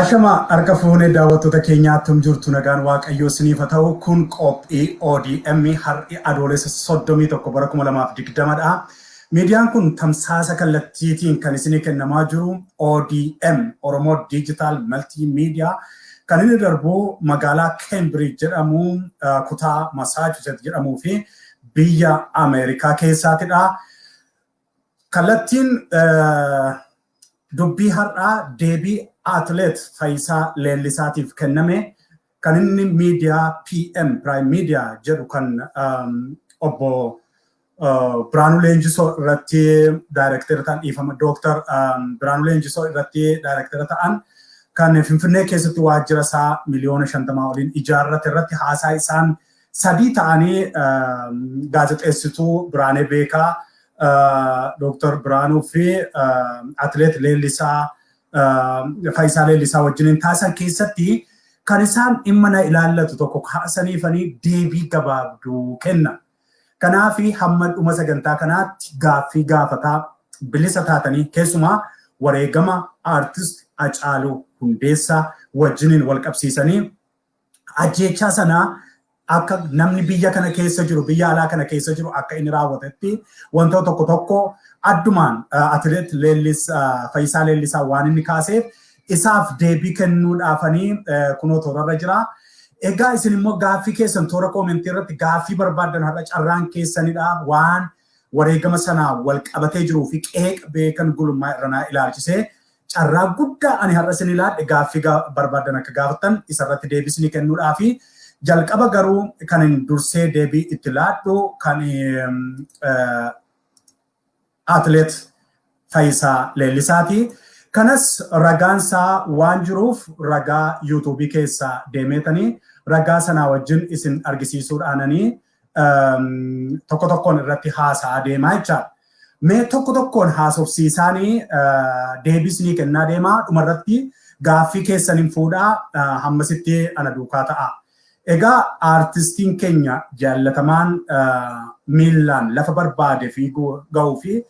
Ashama harka fuunee daawwattoota keenyaa, attam jirtu? Nagaan Waaqayyoo isiniif haa ta'u. Kun qophii ODM har'i Adoolessa 31 bara 2020dha. Miidiyaan kun tamsaasa kallattiitiin kan isinii kennamaa jiru ODM, Oromoo Digital Multimedia, kan inni darbu magaalaa Cambridge jedhamu, kutaa Massachusetts jedhamuu fi biyya Ameerikaa keessaatidha. Kallattiin dubbii har'aa deebii atileet Fayyisaa Leellisaatiif kenname, kan inni miidiyaa PM, Prime Media jedhu kan obbo Biraanuu Leenjisoo irratti daayirektera ta'an, dhiifama, Dooktar Biraanuu Leenjisoo irratti daayirektera ta'an, kan Finfinnee keessatti waajjira isaa miliyoona 50 oliin ijaarrate irratti haasaa isaan sadii ta'anii, gaazexeessituu Biraanee Beekaa, Dooktar Biraanuu fi atileet Leellisaa Fayyisaa Leellisaa wajjiniin taasisan keessatti kan isaan dhimma na ilaallatu tokko kaasaniifanii deebii gabaabduu kenna. Kanaaf hamma dhuma sagantaa kanaatti gaaffii gaafataa bilisa taatanii, keessumaa wareegama aartist Hacaaluu Hundeessaa wajjiniin wal qabsiisanii ajjeechaa sanaa akka namni biyya kana keessa jiru, biyya alaa kana keessa jiru akka inni raawwatetti wantoota tokko tokko addumaan atileet Fayyisaa Leellisaa waan inni kaaseef isaaf deebii kennuudhaafanii kunoo toorarra jira. Egaa isin immoo gaaffii keessan toora koomentii irratti gaaffii barbaaddan har'a carraan keessanidha, waan wareegama sanaa wal qabatee jiruu fi qeeqa Beekan Gulummaa Irranaa ilaalchisee carraa guddaa ani har'a isin ilaadhe gaaffii barbaaddan akka gaafattan isarratti deebisni kennuudhaafi. Jalqaba garuu kan hin dursee deebii itti laadhu kan atileet Fayyisaa Leellisaati. Kanas ragaan isaa waan jiruuf ragaa yuutuubii keessaa deemeetanii ragaa sanaa wajjin isin argisiisuudhaananii tokko tokkoon irratti haasa'aa deemaa jechaadha. Mee tokko tokkoon haasofsiisaanii deebisnii kennaa deemaa, dhumarratti gaaffii keessaniin fuudhaa, hammasitti ana duukaa ta'a. Egaa aartistiin keenya jaallatamaan miillaan lafa barbaade fiiguu ga'uu fi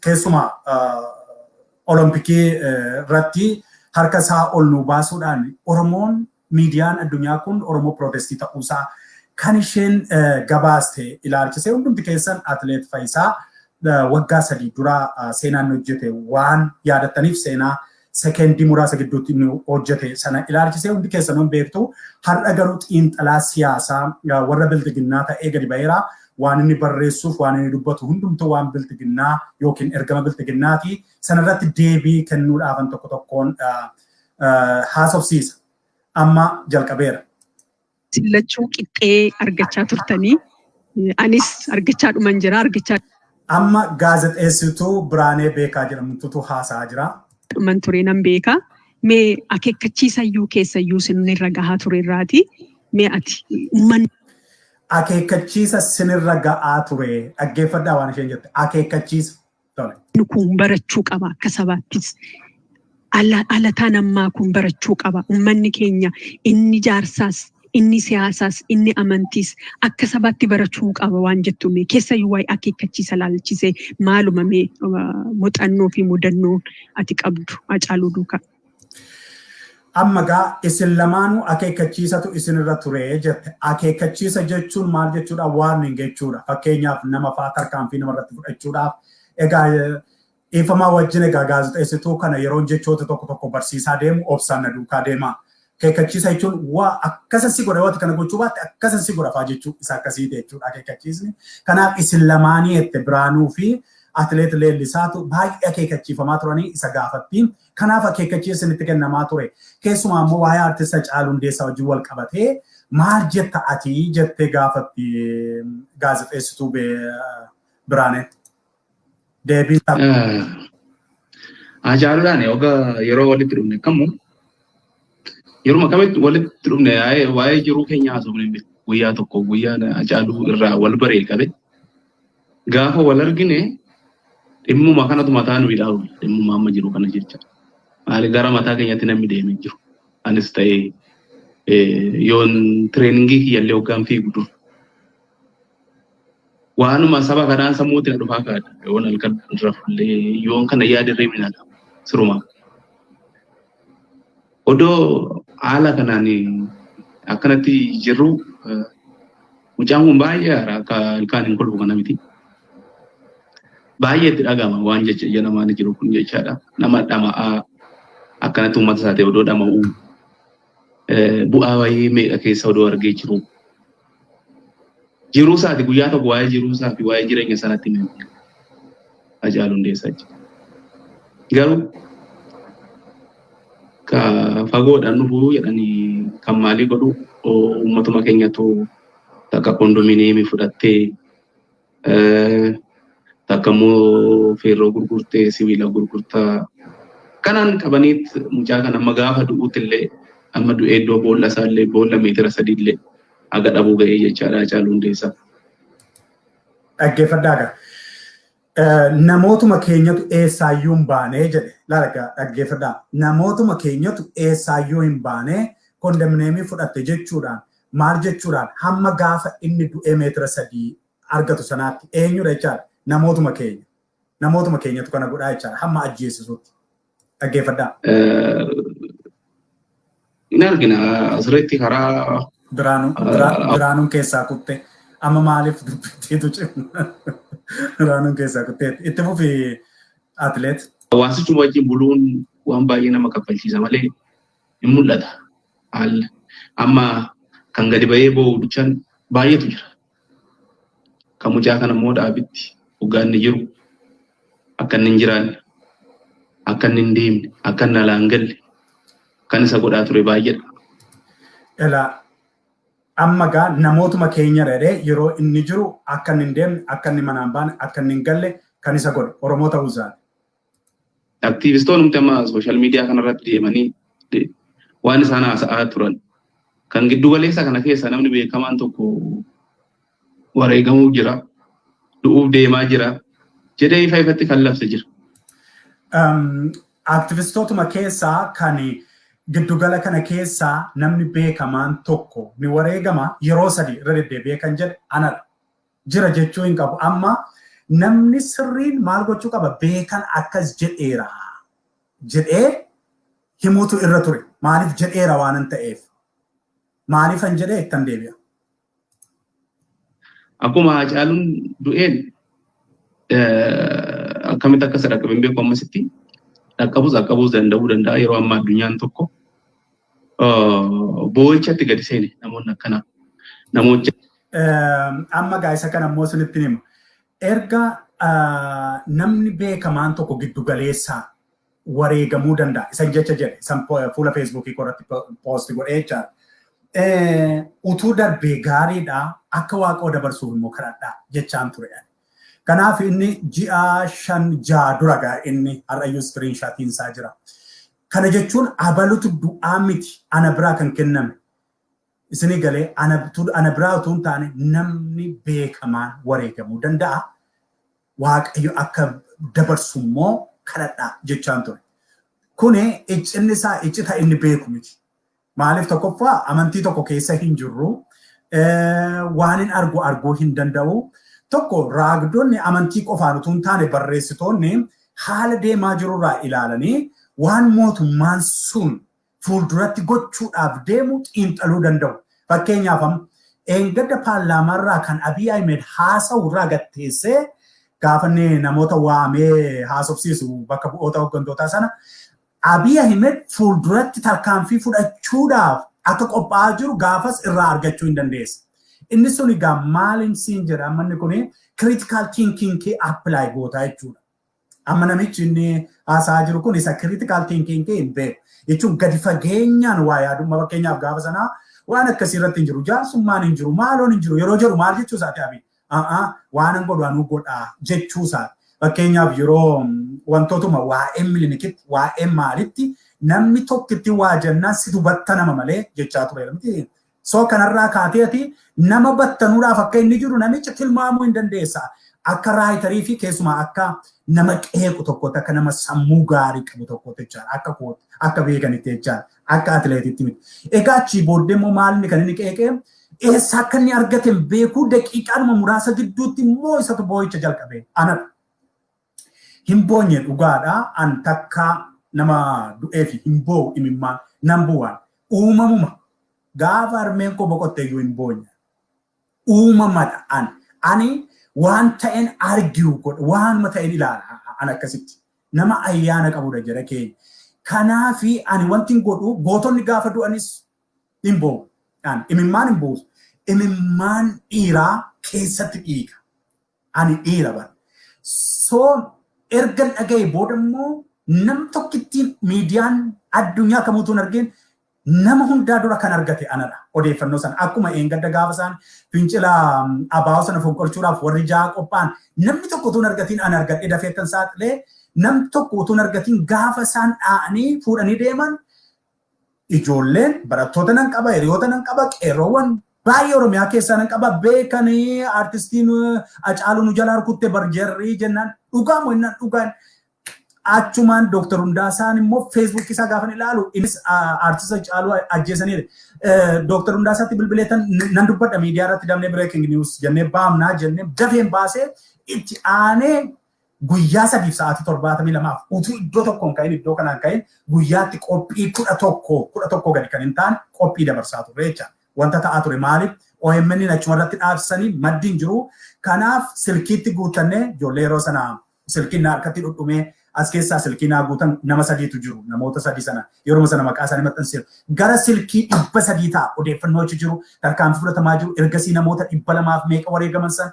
keessumaa Olompikii irratti harka isaa ol nu baasuudhaan Oromoon, miidiyaan addunyaa kun Oromoo pirootestii ta'uusaa kan isheen gabaaste ilaalchisee hundumti keessan atileet Fayisaa waggaa 3 dura seenaan hojjete waan yaadattaniif, seenaa sekendii muraasa gidduutti inni hojjete sana ilaalchisee hundi keessan beektu. Har'a garuu xiinxalaa siyaasaa warra biltiginnaa ta'ee gadi ba'eera. Waan inni barreessuuf waan inni dubbatu hundumtuu waan biltiginnaa yookiin ergama biltiginnaati. Sanarratti deebii kennuudhaafan tokko tokkoon haasofsiisa. Amma jalqabeera. Lachuu qixxee argachaa turtanii, anis argachaa dhuman jira, argachaa Amma gaazexeessituu Biraanee Beekaa jedhamtutu haasa'aa jira. dhuman ture, nan beeka. Mee akeekkachiisayyuu keessayyuu sinirra gahaa ture irraati. Mee ati uummanni Akeekkachiisa sinirra ga'aa ture. Dhaggeeffadhaa waan isheen jette. Akeekkachiisa. Tole. kun barachuu qaba akka sabaattis. Alataan ammaa kun barachuu qaba. Uummanni keenya inni jaarsaas, inni siyaasaas, inni amantiis akka sabaatti barachuu qaba waan jettu, mee keessayyuu waa'ee akeekkachiisa laalchisee maaluma mee muuxannoo fi mudannoo ati qabdu Hacaaluu duukaa? Amma gaa isin lamaanuu akeekkachiisatu isinirra ture jette. Akeekkachiisa jechuun maal jechuudha? Warning jechuudha. Fakkeenyaaf nama fa'aa tarkaanfii namarratti fudhachuudhaaf. Egaa dhiifamaa wajjin, egaa gaazexeessituu kana yeroon jechoota tokko tokko barsiisaa deemu obsaan na duukaa deema. Akeekkachiisa jechuun waa akkasa si godha, yoo kana gochuu baatte akkasa si godha fa'aa jechuu isa akkasiiti jechuudha akeekkachiisni. Kanaaf isin lamaanii jette, Biraanuu fi atileet Leellisaatu baay'ee akeekkachiifamaa turanii isa gaafattiin. Kanaaf akeekkachiisa isinitti kennamaa ture. Keessumaa immoo waa'ee aartist Hacaaluu Hundeessaa wajjin wal qabatee maal jetta ati jettee gaafatti gaazexeessituu Biraanee. Deebii isaa. Hacaaluudhaan oga yeroo walitti dhufne kamuu, yeruma kamitti walitti dhufne waa'ee jiruu keenya haasofne hin beeku. Guyyaa tokko, guyyaa Hacaaluu irraa wal baree qabe, gaafa wal argine dhimmuma kanatu mataa nu hidhaa oola. Dhimmuma amma jiru kana jecha. Maali, gara mataa keenyatti namni deemee jiru. Anis ta'ee yoon tireeningii kiyyallee hoggaan fiigu dur. Waanuma saba kanaan sammuutti na dhufaa kaadha. Yoon halkan rafullee yoon kana yaada irree na qaba. Sirumaa. Odoo haala kanaan akkanatti jirru, mucaan kun baay'ee haara, akka ilkaan hin kolfu kana miti. Baay'ee itti dhagama waan jecha ija namaan jiru kun jechaadha. Nama dhama'aa akkanatti uummata isaa ta'e odoo dhama'uu, bu'aa wayii meeqa keessa odoo argee jiru. Jiruu isaati guyyaa tokko waa'ee jiruu isaa fi waa'ee jireenya sanatti himee Hacaaluu Hundeessaa jechuudha. Garuu ka fagoodhaan dhufuu jedhanii kan maalii godhu, uummatuma keenyatu takka kondominiyeemii fudhattee, takka immoo feerroo gurgurtee, sibiila gurgurtaa kanaan qabaniit mucaa kana amma gaafa du'uutti illee, amma du'ee iddoo boolla isaa illee boolla meetira 3 illee haga dhabuu ga'ee jechaadha Hacaaluu Hundeessaa. Dhaggeeffadhaa gaa. Namootuma keenyatu eessaayyuu hin baanee jedhe. Laala dhaggeeffadhaa. Namootuma keenyatu eessaayyuu hin baanee, kondominiyeemii fudhatte jechuudhaan, maal jechuudhaan, hamma gaafa inni du'ee meetira 3 argatu sanaatti eenyudha jechaadha. Namootuma keenya. Namootuma keenyatu kana godhaa jechaadha hamma ajjeesisuutti. Dhaggeeffadhaa. Hin argina asirratti karaa Biraanuu Biraanuun keessaa kutte. Amma maaliif dubbitteetu cimna? Biraanuun keessaa kutteetti. Itti fufi, atileet. Hawaasichuma wajjin buluun waan baay'ee nama kaffalchiisa malee hin mul'ata. Haalli amma kan gadi ba'ee boo'u bichaan baay'eetu jira. Kan mucaa kana immoo dhaabitti hoggaa inni jiru akka inni hin jiraanne, akka inni hin deemne, akka inni alaa hin galle kan isa godhaa ture baay'eedha. Elaa amma gaa namootuma keenya jedhee yeroo inni jiru akka inni hin deemne, akka inni manaan baane, akka inni hin galle kan isa godhe Oromoo ta'uu isaati. Aktiivistoonni amma social media kanarratti deemanii waan isaan haasa'aa turan kan giddu galeessa kana keessa namni beekamaan tokko wareegamuu jira, du'uuf deemaa jira jedhee ifa ifatti kan labse jira. Aktivistootuma keessaa kan giddugala kana keessaa namni beekamaan tokko ni wareegama yeroo sadi irra deddeebi'ee kan jedhe anadha. Jira jechuu hin qabu. Amma namni sirriin maal gochuu qaba? Beekan akkas jedheera jedhee himuutu irra ture. Maaliif jedheera waan hin ta'eef? Maaliifan jedhee ittan deebi'a. Akkuma Hacaaluun du'een akkamitti akka isa dhaqqabe hin beeku, ammasitti dhaqqabus dhaqqabuus danda'uu danda'a. Yeroo ammaa addunyaan tokko boo'ichatti gadi seene namoonni akkanaa. Namoota Amma gaa isa kana immoo isinitti hima. Erga namni beekamaan tokko giddu galeessaa wareegamuu danda'a. Isan jecha jedhe isan fuula Feesbuukii irratti post godhee jechaadha. Utuu darbee gaariidha, akka Waaqoo dabarsuuf immoo kadhadhaa jechaan ture. Kanaaf inni ji'a 5 6 dura gaa inni har'ayyuu screenshotiin isaa jira. Kana jechuun abalutu du'aa miti ana biraa kan kenname. Isinii galee, ana biraa utuu hin taane namni beekamaan wareegamuu danda'a. Waaqayyo akka dabarsu immoo kadhadhaa jechaan ture. Kuni iccinni isaa iccita inni beeku miti. Maaliif? Tokkoffaa, amantii tokko keessa hin jirru. Waan hin argu arguu hin danda'u. Tokko, raagdonni amantii qofaan utuu hin taane barreessitoonni haala deemaa jirurraa ilaalanii waan mootummaan sun fuulduratti gochuudhaaf deemu xiinxaluu danda'u. Fakkeenyaaf, amma eengadda paarlaamaarraa kan Abiy Ahmed haasa'u irraa gatteessee gaafa inni namoota waamee haasofsiisu bakka bu'oota hooggantootaa sana, Abiy Ahmed fuulduratti tarkaanfii fudhachuudhaaf akka qophaa'aa jiru gaafas irraa argachuu hin dandeessa. Inni sun egaa maaliin siin jedha, amma inni kuni critical thinking kee apply gootaa jechuudha. Amma namichi inni haasa'aa jiru kun isa critical thinking kee hin beeku. Jechuun gadi fageenyaan waa yaadummaa, fakkeenyaaf gaafa sanaa waan akkasii irratti hin jiru, jaarsummaan hin jiru, maaloon hin jiru yeroo jedhu maal jechuu isaati Abiy? Waan an godhu anuu godhaa jechuu isaati. Fakkeenyaaf, yeroo wantootuma waa'ee Milinikitti, waa'ee maalitti namni tokkitti waa jennaan situ battanama malee jechaa ture miti. So kanarraa kaatee ati nama battanuudhaaf akka inni jiru namicha tilmaamuu hin dandeessa. Akka writerii fi keessumaa akka nama qeequ tokkotti, akka nama sammuu gaarii qabu tokkotti jechaadha. Akka kootti, akka beekanitti jechaadha. Akka atileetitti miti. Egaa achii booddee immoo maal inni kan inni qeeqee eessa akka inni argate hin beekuu, daqiiqaadhuma muraasa gidduutti immoo isatu boo'icha jalqabe. Anadha. Hin boonye dhugaadha. An takka Nama du'eef hin boo'u, imimmaan nan bu'aan uumamuma. Gaafa harmeen koo boqotte iyyuu hin boonye. Uumamadha an. Ani waan ta'een argue godha, waanuma ta'een ilaala an akkasitti. Nama ayyaana qabudha jara keenya. Kanaafi ani wanti hin godhu, gootonni gaafa du'anis hin boo'u. An imimmaan hin buusu. Imimmaan dhiiraa keessatti dhiiga. Ani dhiira bara. So ergan dhaga'e booda immoo nam tokkittiin miidiyaan addunyaa kamuutu hin argin, nama hundaa dura kan argate anadha odeeffannoo sana. Akkuma eengadda gaafa isaan fincila abaa'oo sana fonqolchuudhaaf warri ja'a qophaa'an, namni tokko utuu hin argatiin an argadhe, dafee kan saaxilee. Namni tokko utuu hin argatiin gaafa isaan dhaa'anii fuudhanii deeman, ijoolleen barattoota nan qaba, hiriyoota nan qaba, qeerroowwan baay'ee Oromiyaa keessaa nan qaba, beekanii artistiin Hacaaluu nu jalaa rukutte barjarrii jennaan, dhugaa moo jennaan, dhugaan. Achumaan Dooktar Hundaasaan immoo Feesbuukii isaa gaafa ilaalu, innis artista Hacaaluu ajjeesaniidha. Dooktar Hundaasaatti bilbileetan nan dubbadha, miidiyaa irratti damnee breaking news jennee baamnaa jennee dafeen baasee, itti aanee guyyaa 3f sa'aatii 72f utuu iddoo tokkoon ka'in, iddoo kanaan ka'in, guyyaatti qophii 11, 11 gadi kan hin taane qophii dabarsaa turre jecha. Wanta ta'aa ture maaliif OMN achuma irratti dhaabsisanii maddi hin jiru. Kanaaf silkiitti guuttannee, ijoollee yeroo sana silkiin na harkatti dhudhumee as keessaa silkii naa guutan nama sadiitu jiru. Namoota sadii sana yeroo sana maqaa isaanii maxxanseeru. Gara silkii 300 ta'a odeeffannoo achi jiru, tarkaanfii fudhatamaa jiru. Ergasii namoota 200f meeqa wareegaman sana,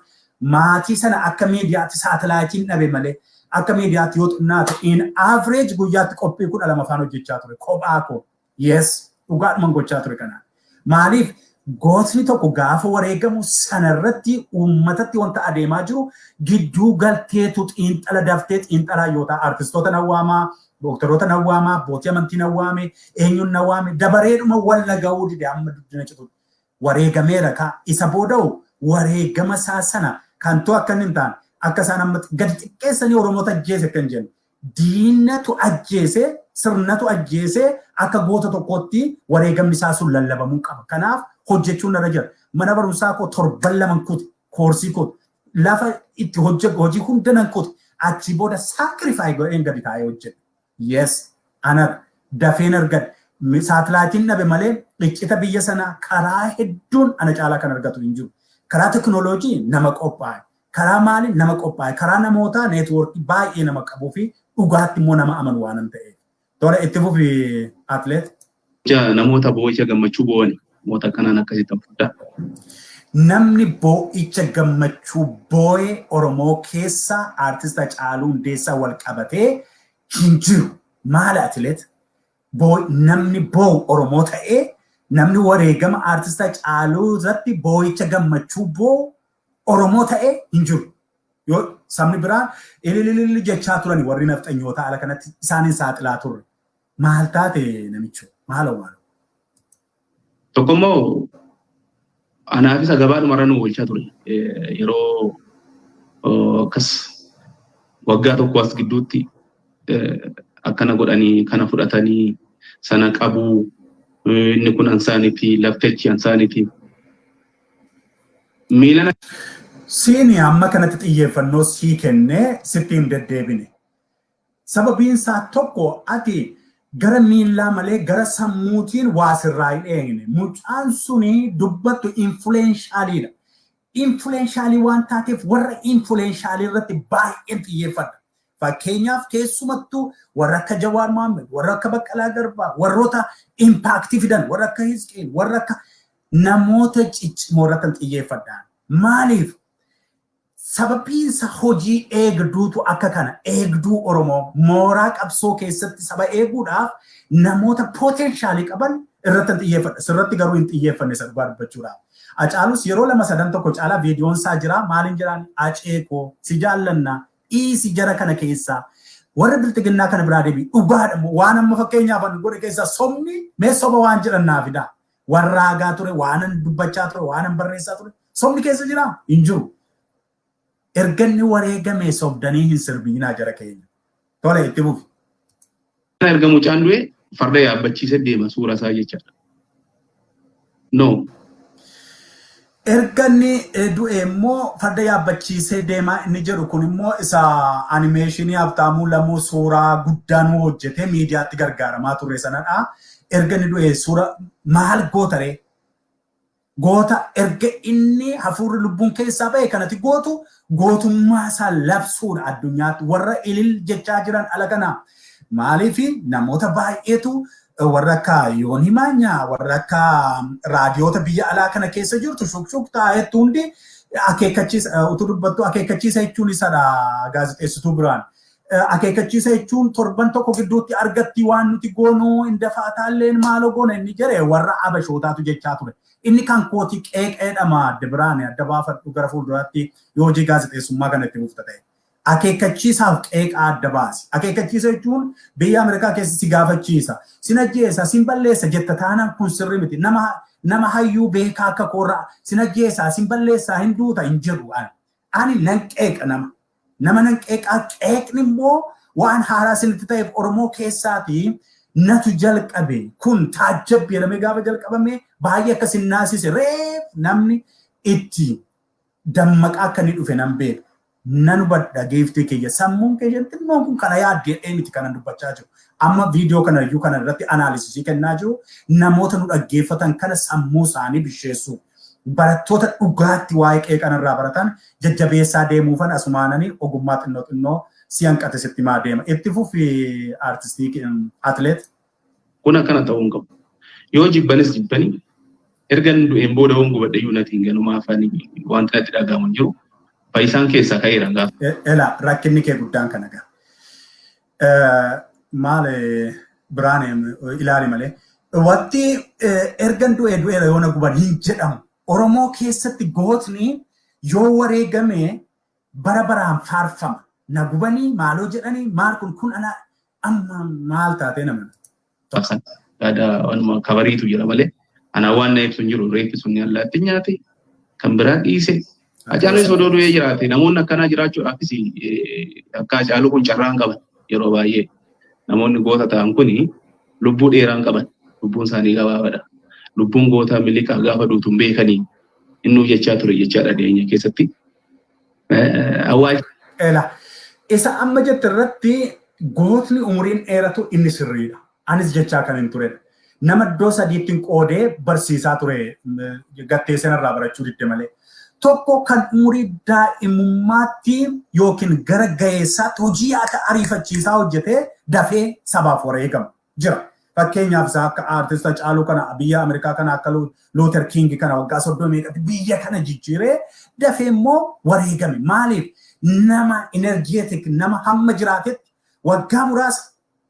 maatii sana akka miidiyaatti saatalaayitiin dhabe malee, akka miidiyaatti yoo xinnaate in average guyyaatti qophii 12 faan hojjechaa ture kophaa koo. Yes, dhugaadhuman gochaa ture kanaan. Maaliif? Gootni tokko gaafa wareegamu sanarratti uummatatti wanta adeemaa jiru gidduu galteetu xiinxala daftee xiinxalaa yoo ta'a, artistoota nan waamaa, dooktaroota nan waamaa, abbootii amantii nan waame, eenyuun nan waame, dabareedhuma wal naga'uu dide amma duddina citu. Wareegameera kaa, isa booda'u wareegama isaa sana kan too akka inni hin taane, akka isaan amma gadi xiqqeessanii Oromoota ajjeese kan jennu, diinatu ajjeese, sirnatu ajjeese, akka goota tokkootti wareegamni isaa sun lallabamuu qaba. Kanaaf hojjechuun irra jira. Mana barumsaa koo torban 2 kute, koorsii koo lafa itti hojjedhu hojii hunda nan kute. Achi booda sacrifice godheen gadi taa'ee hojjedhe. Yes, ana dafeen argadhe. Saatalaayitiin dhabe malee iccita biyya sanaa karaa hedduun ana caalaa kan argatu hin jiru. Karaa teknooloojii nama qophaa'e. Karaa maali nama qophaa'e? Karaa namootaa neetwoorkii baay'ee nama qabuu fi dhugaatti immoo nama amanu waan ta'eef. Tole, itti fufi, atleet. Namoota boo'icha gammachuu bo'an namoota akkanaan akkasitti fudhaa. Namni boo'icha gammachuu boo'e Oromoo keessa artist Hacaaluu Hundeessaa wal qabatee hin jiru. Maali, atleet? Namni boo'u Oromoo ta'ee, namni wareegama artist Hacaaluu irratti boo'icha gammachuu boo'u Oromoo ta'ee hin jiru. Yoo sabni biraa ilililili jechaa turani, warri nafxanyoota ala kanatti isaaniin saaxilaa turre. Maal taate namicho? Maaloo maaloo? Tokkommoo anaafis gabaadhumarra nu oolchaa ture. Yeroo akkas waggaa tokko as gidduutti akkana godhanii, kana fudhatanii, sana qabuu, inni kun ansaaniiti, laftichi ansaaniiti. Miilana Siini amma kanatti xiyyeeffannoo sii kennee sitti hin deddeebine. Sababiin isaa tokko, ati gara miillaa malee gara sammuutiin waa sirraa hin eegne. Mucaan suni dubbattu influentialiidha. Influentialii waan taateef warra influentialii irratti baay'een xiyyeeffadha. Fakkeenyaaf keessumattuu warra akka Jawaar Mohaammed, warra akka Baqqalaa Garbaa, warroota impactii fidan, warra akka Hisqeel, warra akka namoota ciccimoo irratti xiyyeeffadha. Maaliif? Sababiinsa hojii eegduutu akka kana eegduu Oromoo mooraa qabsoo keessatti saba eeguudhaaf namoota potentialii qaban irratti xiyyeeffadha. Sirratti garuu hin xiyyeeffanne, isa dhugaa dubbachuudhaaf. Hacaalus yeroo lama sadan tokko caalaa viidiyoon isaa jira. Maaliin jiraan? "Aceekoo si jaallanna, dhiisi jara kana keessaa. Warra bilxiginnaa kana biraa deebi." Dhugaadha waan amma fakkeenyaaf ani godhe keessaa sobni mee soba waan jedhan naa fidaa. Warra raagaa ture, waanan dubbachaa ture, waanan barreessaa ture, sobni keessa jiraa? Hin jiru. Erga inni wareegame sobdanii hin sirbiinaa, jara keenya. Tole, itti fufi. Erga mucaan du'e farda yaabbachiisee deema suura isaa jechaadha. No. Erga inni du'e immoo farda yaabbachiisee deemaa inni jedhu kun immoo isa animeeshinii Habtaamuu Lamuu suuraa guddaa nu hojjetee miidiyaatti gargaaramaa turre sanadha. Erga inni du'e suura maal goota ree? Goota erga inni hafuurri lubbuun keessaa ba'e kanatti gootu gootummaa isaa labsuudha addunyaatti warra ilil jechaa jiran ala kana. Maaliif namoota baay'eetu warra akka Yoonii Maanyaa, warra akka raadiyoota biyya alaa kana keessa jirtu shukshuk taa'etti hundi akeekkachiisa utuu dubbattu akeekkachiisa jechuun isadha gaazexeessituu biraan. Akeekkachiisa jechuun torban tokko gidduutti argatti waan nuti goonu hin dafaataalleen maaloo goona inni jedhe warra abashootaatu jechaa ture. Inni kan kooti qeeqeedhama adda biraan adda baafadhu gara fuulduraatti yoo hojii gaazexeessummaa kana itti fufta ta'e. Akeekkachiisaaf qeeqaa adda baasi. Akeekkachiisa jechuun biyya Ameerikaa keessa si gaafachiisa. Sin ajjeesa, sin balleessa jetta taanaan kun sirrii miti. Nama hayyuu beekaa akka koorraa sin ajjeesa, sin balleessaa, hin duuta hin jedhu ani. Ani nan qeeqa nama. Nama nan qeeqaa, qeeqni immoo waan haaraa isinitti ta'eef Oromoo keessaatii natu jalqabe. Kun taajjabbi jedhamee gaafa jalqabame baay'ee akka isin naasise reef namni itti dammaqaa akka inni dhufe nan beeka. Nan hubadha geeftii kiyya. Sammuun kiyya xinnoon kun kana yaaddee miti kanan dubbachaa jiru. Amma viidiyoo kana iyyuu kana irratti anaalisisii kennaa jiru. Namoota nu dhaggeeffatan kana sammuu isaanii bisheessuu. Barattoota dhugaatti waa'ee qeeqan irraa baratan jajjabeessaa deemuufan asumaananii ogummaa xinnoo xinnoo si hanqate sitti himaa deema. Itti fufi aartistii atileet. Kun akkana ta'uu hin qabu. Yoo jibbanis jibbanii erga inni du'een booda hoon gubadhe iyyuu natti hin galu maafani wanti natti dhaga'amu hin jiru. Fayyisaan keessaa ka'eera gaafa. Ela rakkinni kee guddaan kana gaa. Maal biraan ilaali malee. Wanti ergan du'ee du'eera yoo na guban hin jedhamu. Oromoo keessatti gootni yoo wareegame bara baraan faarfama. Na gubanii maaloo jedhanii maal kun kun ana amma maal taatee nama. Yaada waanuma kabariitu jira malee anaa waan na ibsu hin jiru, reeffi sun allaatti nyaate kan biraa dhiise. Hacaaluun odoo du'ee jiraate namoonni akkanaa jiraachuudhaafis akka Hacaaluu kun carraan qaban, yeroo baay'ee namoonni goota ta'an kuni lubbuu dheeraan qaban, lubbuun isaanii gabaabaadha. Lubbuun gootaa miliqaa gaafa duutu hin beekanii innuu jechaa ture jechaadha dhiyeenya keessatti. Awwaal. Ela isa amma jette irratti gootni umuriin dheeratu inni sirriidha. Anis jechaa kan hin turedha. Nama iddoo sadiitti qoodee barsiisaa ture gattee sanarraa barachuu didde malee. Tokko kan umurii daa'imummaatti yookiin gara ga'eessaatti hojii akka ariifachiisaa hojjetee dafee sabaaf wareegamu jira. Fakkeenyaaf isaa akka aartist Hacaaluu kana, biyya Ameerikaa kana akka Luther King kana waggaa 30 meeqatti biyya kana jijjiiree dafee immoo wareegame. Maaliif? Nama energetic, nama hamma jiraatetti waggaa muraasa,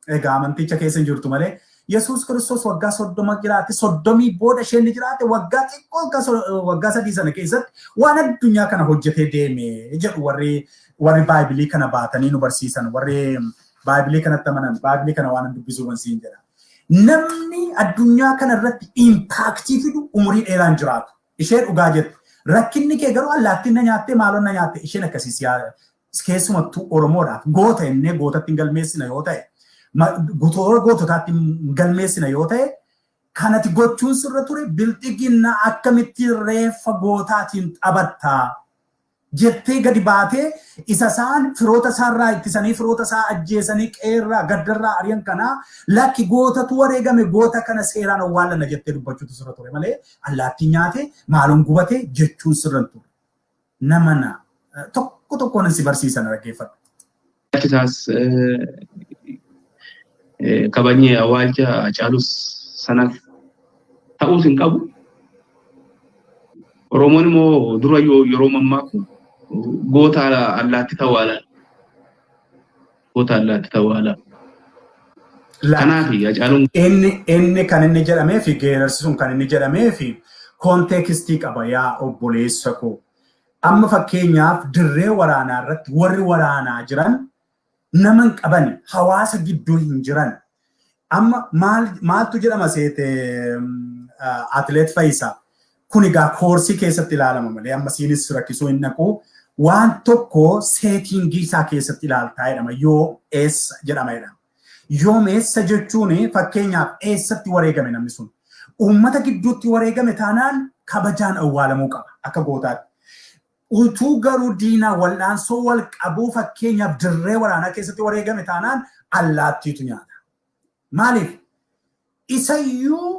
egaa amanticha keessa hin jirtu malee, Yesuus Kiristoos waggaa 30 jiraate, 30 booda isheen ni jiraate, waggaa xiqqoo waggaa 3 sana keessatti waan addunyaa kana hojjetee deeme jedhu warri baaybilii kana baatanii nu barsiisan, warri baaybilii kanatti amanan, baaybilii kana waan dubbisuu siin jedha. Namni addunyaa kana irratti impact fidu umurii dheeraan jiraatu. Ishee dhugaa jettu. Rakkinni kee garuu allaattiin na nyaattee maaloon na nyaatte isheen akkasii keessumattuu Oromoodhaaf goota innee gootatti hin galmeessina yoo ta'e, gotoota goototaatti hin galmeessina yoo ta'e, kanati gochuun sirra ture bilxiginna akkamitti reeffa gootaatiin taphattaa jettee gadi baatee isa isaan firoota isaarraa ittisanii firoota isaa ajjeesanii qeerraa gaddarraa ari'an kanaa lakki gootatu wareegame, goota kana seeraan owwaallanna jettee dubbachuutu sirra ture malee allaattiin nyaate maaloon gubate jechuun sirra hin ture. Nama na tokko tokkoon si barsiisan dhaggeeffadhu. Isaas kabajni awwaalcha Hacaalus sanaaf ta'uus hin qabu. Oromoon immoo dura yeroo mammaaku goota allaatti tawwaalaa. Goota allaatti tawwaalaa. Kanaaf Hacaaluun Inni kan inni jedhamee fi geerarsi sun kan inni jedhamee fi context qaba yaa obboleessa koo. Amma fakkeenyaaf dirree waraanaa irratti warri waraanaa jiran nama hin qaban, hawaasa gidduu hin jiran. Amma maaltu jedhama seete atileet Fayisaa? Kun egaa koorsii keessatti ilaalama malee amma siinis rakkisuu hin naqu. Waan tokko setting isaa keessatti ilaaltaa jedhama. Yoo eessa jedhama jedhama. Yoom eessa jechuun fakkeenyaaf eessatti wareegame namni sun? Uummata gidduutti wareegame taanaan Kabajaan awwaalamuu qaba akka gootaatti. Utuu garuu diinaa wal'aansoo wal qabuu fakkeenyaaf dirree waraanaa keessatti wareegame taanaan allaattiitu nyaata. Maaliif? Isayyuu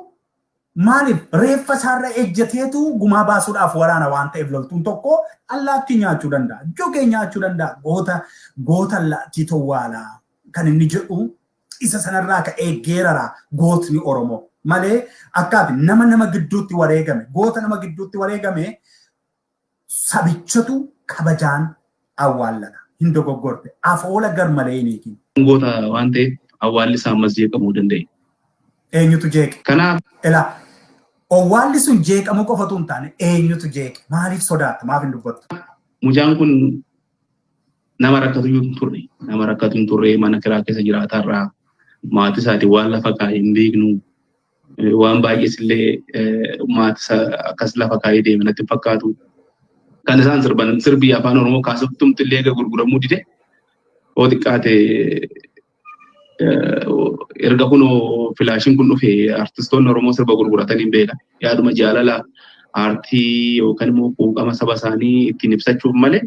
maaliif reeffa isaarra ejjeteetu gumaa baasuudhaaf waraana waan ta'eef loltuun tokko allaattii nyaachuu danda'a. Jogee nyaachuu danda'a. Goota goota allaattii towwaalaa kan inni jedhu isa sanarraa ka'ee geerara gootni Oromoo. Malee akkaati nama nama gidduutti wareegame, goota nama gidduutti wareegame sabichatu kabajaan awwaallata. Hin dogoggorte. Afoola garmalee hin hiikin. Goota waan ta'eef awwaalli isaa ammas jeeqamuu danda'e. Eenyutu jeeqe? Kanaaf Ilaa, owwaalli sun jeeqamuu qofatu hin taane, eenyutu jeeqe? Maaliif sodaatta? Maaf hin dubbattu? Mucaan kun nama rakkatu hin turre. Nama rakkatu hin turre, mana kiraa keessa jiraatarraa maatii isaatiin waan lafa kaa'ee hin beeknu. Waan baay'ees illee maatii isaa akkas lafa kaa'ee deeme natti hin fakkaatu. Kan isaan sirban sirbii afaan Oromoo kaasoftumti illee eega gurguramuu dide, yoo xiqqaate erga kunoo filaashiin kun dhufe artistoonni Oromoo sirba gurguratanii hin beekan. Yaaduma jaalala aartii yookaan immoo quuqama saba isaanii ittiin ibsachuuf malee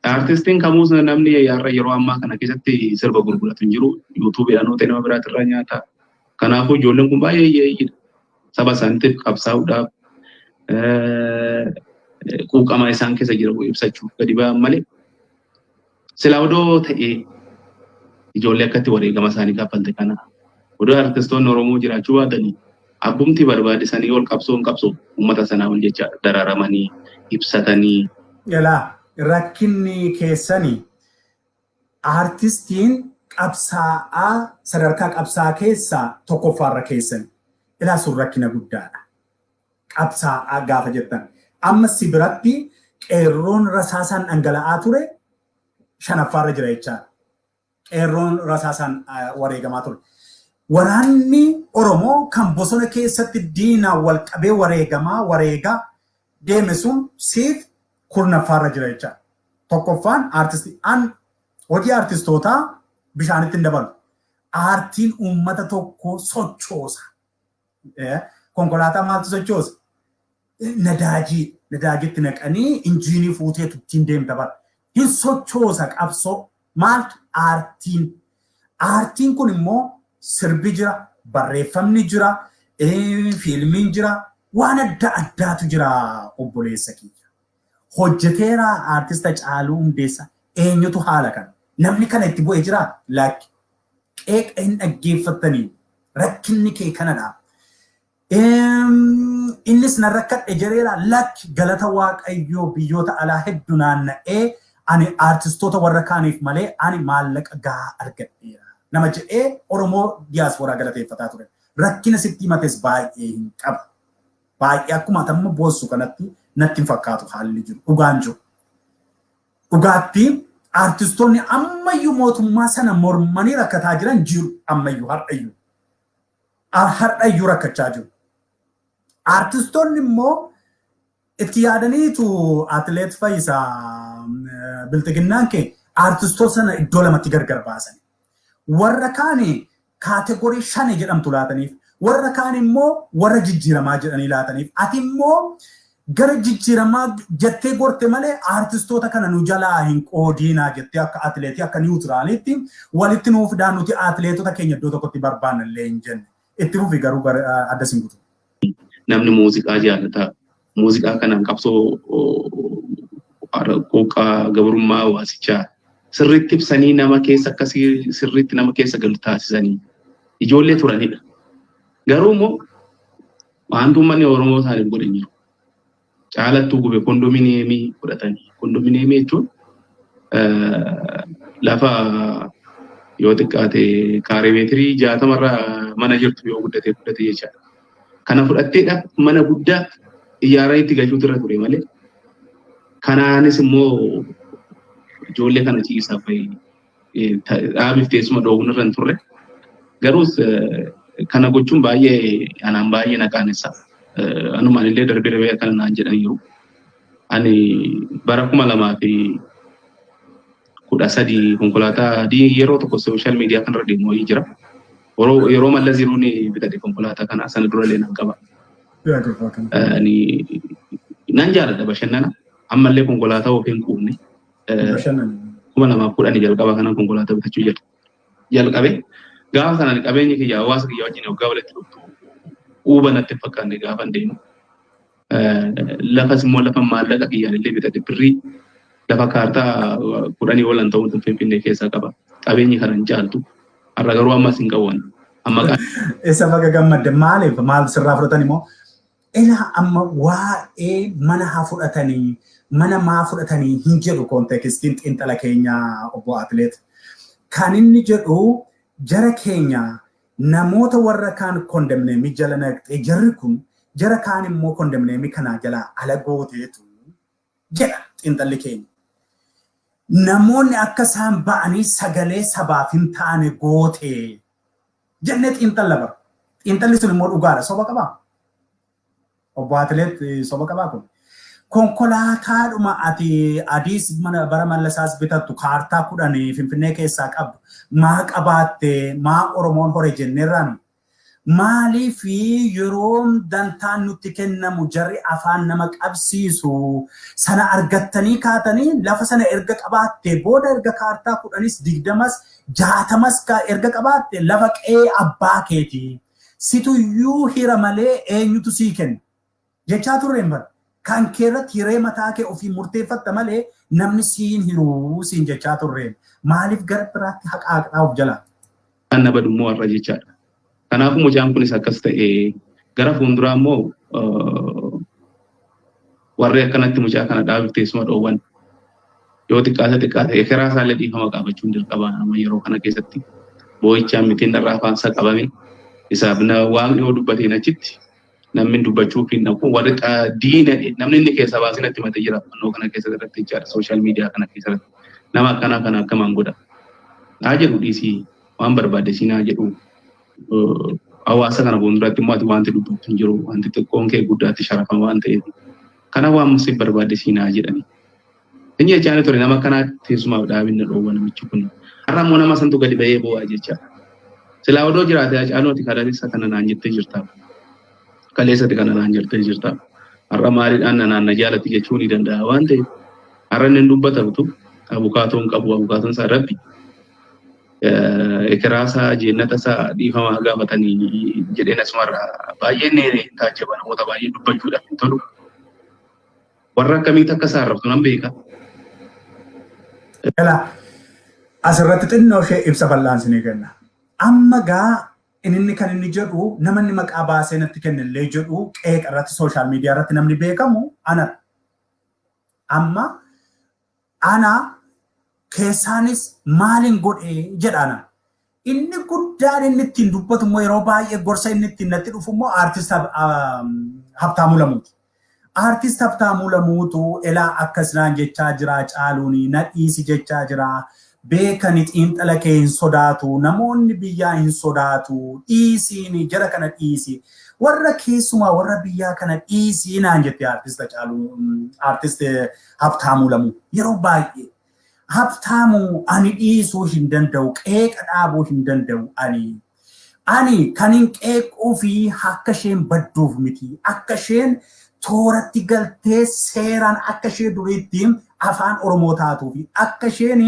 artistiin kamuus namni har'a yeroo ammaa kana keessatti sirba gurguratu hin jiru. Yuutuubiidhaan yoo ta'e nama biraatirraa nyaata. Kanaafuu ijoolleen kun baay'ee hiyyeeyyiidha. Saba isaaniitiif qabsaa'uudhaaf, quuqama isaan keessa jiru ibsachuuf gadi ba'an malee, silaa odoo ta'ee ijoollee akkatti wareegama isaanii kaffalte kana odoo artistoonni Oromoo jiraachuu baatanii abbumti barbaadisanii ol qabsoo hin qabsoo uummata sanaa ol jecha dararamanii ibsatanii. Ilaa, rakkinni keessanii aartistiin qabsaa'aa sadarkaa qabsaa keessaa tokkoffaarra keessan. Ilaa, sun rakkina guddaadha. Qabsaa'aa gaafa jettan. Amma si biratti qeerroon rasaasaan dhangala'aa ture shanaffaarra jira jechaadha. Qeerroon rasaasaan wareegamaa ture. Waraanni Oromoo kan bosona keessatti diinaan wal qabee wareegamaa wareegaa deeme sun siif kurnaffaarra jira jechaadha. Tokkoffaan aartistii an hojii aartistootaa bishaanitti hin dabalu. Aartiin uummata tokko sochoosa. Konkolaataa maaltu sochoosa? Nadaajii. Nadaajitti naqanii injiinii fuuteetu ittiin deemta bara. Hin sochoosa qabsoo. Maaltu? Aartiin. Aartiin kun immoo sirbi jira, barreeffamni jira, fiilmiin jira, waan adda addaatu jira, obboleessa kiyya. Hojjeteera aartista Caaluu Hundeessaa, eenyutu haala kana? Namni kana itti bu'ee jiraa? Lakki. Qeeqa hin dhaggeeffattanii, rakkinni kee kanadha. Innis na rakkadhe jedheera? Lakki, galata Waaqayyoo biyyoota alaa hedduu naanna'ee ani aartistoota warra kaaniif malee ani maallaqa gahaa argadheera. Nama jedhee Oromoo diyaaspooraa galateeffataa ture. Rakkina sitti himates baay'ee hin qabu. Baay'ee akkuma atamma boossu kanatti natti hin fakkaatu haalli jiru. Dhugaan jiru. Dhugaatti aartistoonni ammayyuu mootummaa sana mormanii rakkataa jiran jiru, ammayyuu, har'ayyuu. Har'ayyuu rakkachaa jiru. Aartistoonni immoo itti yaadaniitu, atileet Fayyisaa, bilxiginnaan kee aartistoota sana iddoo lamatti gargar baasan. Warra kaani category shane jedhamtu laataniif, warra kaan immoo warra jijjiiramaa jedhanii laataniif. Ati immoo gara jijjiiramaa jettee gorte malee aartistoota kana nu jalaa hin qoodiinaa jettee akka atileetii akka neutralitti walitti nuuf fidaa, nuti atileetota keenya iddoo tokkotti barbaanna illee hin jenne. Itti fufi garuu adda sin kutu. Namni muuziqaa jaalata. Muuziqaa kanaan qabsoo quuqqaa gabrummaa hawaasichaa sirriitti ibsanii nama keessa akkasii sirriitti nama keessa galu taasisanii ijoollee turanidha. Garuu immoo wanti uummanni Oromoo isaaniif godhe hin jiru. Caalattuu gube kondominiyeemii fudhatanii. Kondominiyeemii jechuun lafa yoo xiqqaate kaaree meetirii 60rra mana jirtu yoo guddatee guddate jechaadha. Kana fudhatteedha mana guddaa ijaaranii itti galchuutu irra ture malee. Kanaanis immoo ijoollee kana ciisaa fa'i dhaabiif teessuma dhoowwuun irra hin turre. Garuus kana gochuun baay'ee anaan baay'ee na qaanessa. Anumaan illee darbee darbee akkana naan jedhan jiru. Ani bara 2013 konkolaataa adii yeroo tokko social media kanarra deemu wayii jira. Yeroo Mallas jiruun bitadhe konkolaataa kana, sana dura illee nan qaba. Nan jaalladha bashannana. Ammallee konkolaataa ofii hin quufne. 2010 jalqaba kanan konkolaataa bitachuu jalqabe. Gaafa sanaan qabeenya kiyya hawaasa kiyya wajjin waggaa walitti dhuftu quuba natti hin fakkaanne gaafa deemu. Lafas immoo lafa maallaqa kiyyaan illee bitate birrii lafa kaartaa 10 olan ta'uun Finfinnee keessaa qaba. Qabeenyi kana hin caaltu. Har'a garuu ammas hin qabu. Amma Isa baga gammadde. Maaliif maal sirraa fudhatan immoo? Ilaa, amma waa'ee mana haa fudhatanii, mana maa fudhatanii hin jedhu contextiin xiinxala keenya, obbo Atileet. Kan inni jedhu, jara keenya namoota warra kaan condominiumii jala naqxee, jarri kun jara kaan immoo condominiumii kanaa jalaa ala gooteetu jedha xiinxalli keenya. Namoonni akka isaan ba'anii sagalee sabaaf hin taane gootee jennee xiinxalla bara. Xiinxalli sun immoo dhugaadha. Soba qabaa? Obbo Atileet, soba qabaa kun? Konkolaataadhuma ati adiis mana bara Mallasaas bitattu kaartaa 10 Finfinnee keessaa qabdu maa qabaatte, maa Oromoon hore jenneerraan? Maaliif yeroo dantaan nutti kennamu jarri afaan nama qabsiisu sana argattanii kaatanii, lafa sana erga qabaatte booda, erga kaartaa 10s 20s 60s erga qabaatte, lafa qe'ee abbaa keeti. Situyyuu hira malee eenyutu sii kenna? Jechaa turreen bara. Kan kee irratti hiree mataa kee ofii murteeffatta malee namni siin hiruu siin jechaa turreen. Maaliif gara biraatti haqaaqxaa of jalaa? Kan na badu immoo har'a jechaadha. Kanaafuu mucaan kunis akkas ta'ee gara fuulduraa immoo warri akkanatti mucaa kana dhaabuuf teessuma dhoowwan yoo xiqqaate xiqqaate ekeraa isaallee dhiifama gaafachuun dirqama. Amma yeroo kana keessatti boo'ichaan mitiin irraa afaan isaa qabame isaaf waaqni yoo dubbateen achitti namni dubbachuuf hin dhaqu. Warri diina namni inni keessaa baasee natti himatee jira fannoo kana keessa irratti jechaadha, social media kana keessatti. Nama akkanaa kana akkamaan godha haa jedhu, dhiisii waan barbaade siin haa jedhu. Hawaasa kana fuulduratti immoo ati wanti dubbattu hin jiru, wanti xiqqoon kee guddaatti sharafama waan ta'eef kana waan si barbaade siin haa jedhani. Inni jechaa ture nama akkanaa teessumaaf dhaabinna dhoowwa namichi kun. Har'a immoo nama santu gadi ba'ee boo'a jechaadha. Silaa odoo jiraate, Hacaaluu, ati kaleessa kana naan jettee jirta. Kaleessati kana naan jettee jirta. Har'a maaliidhaan naan na jaalatti jechuu ni danda'a waan ta'eef har'a inni dubbatamtu abukaatoon qabu, abukaatoon isaa Rabbi. Ekeraasaa jeennata isaa dhiifama gaafatanii jedheen asumarraa baay'een taajjaba namoota baay'ee dubbachuudhaaf hin tolu. Warra akkamiitu akka isaa arrabsu nan beeka. Egaa asirratti xinnoo ishee ibsa bal'aan isinii kenna. Amma gaa inni kan inni jedhu, namanni maqaa baasee natti kennellee jedhu, qeeqa irratti social media irratti namni beekamu ana. Amma ana keessaanis maaliin godhee jedha ana. Inni guddaan inni ittiin dubbatu immoo, yeroo baay'ee gorsa inni ittiin natti dhufu immoo aartist Habtaamuu Lamuuti. Aartist Habtaamuu Lamuutu elaa akkas naan jechaa jira, caaluuni na dhiisi jechaa jira. Beekani xiinxala kee hin sodaatu, namoonni biyyaa hin sodaatu, dhiisiini jara kana dhiisi. Warra keessumaa warra biyyaa kana dhiisii naan jette aartist Caaluu, aartist Habtaamuu Lamuu yeroo baay'ee. Habtaamuu ani dhiisuu hin danda'u, qeeqa dhaabuu hin danda'u ani. Ani kan hin qeequu fi akka isheen badduuf miti. Akka isheen tooratti galtee seeraan akka ishee duriitti afaan Oromoo taatuu fi akka isheen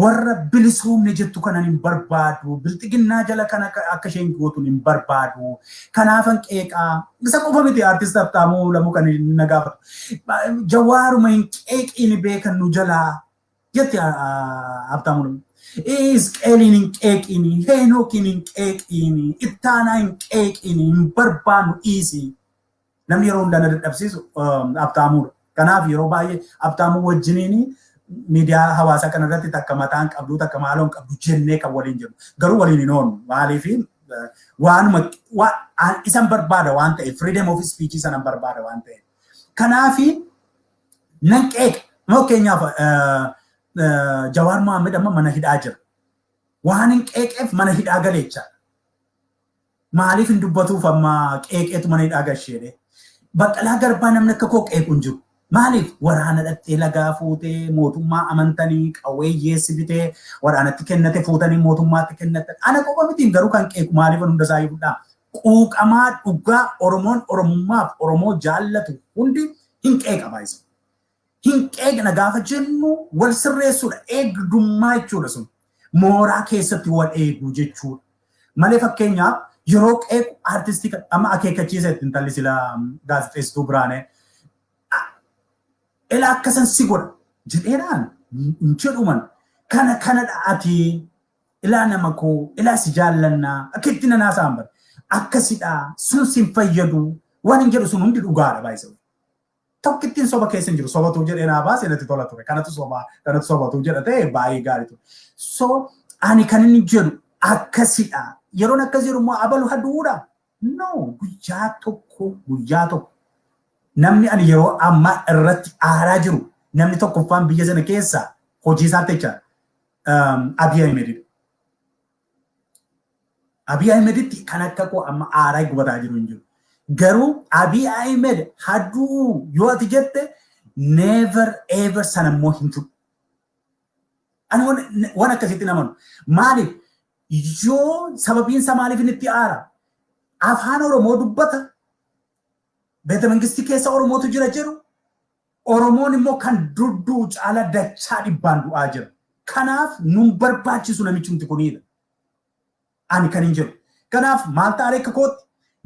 warra bilisoomne jettu kanan hin barbaadu. Bilxiginnaa jala kana akka isheen gootu hin barbaadu. Kanaafan qeeqaa. Isa qofa miti aartist Habtaamuu Lamuu kan inni na gaafatu. Jawaaruma hin qeeqiin beekan nu jalaa jetti Habtaamuu Lamuu. Isqeeliin hin qeeqiini, Heenookiin hin qeeqiini, Ittaanaa hin qeeqiini, hin barbaannu, dhiisi. Namni yeroo hundaa na dadhabsiisu Habtaamuudha. Kanaaf yeroo baay'ee Habtaamuu wajjiniin miidiyaa hawaasaa kanarratti takka mataan qabdu, takka maaloon qabdu jennee kan waliin jennu. Garuu waliin hin oollu. Maaliif? Waanuma isan barbaada waan ta'eef, freedom of speech sanan barbaada waan ta'eef. Kanaaf nan qeeqa. Fakkeenyaaf Jawaar Mohaammed amma mana hidhaa jira. Waan hin qeeqeef mana hidhaa galeecha. Maaliif hin dubbatuuf amma qeeqeetu mana hidhaa gasheedhe? Baqqalaa Garbaa namni akka koo qeequ hin jiru. Maaliif waraana dhattee lagaa fuutee mootummaa amantanii qawwee hiyyeessi bitee waraanatti kennate fuutanii mootummaatti kennatan? Ana qofa mitiin garuu kan qeequ. Maaliif hunda isaa fudhaa? Quuqamaa dhugaa Oromoon Oromummaaf Oromoo jaallatu hundi hin qeeqa baay'isa. Hin qeeqna gaafa jennu wal sirreessuudha. Eegdummaa jechuudha sun. Mooraa keessatti wal eeguu jechuudha. Malee fakkeenyaaf yeroo qeequ aartistii amma akeekkachiisa ittiin intalli sila gaazexeessituu Biraanee. Ela akkasan si godha jedheeraan hin jedhuman. Kana kanadha, ati ilaa nama koo, ilaa si jaallannaa akka itti nanaa isaan bara. Akkasidha, sun sin fayyadu waan hin jedhu sun hundi dhugaadha baay'isa. Tokkittiin soba keessa hin jiru. Sobatu jedhee naa baase natti tola ture. Kanatu soba, kanatu sobatu jedha ta'e baay'ee gaarii ture. So ani kan inni jedhu akkasidha. Yeroon akkas jedhu immoo abalu haduudha. No, guyyaa tokko, guyyaa tokko namni ani yeroo ammaa irratti aaraa jiru, namni tokkoffaan biyya sana keessa hojii isaatti jecha, Abiy Ahimedidha. Abiy Ahimeditti kan akka koo amma aaraa gubataa jiru hin jiru. Garuu Abiy Ahmed hadduu yoo ati jette, never ever, sana immoo hin fudhu. Ani waan akkasitti namanu. Maaliif yoo sababiin isaa maaliif inni itti aara? Afaan Oromoo dubbata. Beeta mangistii keessa Oromootu jira jedhu. Oromoon immoo kan dudduu caala dachaa dhibbaan du'aa jira. Kanaaf nun barbaachisu namichumti kunidha. Ani kan hin jiru. Kanaaf maal ta'a akka kootti,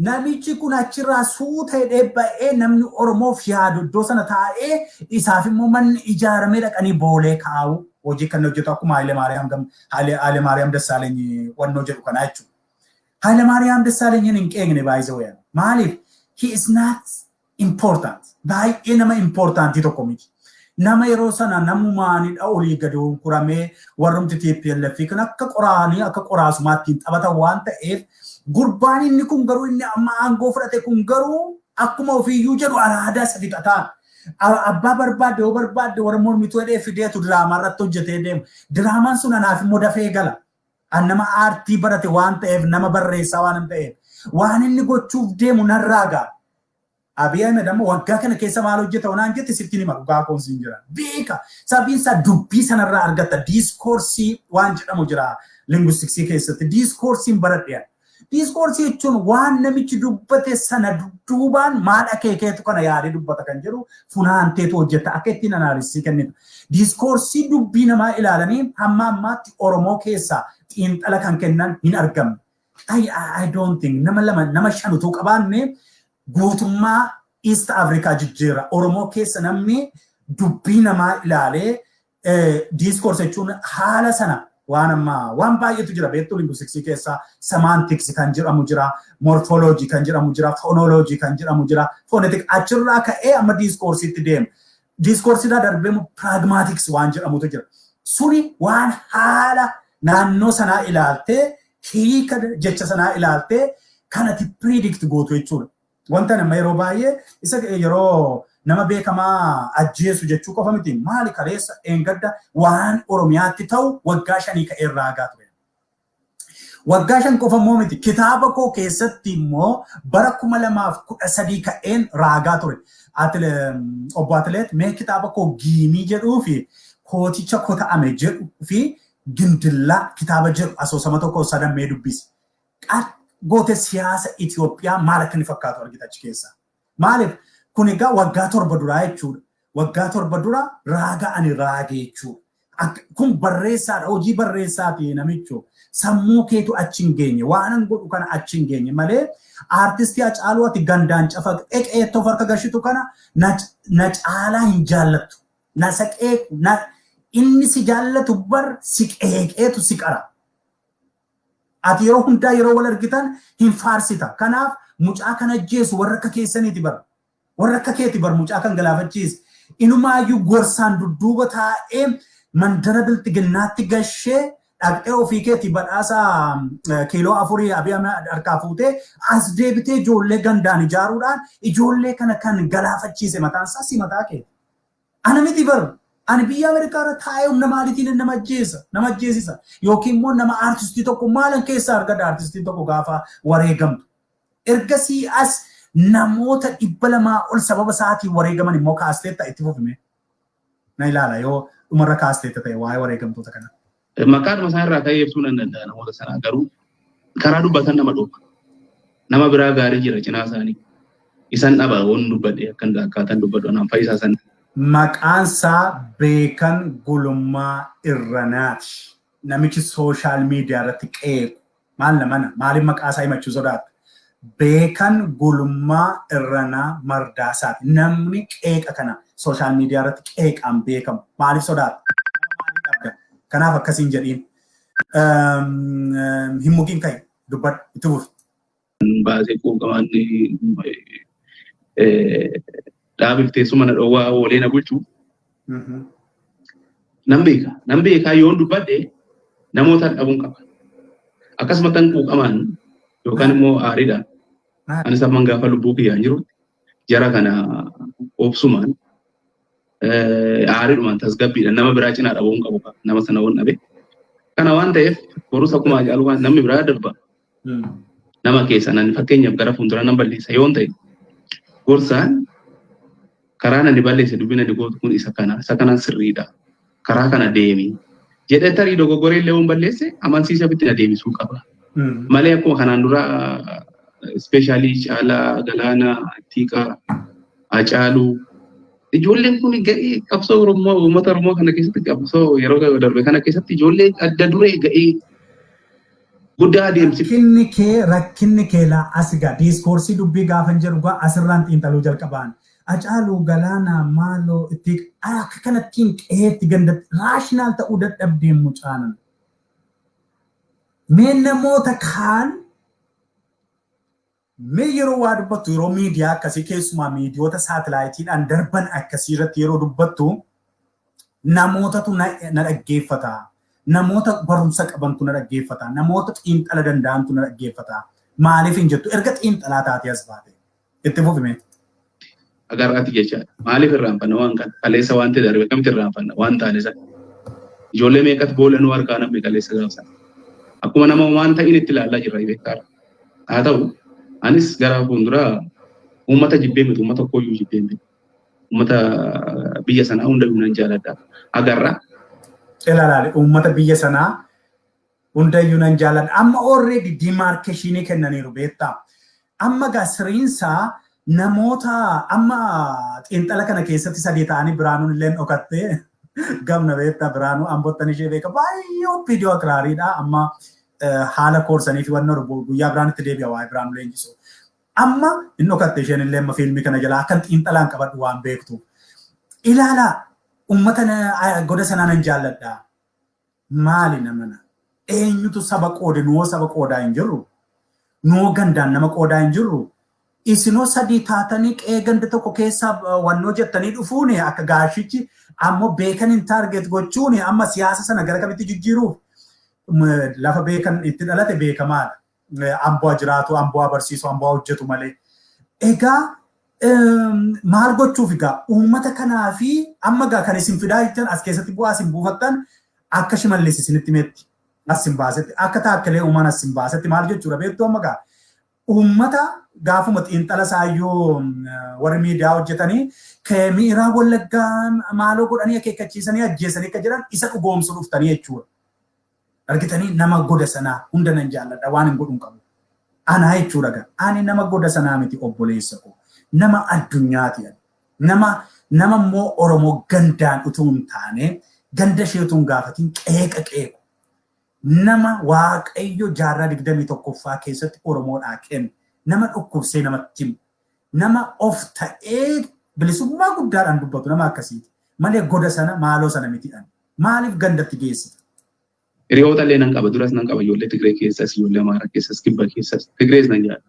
namichi kun achirraa suuta hidhee ba'ee, namni Oromoof yaadu iddoo sana taa'ee, isaaf immoo manni ijaaramee dhaqanii boolee kaa'u, hojii kan hojjetu akkuma Haile Maariyaam Dassaaleny wannoo jedhu kanaa jechuudha. Haile Maariyaam Dassaalenyiin hin qeeqne baay'ee wayan. Maaliif? He is not important. Baay'ee nama importantii tokko miti. Nama yeroo sana namumaanidha olii gadi hunkuramee warrumti TPLF kan akka qoraanii akka qoraasumaatti taphatan waan ta'eef, gurbaan inni kun garuu, inni amma aangoo fudhate kun garuu, akkuma ofiiyyuu jedhu araadaa isa fixataa. Abbaa barbaadde yoo barbaadde warra mormituu jedhee fideetu diraamaa irratti hojjetee deema. Diraamaan sun anaaf immoo dafee gala. An nama aartii barate waan ta'eef, nama barreessaa waan ta'eef, waan inni gochuuf deemu narraa ga'a. Abiy Ahmed amma waggaa kana keessa maal hojjeta onaan jette, sitti hima, dhugaa koon siin jira. Beeka. Sababiin isaa dubbii sanarraa argatta. Discoursii waan jedhamu jira linguisticsii keessatti. Discoursiin baradhe. Discoursii jechuun waan namichi dubbate sana dudduubaan maal akeekeetu kana yaadee dubbata kan jedhu funaanteetu hojjeta, akka ittiin analysisii kennita. Discoursii dubbii namaa ilaalanii hamma ammaatti Oromoo keessaa xiinxala kan kennan hin argamne. I don't think nama lama, nama shan utuu qabaanne guutummaa East Africa jijjiirra. Oromoo keessa namni dubbii namaa ilaalee, discourse jechuun haala sana, waan amma waan baay'eetu jira beektuu, linguisticsii keessa semantics kan jedhamu jira, morphology kan jedhamu jira, phonology kan jedhamu jira, phonetic, achirraa ka'ee amma discoursiitti deema. Discoursiirraa darbee pragmatics waan jedhamutu jira. Suni waan haala naannoo sanaa ilaaltee, hiika jecha sanaa ilaaltee kanati predict gootu jechuudha. Wanta nama yeroo baay'ee isa yeroo nama beekamaa ajjeesu jechuu qofa miti. Maali, kaleessa eengadda waan Oromiyaatti ta'u waggaa 5 ka'ee raagaa ture. Waggaa 5 qofa immoo miti. Kitaaba koo keessatti immoo bara 2013 ka'een raagaa ture. Obbo Atileet, mee kitaaba koo Giimii jedhuu fi Kooticha Kota'ame jedhu fi Gindillaa kitaaba jedhu asoosama tokko sadan mee dubbisi. Goote siyaasa Itoophiyaa maal akka inni fakkaatu argita achi keessaa. Maaliif, kun egaa waggaa 7 duraa jechuudha. Waggaa 7 dura raaga ani raage jechuudha. Kun barreessaadha, hojii barreessaati namicho. Sammuu keetu achi hin geenye, waan an godhu kana achi hin geenye malee, aartistii Hacaaluu ati gandaan cafaqxee qeettoo harka gashitu kana na caalaa hin jaallattu. Na saqee inni si jaallatu bar si qeeqeetu si qara. Ati yeroo hundaa yeroo wal argitan hin faarsita. Kanaaf mucaa kan ajjeesu warra akka keessaniiti bar. Warra akka keeti bar mucaa kan galaafachiise. Inumaayyuu gorsaan dudduuba taa'ee mandara bilxiginnaatti gashee, dhaqxee ofii keeti badhaasa kiiloo 4 Abiy harkaa fuutee as deebitee ijoollee gandaan ijaaruudhaan ijoollee kana kan galaafachiise mataan isaa si mataa keeti. Ana miti bar. Ani biyya Ameerikaa irra taa'ee humna maaliitiin nama ajjeesa, nama ajjeesisa? Yookiin immoo nama aartistii tokko maalan keessaa argata aartistiin tokko gaafa wareegamtu? Ergasii as namoota 200 ol sababa isaatiin wareegaman immoo kaasteetta, itti fufime. Na ilaala, yoo dhumarra kaasteetta ta'e waa'ee wareegamtoota kana. Maqaadhuma isaa irraa ka'ee ibsuu nan danda'a namoota sanaa, garuu karaa dubbatan nama dhuunfa. Nama biraa gaarii jira cinaa isaanii. Isan dhaba waan dubbadhe akkan akkaataan dubbadhu anaan fayyisaa sana. Maqaan isaa Beekan Gulummaa Irranaati. Namichi social media irratti qeequ. Maal namana? Maaliif maqaa isaa himachuu sodaata? Beekan Gulummaa Irranaa Mardaasaati. Namni qeeqa kana social media irratti qeeqaan beekamu. Maaliif sodaata? Kanaaf akkasiin jedhiin. Hin muqiin, ka'i, dubbadhu, itti fufi. Baasee quuqamaan dhaabiif teessuma na dhoowwaa oolee na bulchu. Nan beeka. Nan beekaa, yoon dubbadhe namoota dhabuun qaba. Akkasuma kan quuqamaan yookaan immoo aariidhaan. Anis amman gaafa lubbuu kiyyaan jiru jara kana obsumaan, aariidhumaan, tasgabbiidhaan nama biraa cinaa dhabuun qabu nama sana waan dhabe. Kana waan ta'eef borus akkuma Hacaaluu waan namni biraa darba. Nama keessa nan fakkeenyaaf gara fuulduraa nan balleessa yoon ta'e, gorsaan karaa nani balleesse, dubbii nani gootu kun isa kana, isa kanaan sirriidha. Karaa kana deemi. Jedhee tarii dogoggoree illee yoon balleesse amansiisa ofitti na deebisuu qaba. Malee akkuma kanaan dura especially Caalaa, Galaanaa, Tiiqaa, Hacaaluu, ijoolleen kun ga'ee qabsoo Oromoo, uummata Oromoo kana keessatti, qabsoo yeroo darbe kana keessatti ijoollee adda duree ga'ee guddaa adeemsifte. Rakkinni kee laa as gaa discourse dubbii gaafan jedhu gaa asirraan xiinxaluu jalqabaan. Hacaaluu, Galaanaa, maaloo itti akka kanattiin qe'eetti gandatti rational ta'uu dadhabdeen mucaanan. Mee namoota kaan, mee yeroo waa dubbattu, yeroo miidiyaa akkasii, keessumaa miidiyoota saatalaayitiidhaan darban akkasii irratti yeroo dubbattu, namootatu na dhaggeeffata. Namoota barumsa qabantu na dhaggeeffata. Namoota xiinxala danda'antu na dhaggeeffata. Maaliif hin jettu erga xiinxalaa taatee as baate? Itti fufime. Agarraati jechaadha. Maaliif irraanfanna waan kana? Kaleessa waan ta'e darbe kamitti irraanfanna waan taane sana? Ijoollee meeqatu boolla nu harkaa namni kaleessa gaafsan? Akkuma nama waan ta'in itti ilaalaa jirra beekaadha. Haa ta'u, anis gara fuulduraa uummata jibbee miti, uummata tokkoyyuu jibbee miti. Uummata biyya sanaa hundayyuu nan jaaladha. Agarra. Ilaalaale, uummata biyya sanaa hundayyuu nan jaaladha. Amma already demarcation kennaniiru, beektaa. Amma gaa siriinsaa namoota amma xiinxala kana keessatti sadii ta'anii, Biraanuun illee dhokattee gamna, beektaa, Biraanuu ambottan ishee beeka, baay'ee viidiyoo akiraariidha. Amma haala koorsanii fi wanna guyyaa biraan itti deebi'a waa'ee Biraanuu leenjisu. Amma hin dhokatte isheen illee, amma fiilmii kana jalaa akkan xiinxalaan qabadhu waan beektu. Ilaalaa, uummata goda sanaa nan jaalladha. Maali namana? Eenyutu saba qoode? Nuoo saba qoodaa hin jirru. Nuoo gandaan nama qoodaa hin jirru. Isinoo sadii taatanii qe'ee ganda tokko keessaa wannoo jettanii dhufuuni akka gaashichi ammoo Beekan hin target gochuuni amma siyaasa sana gara kamitti jijjiiruuf? Lafa Beekan itti dhalate beekamaadha. Amboo jiraatu, amboo barsiisu, amboo hojjetu malee. Egaa maal gochuuf egaa uummata kanaa fi amma egaa kan isin fidaa jirtan as keessatti bu'aa isin buufattan, akka Shimallis isinitti himetti as isin baasetti, akka Taakkalee Uumaan as isin baasetti maal jechuudha beektu? Amma egaa uummata gaafuma xiinxala isaayyuu warri miidiyaa hojjetanii miiraa Wallaggaa maaloo godhanii akeekkachiisanii ajjeesanii akka jedhan isa dhugoomsu dhuftanii jechuudha. Argitanii, nama goda sanaa hunda nan jaalladha, waan hin godhu qabu. Anaa jechuudha gaa. Ani nama goda sanaa miti, obboleessa koo. Nama addunyaati. Nama immoo Oromoo gandaan utuu hin taane, ganda ishee utuu hin gaafatin qeeqa qeequ. Nama Waaqayyo jaarraa 21ffaa keessatti Oromoodhaa kenne. Nama dhukkubsee namatti himu. Nama of ta'ee bilisummaa guddaadhaan dubbatu, nama akkasiiti. Malee goda sana maaloo sana miti ani. Maaliif gandatti geessita? Hiriyoota illee nan qaba, duras nan qaba, ijoollee Tigree keessas, ijoollee Amaaraa keessas, Kibba keessas, Tigrees nan jaalladha.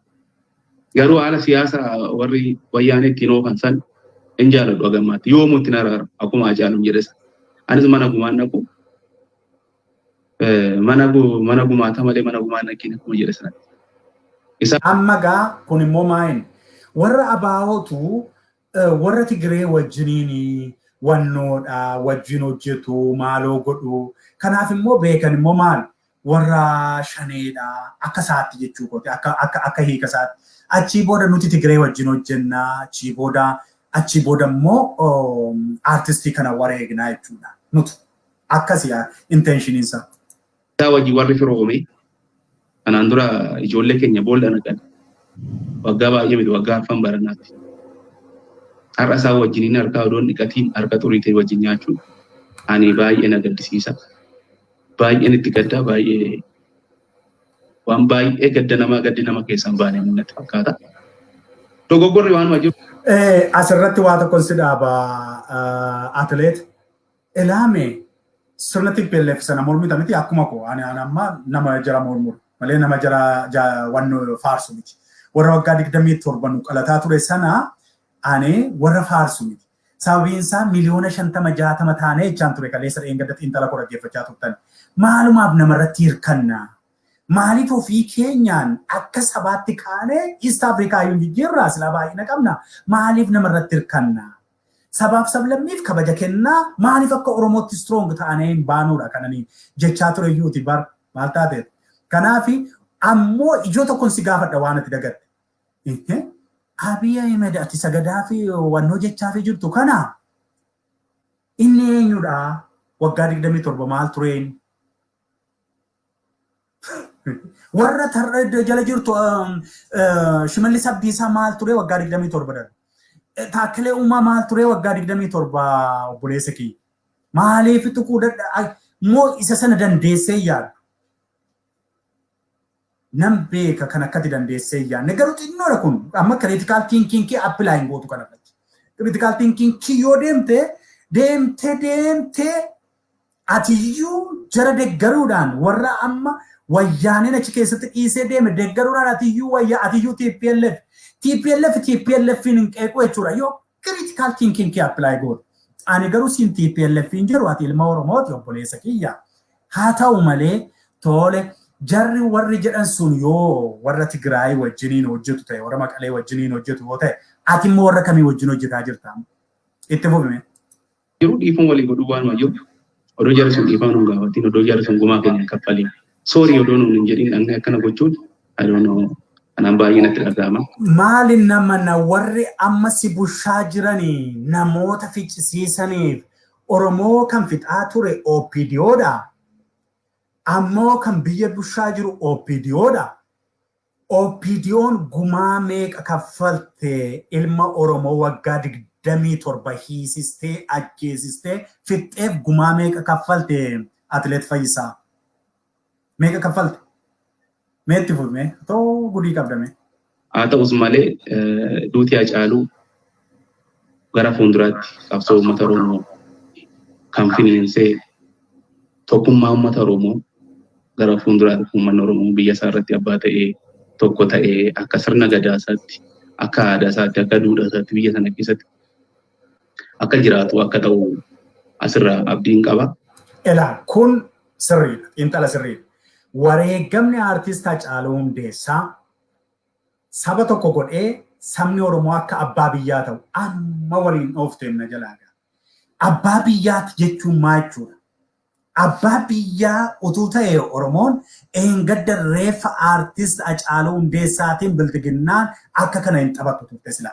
Garuu haala siyaasa warri wayyaanee ittiin oofan san hin jaalladhu hagammaatti. Yoomuu ittiin araara akkuma Hacaaluun jedhe sana. Anis mana gumaan dhaqu, mana gumaata malee mana gumaan dhaqiin akkuma jedhe sanatti. Amma gaa kun immoo maayin warra abaa'ootu warra Tigree wajjiniin wannoodha wajjin hojjetu maaloo godhu. Kanaaf immoo Beekan immoo maal warra shaneedha akka isaatti jechuu kooti, akka hiika isaatti. Achii booda nuti Tigree wajjin hojjennaa, achii booda immoo aartistii kana wareegnaa jechuudha. Nutu akkasii intentioniin isaa. Isaa wajjin warri firoome kanaan dura ijoollee keenya boolla naqan. Waggaa baay'ee miti, waggaa arfan barannaatti. Har'a isaan wajjiniin harkaa odoon dhiqatiin harka xurii ta'e wajjin nyaachuun ani baay'ee na gaddisiisa. Baay'een itti gaddaa, baay'ee waan baay'ee gadda namaa gaddi nama keessaa hin baane natti fakkaata. Dogoggorri waanuma jiru. Asirratti waa tokko si dhaaba, atileet. Ilaame, sirna TPLF sana mormita miti? Akkuma koo ani amma nama jara mormuru malee nama jara wanno faarsu miti. Warra waggaa 27 nu qalataa ture sana ani warra faarsu miti. Sababiin isaa 50,000,000 60 taanee jechaan ture kaleessa dheengadda xiinxala koo dhaggeeffachaa turtan. Maalumaaf namarratti hirkanna? Maaliif ofii keenyaan akka sabaatti kaanee East Africa iyyuu jijjiirraa silaa baay'ina qabna. Maaliif namarratti hirkanna? Sabaaf sablammiif kabaja kennaa, maaliif akka Oromootti strong ta'anii hin baanuudha kananii jechaa ture iyyuuti bar maal taateet. Kanaaf ammoo ijoo tokkoon si gaafadha, waan ati dagatte. Abiy Ahmed ati sagadaa fi wannoo jechaa fi jirtu kana inni eenyudha? Waggaa 27 maal tureen? Warra tarra jala jirtu, Shimallis Abdiisaa maal ture waggaa 27 darbe? Taakkalee Uumaa maal ture waggaa 27, obboleessa kiyya? Maaliif tuquu dadha moo isa sana dandeessee yaaddu? Nan beeka kan akkati dandeessee yaadne, garuu xinnoodha kun amma critical thinking kee apply hin gootu kanarratti. Critical thinking kee yoo deemte deemte deemte, atiyyuu jara deeggaruudhaan, warra amma wayyaaneen achi keessatti dhiisee deeme deeggaruudhaan, atiyyuu wayyaa, atiyyuu TPLF TPLF TPLF hin qeequ jechuudha yoo critical thinking kee apply gootu. Ani garuu siin TPLF hin jiru, ati ilma Oromooti, obboleessa kiyya. Haa ta'u malee, tole, jarri warri jedhan sun yoo warra Tigraay wajjiniin hojjetu ta'e, warra Maqalee wajjiniin hojjetu yoo ta'e, ati immoo warra kamii wajjin hojjetaa jirta? Itti fufime. Jiru dhiifama walii godhuu waanuma jiru. Odoo jarri sun dhiifama nuun gaafatiin, odoo jarri sun gumaa keenya kaffaliin, sorry odoo nuun hin jedhin dhaqnee akkana gochuun, I don't know, anaan baay'ee natti dhaga'ama. Maali nama na warri amma si bushaa jiranii namoota ficcisiisaniif Oromoo kan fixaa ture OPDOdha. Ammoo kan biyya bushaa jiru OPDOdha. OPDOn gumaa meeqa kaffalte? Ilma Oromoo waggaa 27 hiisistee, ajjeesistee, fixxeef gumaa meeqa kaffalte, Atileet Fayyisaa? Meeqa kaffalte? Meetti fufime? Too gudii qabdame. Haa ta'us malee, duuti Hacaaluu gara fuulduraatti qabsoo uummata Oromoo kan finiinsee, tokkummaa uummata Oromoo gara fuulduraatti uummanni Oromoo biyya isaa irratti abbaa ta'ee, tokko ta'ee, akka sirna gadaa isaatti, akka aadaa isaatti, akka duudhaa isaatti biyya sana keessatti akka jiraatu akka ta'u asirraa abdiin qaba. Elaa, kun sirriidha. Xiinxala sirriidha. Wareegamni aartist Hacaaluu Hundeessaa saba tokko godhee sabni Oromoo akka abbaa biyyaa ta'u amma waliin dhoofte na jalaa. Abbaa biyyaati jechuun maal jechuudha? Abbaa biyyaa utuu ta'e Oromoon eengadda reeffa aartist Hacaaluu Hundeessaatiin biltiginnaan akka kana hin taphattu turte sila.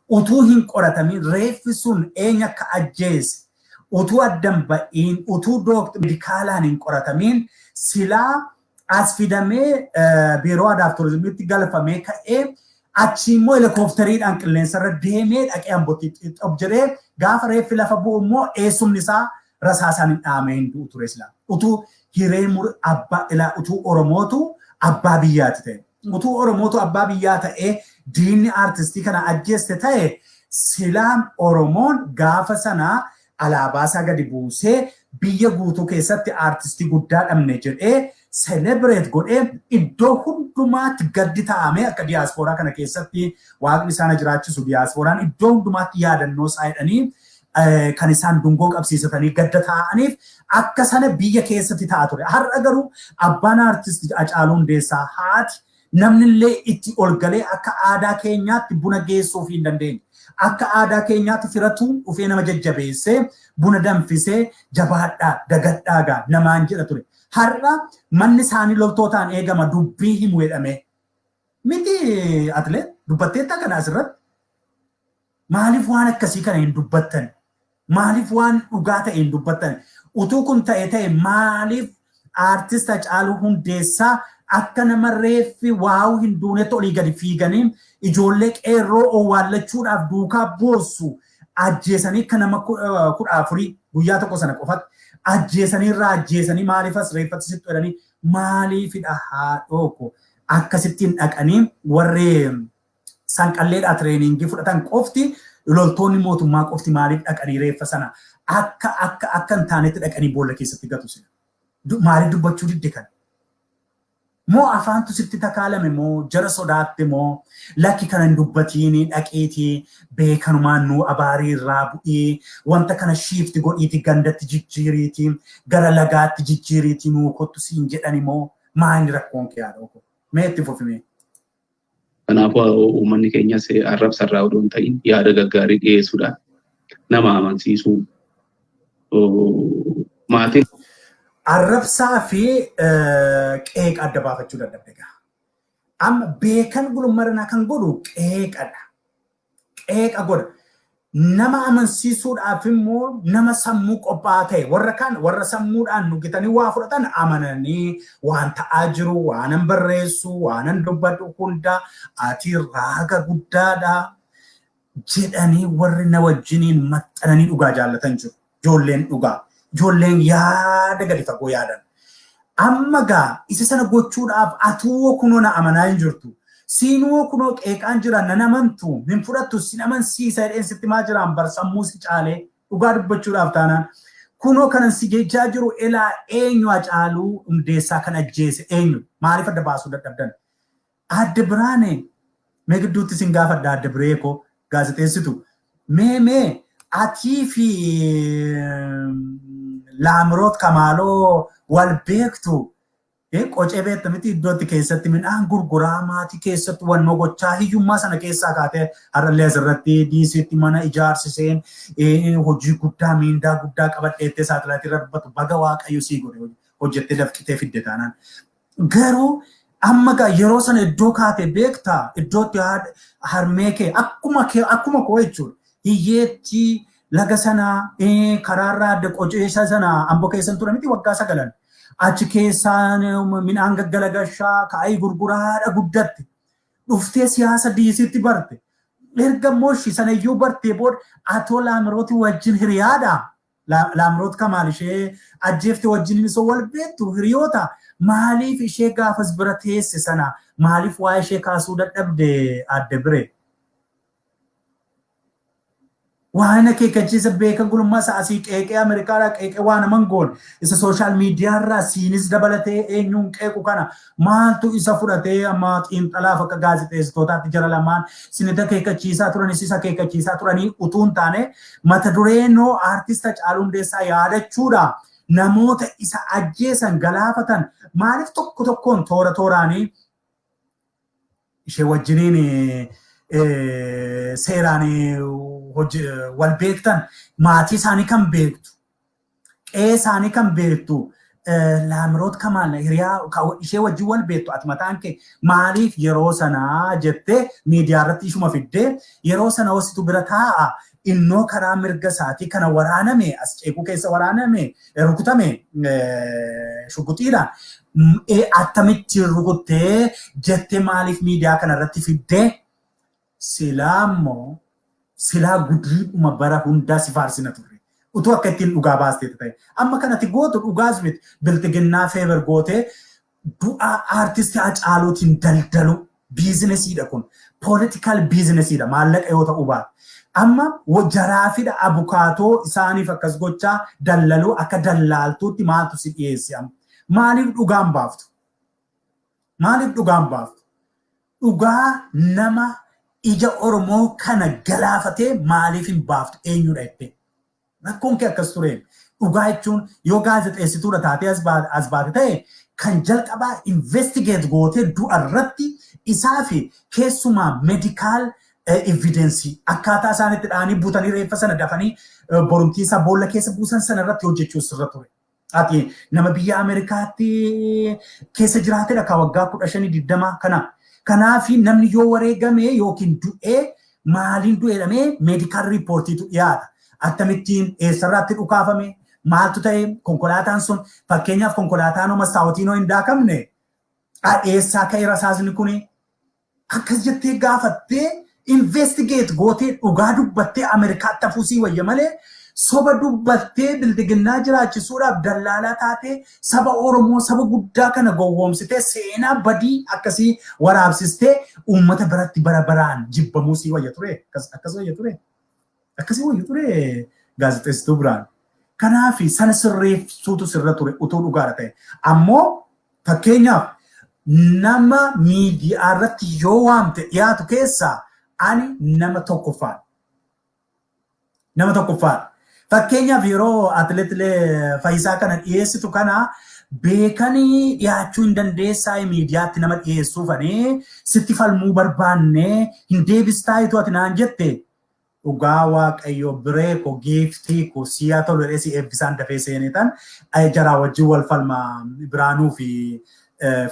Utuu hin qoratamin, reeffi sun eenyu akka ajjeese utuu addan ba'iin, utuu medikaalaan hin qoratamiin, silaa as fidamee biiroo aadaa fi turizimiitti galfamee ka'ee, achi immoo helikooftariidhaan qilleensarra deemee dhaqee Ambootti xob jedhee, gaafa reeffi lafa bu'u immoo eessumni isaa rasaasaan hin dhahamee hin du'u ture sila. Utuu hiree abbaa ilaa utuu Oromootu abbaa biyyaati ta'e. Utuu Oromootu abbaa biyyaa ta'ee diinni aartistii kana ajjeeste ta'e, silaan Oromoon gaafa sanaa alaabaa isaa gadi buusee biyya guutuu keessatti aartistii guddaa dhabne jedhee celebrate godhee, iddoo hundumaatti gaddi ta'amee, akka diyaaspooraa kana keessatti waaqni isaan jiraachisu, diyaasporaan iddoo hundumaatti yaadannoo isaa jedhanii kan isaan dungoo qabsiisatanii gadda taa'aniif akka sana biyya keessatti ta'a ture. Har'a garuu abbaan aartist Hacaaluu Hundeessaa, haati, namni illee itti ol galee akka aadaa keenyaatti buna geessuuf hin dandeenye. Akka aadaa keenyaatti firatu dhufee nama jajjabeessee, buna danfisee, "Jabaadhaa, dagadhaa gaa" namaan jedha ture. Har'a manni isaanii loltootaan eegama dubbii himu jedhamee. Miti, atileet, dubbatteetta kana asirratti? Maaliif waan akkasii kana hin dubbattan? Maaliif waan dhugaa ta'e hin dubbattan? Utuu kun ta'e ta'e, maaliif aartist Hacaaluu Hundeessaa Akka nama reeffi waa'uu hin duunetti olii gadi fiiganii ijoollee qeerroo owwaallachuudhaaf duukaa boossu ajjeesanii akka nama 14 guyyaa tokko sana qofatti ajjeesanii irraa ajjeesanii, maaliif as reeffatti sitti jedhanii, maaliifidha haadhoo ko akkasittiin dhaqanii warri sanqalleedhaa training fudhatan qofti, loltoonni mootummaa qofti maaliif dhaqanii reeffa sana akka hin taanetti dhaqanii boolla keessatti gatu sila? Maaliif dubbachuu didde kana? Moo afaantu sitti takaalame, moo jara sodaatte, moo lakki kana hin dubbatiini, dhaqiitii beekanumaan nuu abaarii irraa bu'ii, wanta kana shift godhiitii gandatti jijjiiriitii, gara lagaatti jijjiiriitii nuu kottu siin jedhani, moo maali rakkoon kee haadha koo? Mee itti fufimee. Kanaafuu uummanni keenyas arrabsa irraa odoo hin ta'in yaada gaggaarii dhiyeessuudhaan nama amansiisuu maatiin. Arrabsaa fi qeeqa adda baafachuu dadhabde gaa. Amma beekan gulummaranaa kan godhu qeeqadha. Qeeqa godha. Nama amansiisuudhaaf immoo nama sammuu qophaa'aa ta'e, warra kaan warra sammuudhaan nugitanii waa fudhatan amananii, waan ta'aa jiru, waanan barreessu, waanan dubbadhu hunda ati raaga guddaadha jedhanii warri na wajjiniin maxxananii dhugaa jaallatan jiru. Ijoolleen dhugaa. Ijoolleen yaada gadi fagoo yaadan. Amma gaa isa sana gochuudhaaf atuu kunoo na amanaa hin jirtu. Siinuu kunoo qeeqaan jira, nan amantu, hin fudhattu, sin amansiisa jedheen sitti maa jiraan bar sammuu si caalee dhugaa dubbachuudhaaf taanaan. Kunoo kanan si jechaa jiru elaa, eenyu Hacaaluu Hundeessaa kan ajjeese eenyu? Maaliif adda baasuu dadhabdan? Adde Biraane, mee gidduutti sin gaafadha, adde Biree koo gaazexeessitu. Mee atii fi Laamiroot Kamaaloo wal beektu? Qocee beekta miti, iddootti keessatti midhaan gurguraa, maatii keessatti wannoo gochaa, hiyyummaa sana keessaa kaatee har'allee asirratti diisiitti mana ijaarsiseen, hojii guddaa, miindaa guddaa qabadheettee saatalaayitii irra dubbatu, baga Waaqayyo sii godhe, hojjettee dafqitee fidde taanaan. Garuu amma gaa yeroo sana iddoo kaate beektaa, iddootti harmee kee akkuma koo jechuudha. Hiyyeettii laga sanaa karaarraa adda qoceessa sana Amboo keessan ture miti waggaa 9. Achi keessaan midhaan gaggalagashaa kaa'ii gurguraadha guddatte. Dhuftee siyaasa diisiitti barte. Erga immoo ishii sana iyyuu bartee booda atoo Laamirooti wajjin hiriyaadha. Laamiroot Kamaal ishee ajjeefte wajjin isoo wal beektu, hiriyoota, maaliif ishee gaafas bira teesse sana maaliif waa ishee kaasuu dadhabde, adde Biree? Waan akeekkachiisa beekan gulummaa isa asii qeeqee, Ameerikaadhaa qeeqee waan naman goone, isa social miidiyaarraa siinis dabalatee eenyuun qeequ kana maaltu isa fudhatee amma xiinxalaaf akka gaazexeessitootaatti jara lamaan sinit akeekkachiisaa turanis isa akeekkachiisaa turanii utuu hin taane, mata dureenoo aartist Hacaaluu Hundeessaa yaadachuudha. Namoota isa ajjeesan, galaafatan maaliif tokko tokkoon toora tooraanii ishee wajjiniin seeraan wal beektan, maatii isaanii kan beektu, qe'ee isaanii kan beektu, Laamiroot Kamaal hiriyaa ishee wajjin wal beektu, ati mataan kee maaliif yeroo sanaa jettee miidiyaa irratti ishuma fiddee, yeroo sana hositu bira taa'a, innoo karaa mirga isaatii kana waraaname, as ceekuu keessa waraaname, rukutame shuguxiidhaan, attamitti rukuttee jettee maaliif miidiyaa kana irratti fiddee? Silaa immoo silaa gudiidhuma bara hundaa si faarsina turre. Utuu akka ittiin dhugaa baastee ta'e. Amma kanatti gootu dhugaas miti. Biltiginnaa favor gootee du'a aartistii Hacaaluutiin daldalu businessiidha kun. Political businessiidha maallaqa yoo ta'uu baate. Amma jaraafidha abukaatoo isaaniif akkas gochaa dallaluu, akka dallaaltuutti maaltu si dhiyeesse amma? Maaliif dhugaan baaftu? Maaliif dhugaan baaftu? Dhugaa nama ija Oromoo kana galaafatee maaliif hin baaftu, eenyudha jettee? Rakkoon kee akkas tureen. Dhugaa jechuun yoo gaazexeessituudha taatee as baate ta'e, kan jalqabaa investigate gootee du'a irratti isaa fi keessumaa medical evidence, akkaataa isaan itti dha'anii butanii reeffa sana dafanii borumtii isaa boolla keessa buusan sana irratti hojjechuu sirra ture. Ati nama biyya Ameerikaatti keessa jiraatedha ka waggaa 15 20 kana. Kanaaf namni yoo wareegame yookiin du'ee, maaliin du'e jedhamee medical reportiitu dhiyaata. Akkamittiin, eessarraatti dhukaafame, maaltu ta'e, konkolaataan sun, fakkeenyaaf konkolaataan mastaawwatiin hin daakamne Eessaa ka'e rasaasni kuni? Akkas jettee gaafattee, investigate gootee, dhugaa dubbattee Ameerikaatti hafuu sii wayya malee, soba dubbattee bildiginnaa jiraachisuudhaaf dallaalaa taatee saba Oromoo, saba guddaa kana gowwoomsitee, seenaa badii akkasii waraabsistee uummata biratti bara baraan jibbamuu sii wayya ture. Akkas wayya ture. Akkasii wayya ture, gaazexeessituu biraan. Kanaaf sana sirreessuutu sirra ture utuu dhugaadha ta'e. Ammoo fakkeenyaaf nama miidiyaa irratti yoo waamte dhiyaatu keessaa ani nama tokkoffaadha. Nama tokkoffaadha. Fakkeenyaaf yeroo atileet Fayyisaa kana dhiyeessitu kana beekanii dhiyaachuu hin dandeessaa, miidiyaatti nama dhiyeessuufanii sitti falmuu barbaanne hin deebistaa itu ati naan jette, dhugaa Waaqayyo biree ko, giiftii ko, siyaa tolu jedhee si eebbisaan dafee seenee tan jaraa wajjin wal falma Biraanuu fi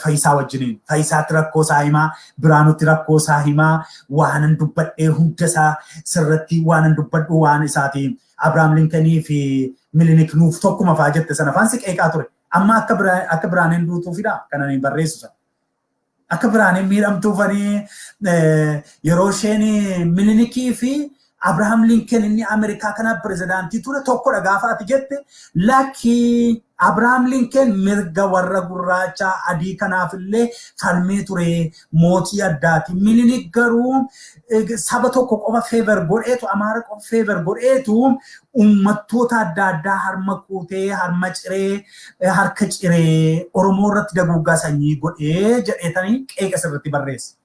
Fayyisaa wajjiniin. Fayyisaatti rakkoo isaa himaa, Biraanutti rakkoo isaa himaa, waanan dubbadhee hunda isaa sirratti waanan dubbadhu waan isaati. Abrahaam Linkanii fi Milinik nuuf tokkuma fa'aa jette sana afaan si qeeqaa ture. Amma akka Biraaneen duutuufidha kan ani barreessu sana. Akka Biraaneen miidhamtuufanii yeroo isheen Milinikii fi Abrahaam Lincoln inni Ameerikaa kana pirezidaantii ture tokkodha gaafa ati jette, lakki, Abrahaam Lincoln mirga warra gurraachaa adii kanaaf illee falmee ture, mootii addaati. Minilik garuu saba tokko qofa favor godheetu, Amaara qofa favor godheetu, uummattoota adda addaa harma kuutee, harma ciree, harka ciree, Oromoo irratti daguuggaa sanyii godhee jedheetanii qeeqa sirriitti barreesse.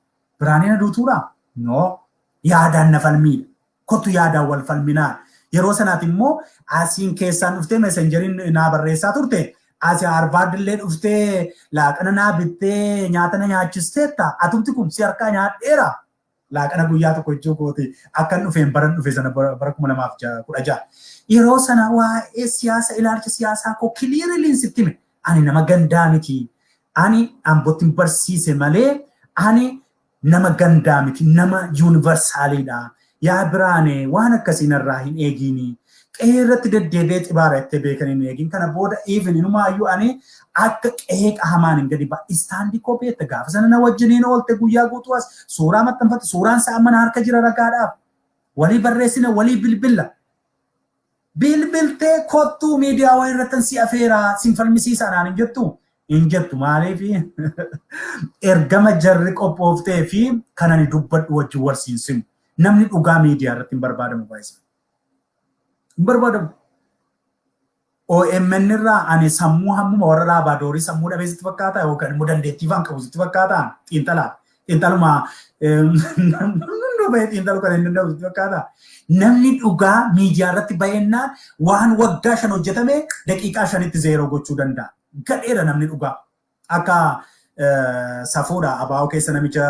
Biraaneen aduutuudha? No. Yaadaan na falmiidha. Kottu yaadaan wal falminaa. Yeroo sanaati immoo asiin keessaan dhuftee Messengeriin naa barreessaa turte. Asi Harvard illee dhuftee laaqana naa bittee nyaata na nyaachisteetta. Atumti kun si harkaa nyaadheera. Laaqana guyyaa tokko jechuu kooti. Akkan dhufeen baran dhufe sana bara 2016. Yeroo sana waa'ee siyaasa, ilaalcha siyaasaa koo clearly sitti hime. Ani nama gandaa miti. Ani Ambootti barsiise malee ani nama gandaa miti. Nama universaliidha. Yaa Biraane, waan akkasii narraa hin eegiini. Qe'ee irratti deddeebi'ee xibaara jettee beekan hin eegin. Kana booda even inumaayyuu ani akka qeeqa hamaan hin gadi ba'a. Stand koo beekta, gaafa sana na wajjiniin oolte guyyaa guutuu, as suuraa maxxanfatte, suuraan isaa mana harka jira ragaadhaaf. Walii barreessina, walii bilbilla. Bilbiltee kottuu miidiyaa wayii irratti si afeeraa sin falmisiisaa naan hin jettu. Hin jettu. Maaliif? Ergama jarri qophooftee fi kan ani dubbadhu wajjin wal siinsimu. Namni dhugaa miidiyaa irratti hin barbaadamu baay'isa. Hin barbaadamu. OMN irraa ani sammuu hammuma warra laabaadorii sammuu dhabeessitti fakkaata yookaan immoo dandeettii faan qabu sitti fakkaata xiinxalaa. Xiinxaluma hunduu bahee xiinxaluu kan hin danda'u sitti fakkaata. Namni dhugaa miidiyaa irratti bahennaan waan waggaa 5 hojjetame daqiiqaa 5tti zeeroo gochuu danda'a. Gadheedha namni dhugaa. Akka safuudha abaa'oo keessa namicha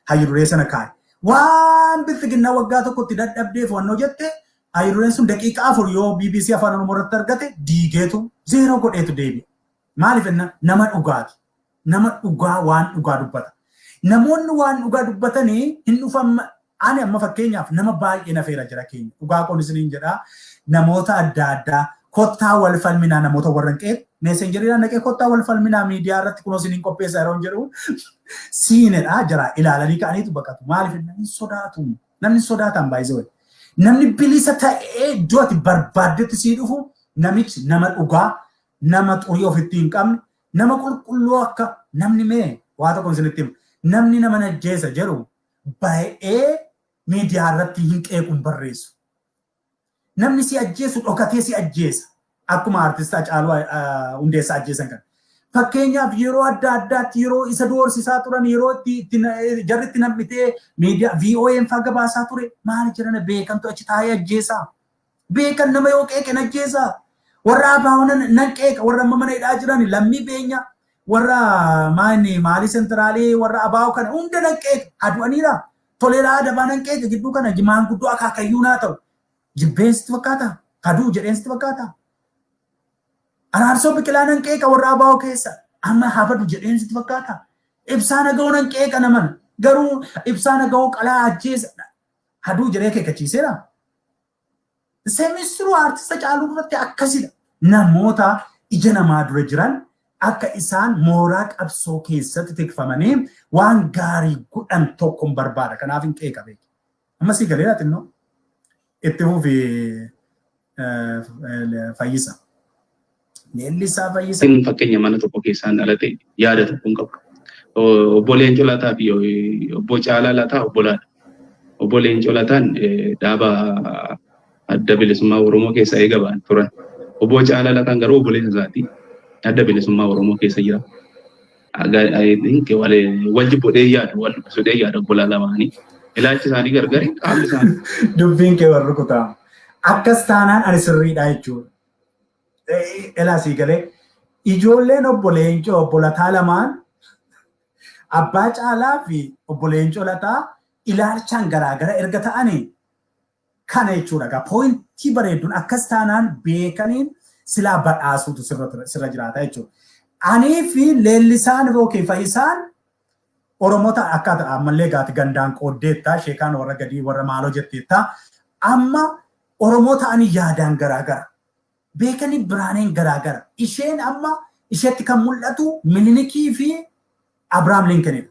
hayyu duree sana kaa'e. Waan bilxiginnaa waggaa tokkotti dadhabdeef wannoo jette, hayyu dureen sun daqiiqaa 4 yoo BBC Afaan Oromoo irratti argate diigeetu zeeroo godheetu deebi'a. Maaliif jenna, nama dhugaati. Nama dhugaa waan dhugaa dubbata. Namoonni waan dhugaa dubbatanii hin dhufan. Ani amma fakkeenyaaf nama baay'ee nafeera jira keenya. Dhugaa qoon isiniin jedhaa, namoota adda addaa kottaa wal falminaa, namoota warra hin qeequ Messengeriidhaan dhaqee kottaa wal falminaa, miidiyaa irratti kunoo isiniin qopheessaa yeroo jedhu siinedha jira, ilaalanii ka'aniitu baqatu. Maaliif? Namni sodaatu. Namni sodaatan baay'isee wali. Namni bilisa ta'ee iddoo ati barbaaddetti sii dhufu namichi nama dhugaa, nama xurii ofitti hin qabne, nama qulqulluu akka namni mee waa tokko isinitti hima. Namni nama najjeesa jedhu baay'ee miidiyaa irratti hin qeequ, hin barreessu. Namni si ajjeesu dhokatee si ajjeesa. Akkuma aartist Hacaaluu Hundeessaa ajjeesan kana. Fakkeenyaaf yeroo adda addaatti yeroo isa doorsisaa turan, yeroo itti jarri itti nam'itee miidiyaa VOA'n faa gabaasaa ture, maali jedhana, beekantu achi taa'ee ajjeesaa. Beekan nama yoo qeeqen ajjeesaa. Warra ABO nan qeeqa, warra amma mana hidhaa jiran, lammii beenya, warra maali maalii sentraalii, warra ABO kana hunda nan qeeqa. Adu'aniira. Toleeraa Adabaa nan qeeqa, gidduu kana maanguddoo akaakayyuu naa ta'u. Jibbeen sitti fakkaata? Kaduu jedheen sitti fakkaata? Araarsoo Biqilaa nan qeeqa, warra ABO keessa. Amma habadu jedheen sitti fakkaata? Ibsaa Naga'oo nan qeeqa naman. Garuu Ibsaa Naga'oo qalaa ajjeesa. Haduu jedhee akeekkachiiseera. Seemistiruu aartista Caaluu irratti akkasidha. Namoota ija namaa dura jiran Akka isaan mooraa qabsoo keessatti tikfamanii waan gaarii godhan tokko hin barbaada. Kanaaf hin qeeqa beeki. Amma sii galeera xinnoo. Itti fufi, Fayyisa. Leellisaa Fayyisa. Fakkeenya mana tokko keessaan dhalate yaada tokko hin qabu. Obbo Leencoo Lataa fi obbo Caalaa Lataa obbolaadha. Obbo Leencoo Lataan dhaaba Adda Bilisummaa Oromoo keessa eega ba'an turan. Obbo Caalaa Lataan garuu obboleessa isaati. Adda Bilisummaa Oromoo keessa jira. Wal jibbodhee yaadu, wal dubbisudhee yaadu obbolaa lamaanii. Ilaalchi isaanii gargari, qaamni isaanii. Dubbiin kee warri kutaa. Akkas taanaan ani sirriidha jechuudha. Elaa sii galee ijoolleen obbo Leencoo obbo Lataa lamaan, abbaa Caalaa fi obbo Leencoo Lataa, ilaalchaan garaagara erga ta'anii kana jechuudha. Egaa pointii bareedduun akkas taanaan beekaniin silaa badhaasuutu sirra jiraata jechuudha. Anii fi Leellisaan yookiin Fayyisaan Oromoota akka ammallee gaati gandaan qooddeetta, sheekaan warra gadii warra maaloo jetteetta. Amma Oromoo ta'anii yaadaan garaagara. Beekanii Biraaneen garaagara. Isheen amma isheetti kan mul'atu Minilikii fi Abiraam Linkenidha.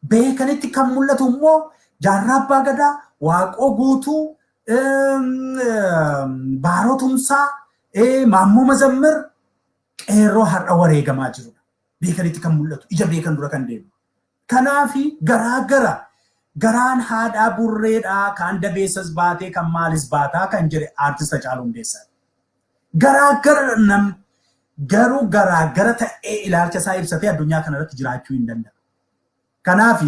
Beekanitti kan mul'atu immoo Jaarraa Abbaa Gadaa, Waaqoo Guutuu, Baaroo Tumsaa, Maammoo Mazammir, qeerroo har'a wareegamaa jirudha. Beekanitti kan mul'atu ija beekan dura kan deemu. Kanaafi garaagara garaan haadhaa burreedhaa, kaan dabeessas baatee kan maalis baataa kan jedhe aartist Hacaaluu Hundeessaa. Garaagara nam garuu garaagara ta'ee ilaalcha isaa ibsatee addunyaa kanarratti jiraachuu hin danda'a. Kanaaf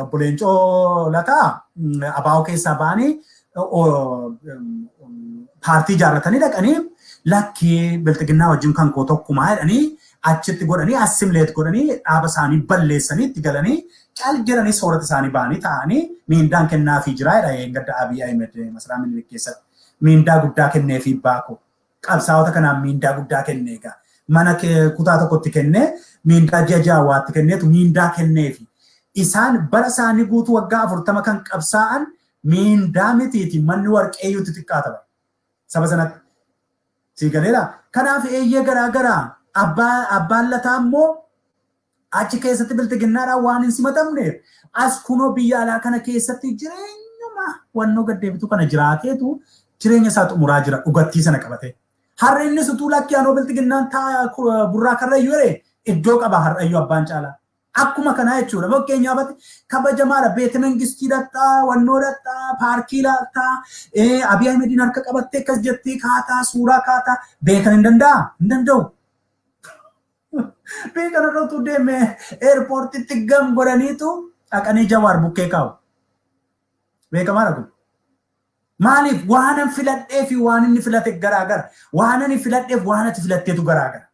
obbo Leencoo Lataa ABO keessaa ba'anii paartii ijaarratanii dhaqanii, lakkii, bilxiginnaa wajjin kan koo tokkumaa jedhanii achitti godhanii, assimilate godhanii, dhaaba isaanii balleessanii itti galanii, cal jedhanii soorata isaanii ba'anii taa'anii miindaan kennaafii jira jedha eeggadda Abiy Ahmed masaraa Minilik keessatti. Miindaa guddaa kenneefii baako. Qabsaa'ota kanaan miindaa guddaa kenne egaa. Mana kutaa tokkotti kennee, miindaa ji'a ji'a waatti kenneetu miindaa kenneefi. Isaan bara isaanii guutuu waggaa 40 kan qabsaa'an miindaa mitiiti, manni warqeeyyuu xixiqqaata bara. Saba sanatti. Sii galeera. Kanaaf eeyyee garaa garaa abbaan Lataa immoo achi keessatti bilxiginnaadhaan waan hin simatamneef as kunoo biyya alaa kana keessatti jireenyuma wannoo gaddeebitu kana jiraateetu jireenya isaa xumuraa jira dhugattii sana qabatee. Har'a innis utuu lakkii anoo bilxiginnaan burraa karrayyuu jedhee iddoo qaba har'ayyuu abbaan Caalaa. Akkuma kanaa jechuudha. Fakkeenyaaf kabajamaadha. Beete mangistii dhaqxaa, wannoo dhaqxaa, paarkii laaqxaa, Abiy Ahimediin harka qabattee akkas jettee kaataa, suuraa kaataa. Beekan hin danda'a? Hin danda'u. Beekan irra utuu deemee eerpoortitti gam godhaniitu dhaqanii Jawaar bukkee kaa'u. Beekamaadha kun. Maaliif? Waan an filadhee fi waan inni filate garaagara. Waan ani filadheef waan ati filatteetu garaagara.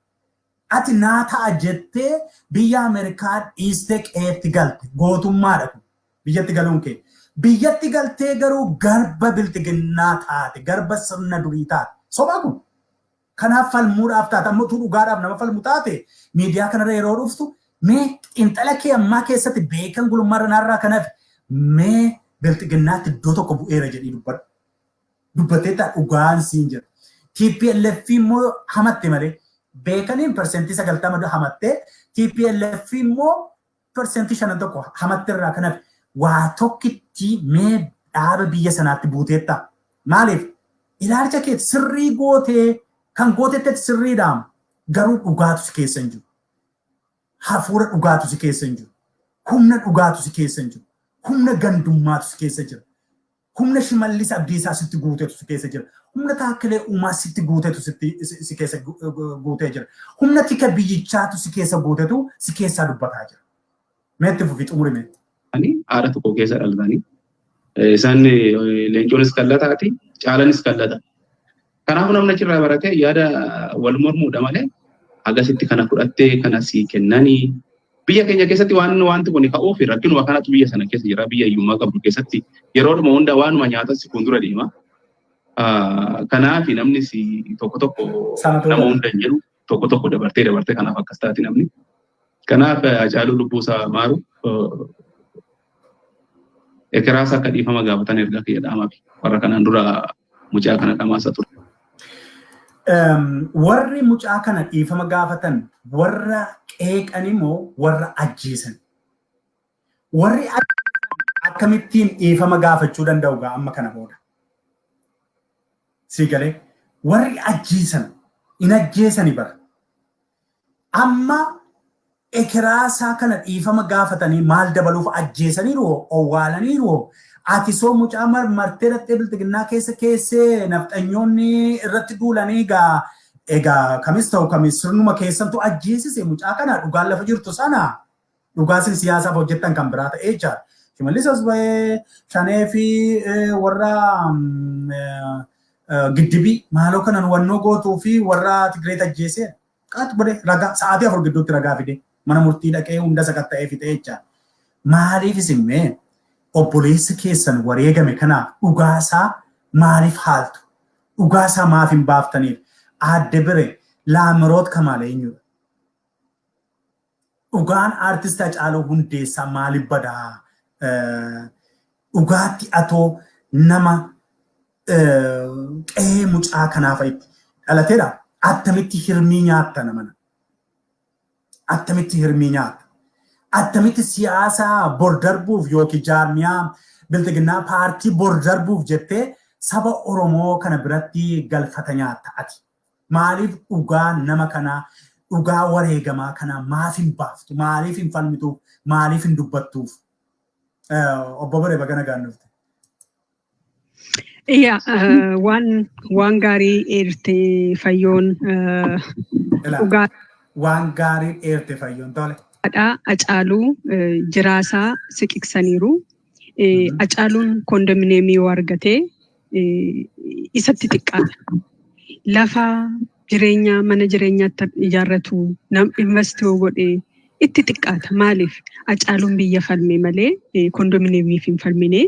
Ati naa ta'a jettee biyya Ameerikaa dhiistee qe'eetti galte. Gootummaadha kun. Biyyatti galuun kee. Biyyatti galtee garuu garba bilxiginnaa taate. Garba sirna durii taate. Sobaa kun. Kanaaf falmuudhaaf taate. Amma utuu dhugaadhaaf nama falmu taate, miidiyaa kanarra yeroo dhuftu mee xiinxala kee ammaa keessatti Beekan Gulummaarra naarraa kanaaf mee bilxiginnaatti iddoo tokko bu'eera jedhii dubbadhu. Dubbattee ta'a dhugaan siin jedha. TPLF immoo hamatte malee, beekaniin 90% hamattee, TPLF immoo 51% hamatte irraa kanaaf waa tokkitti mee dhaaba biyya sanaatti buuteetta. Maaliif? Ilaalcha kee sirrii gootee kan gootetti sirriidhaam, garuu dhugaatu si keessa hin jiru. Hafuura dhugaatu si keessa hin jiru. Humna dhugaatu si keessa hin jiru. Humna gandummaatu si keessa jira. Humna Shimallis Abdiisaa sitti guutetu si keessa jira. Humna Taakkalee Uumaa sitti guutetu si keessa guutee jira. Humna tika biyyichaatu si keessa guutetu si keessaa dubbataa jira. Meetti fufi, xumuri mee. Haadha tokko keessa dhalatanii isaan Leencoonis kan Lataati, Caalanis kan Lata. Kanaafuu namni achirraa barate yaada wal mormuudha malee agasitti kana fudhattee kana sii kennanii biyya keenya keessatti waan wanti kun ka'uuf rakkinuma kanatu biyya sana keessa jira. Biyya hiyyummaa qabdu keessatti yeroodhuma hunda waanuma nyaata si fuuldura deema. Kanaaf namni si tokko tokko nama hunda hin jedhu, tokko tokko dabartee dabartee kanaaf akkas taati namni. Kanaaf Hacaaluu lubbuusaa maaru, ekeraasa akka dhiifama gaafatan ergaa kiyya dhaamafi warra kanaan dura mucaa kana dhamaasa ture. Warri mucaa kana dhiifama gaafatan warra qeeqan immoo warra ajjeesan. Warri akkamittiin dhiifama gaafachuu danda'u gaa amma kana booda? Sii galee, warri ajjeesan in ajjeesani bara. Amma ekeraasaa kana dhiifama gaafatanii maal dabaluuf? Ajjeesaniiru, owwaalaniiru. Ati soo mucaa marmartee dhattee bilxiginnaa keessa keessee nafxanyoonni irratti duulanii gaa. Egaa kamis ta'u kamis sirnuma keessantu ajjeesise mucaa kana. Dhugaan lafa jirtu sana, dhugaa isin siyaasaaf hojjettan kan biraa ta'ee jira. Shimallis as bahee Shanee fi warra giddibii maaloo kanan wannoo gootuu fi warra Tigireet ajjeesee qaatu godhe, ragaa sa'aatii 4 gidduutti ragaa fide, mana murtii dhaqee hunda sakatta'ee fixee jecha. Maaliif isin mee obboleessa keessan wareegame kanaaf dhugaasaa maaliif haaltu? Dhugaasaa maaf hin baaftaniif? Aadde Bire, Laamiroot Kamaal eenyudha? Dhugaan aartist Hacaaluu Hundeessaa maaliif badaa? Dhugaatti atoo nama qe'ee mucaa kanaa fa'itti dhalateedha. Attamitti hirmii nyaatta namana? Attamitti hirmii nyaatta? Attamitti siyaasa bor darbuuf yookiin jaarmiyaa bilxiginnaa paartii bor darbuuf jettee saba Oromoo kana biratti galfata nyaatta ati? Maaliif dhugaa nama kanaa, dhugaa wareegamaa kanaa maaf hin baaftu? Maaliif hin falmituuf? Maaliif hin dubbattuuf? Obbo Biree, baga nagaan dhufte. Yaa, waan gaarii eerte Fayyoon, dhugaa. Waan gaarii dheerte Fayyoon, tole. Hacaaluu jiraasaa siqiqsaniiru. Hacaaluun kondominiyeemii yoo argate isatti xiqqaata. Lafa jireenyaa, mana jireenyaatti ijaarratu nam invest yoo godhe itti xiqqaata. Maaliif? Hacaaluun biyya falme malee kondominiyeemiif hin falmine.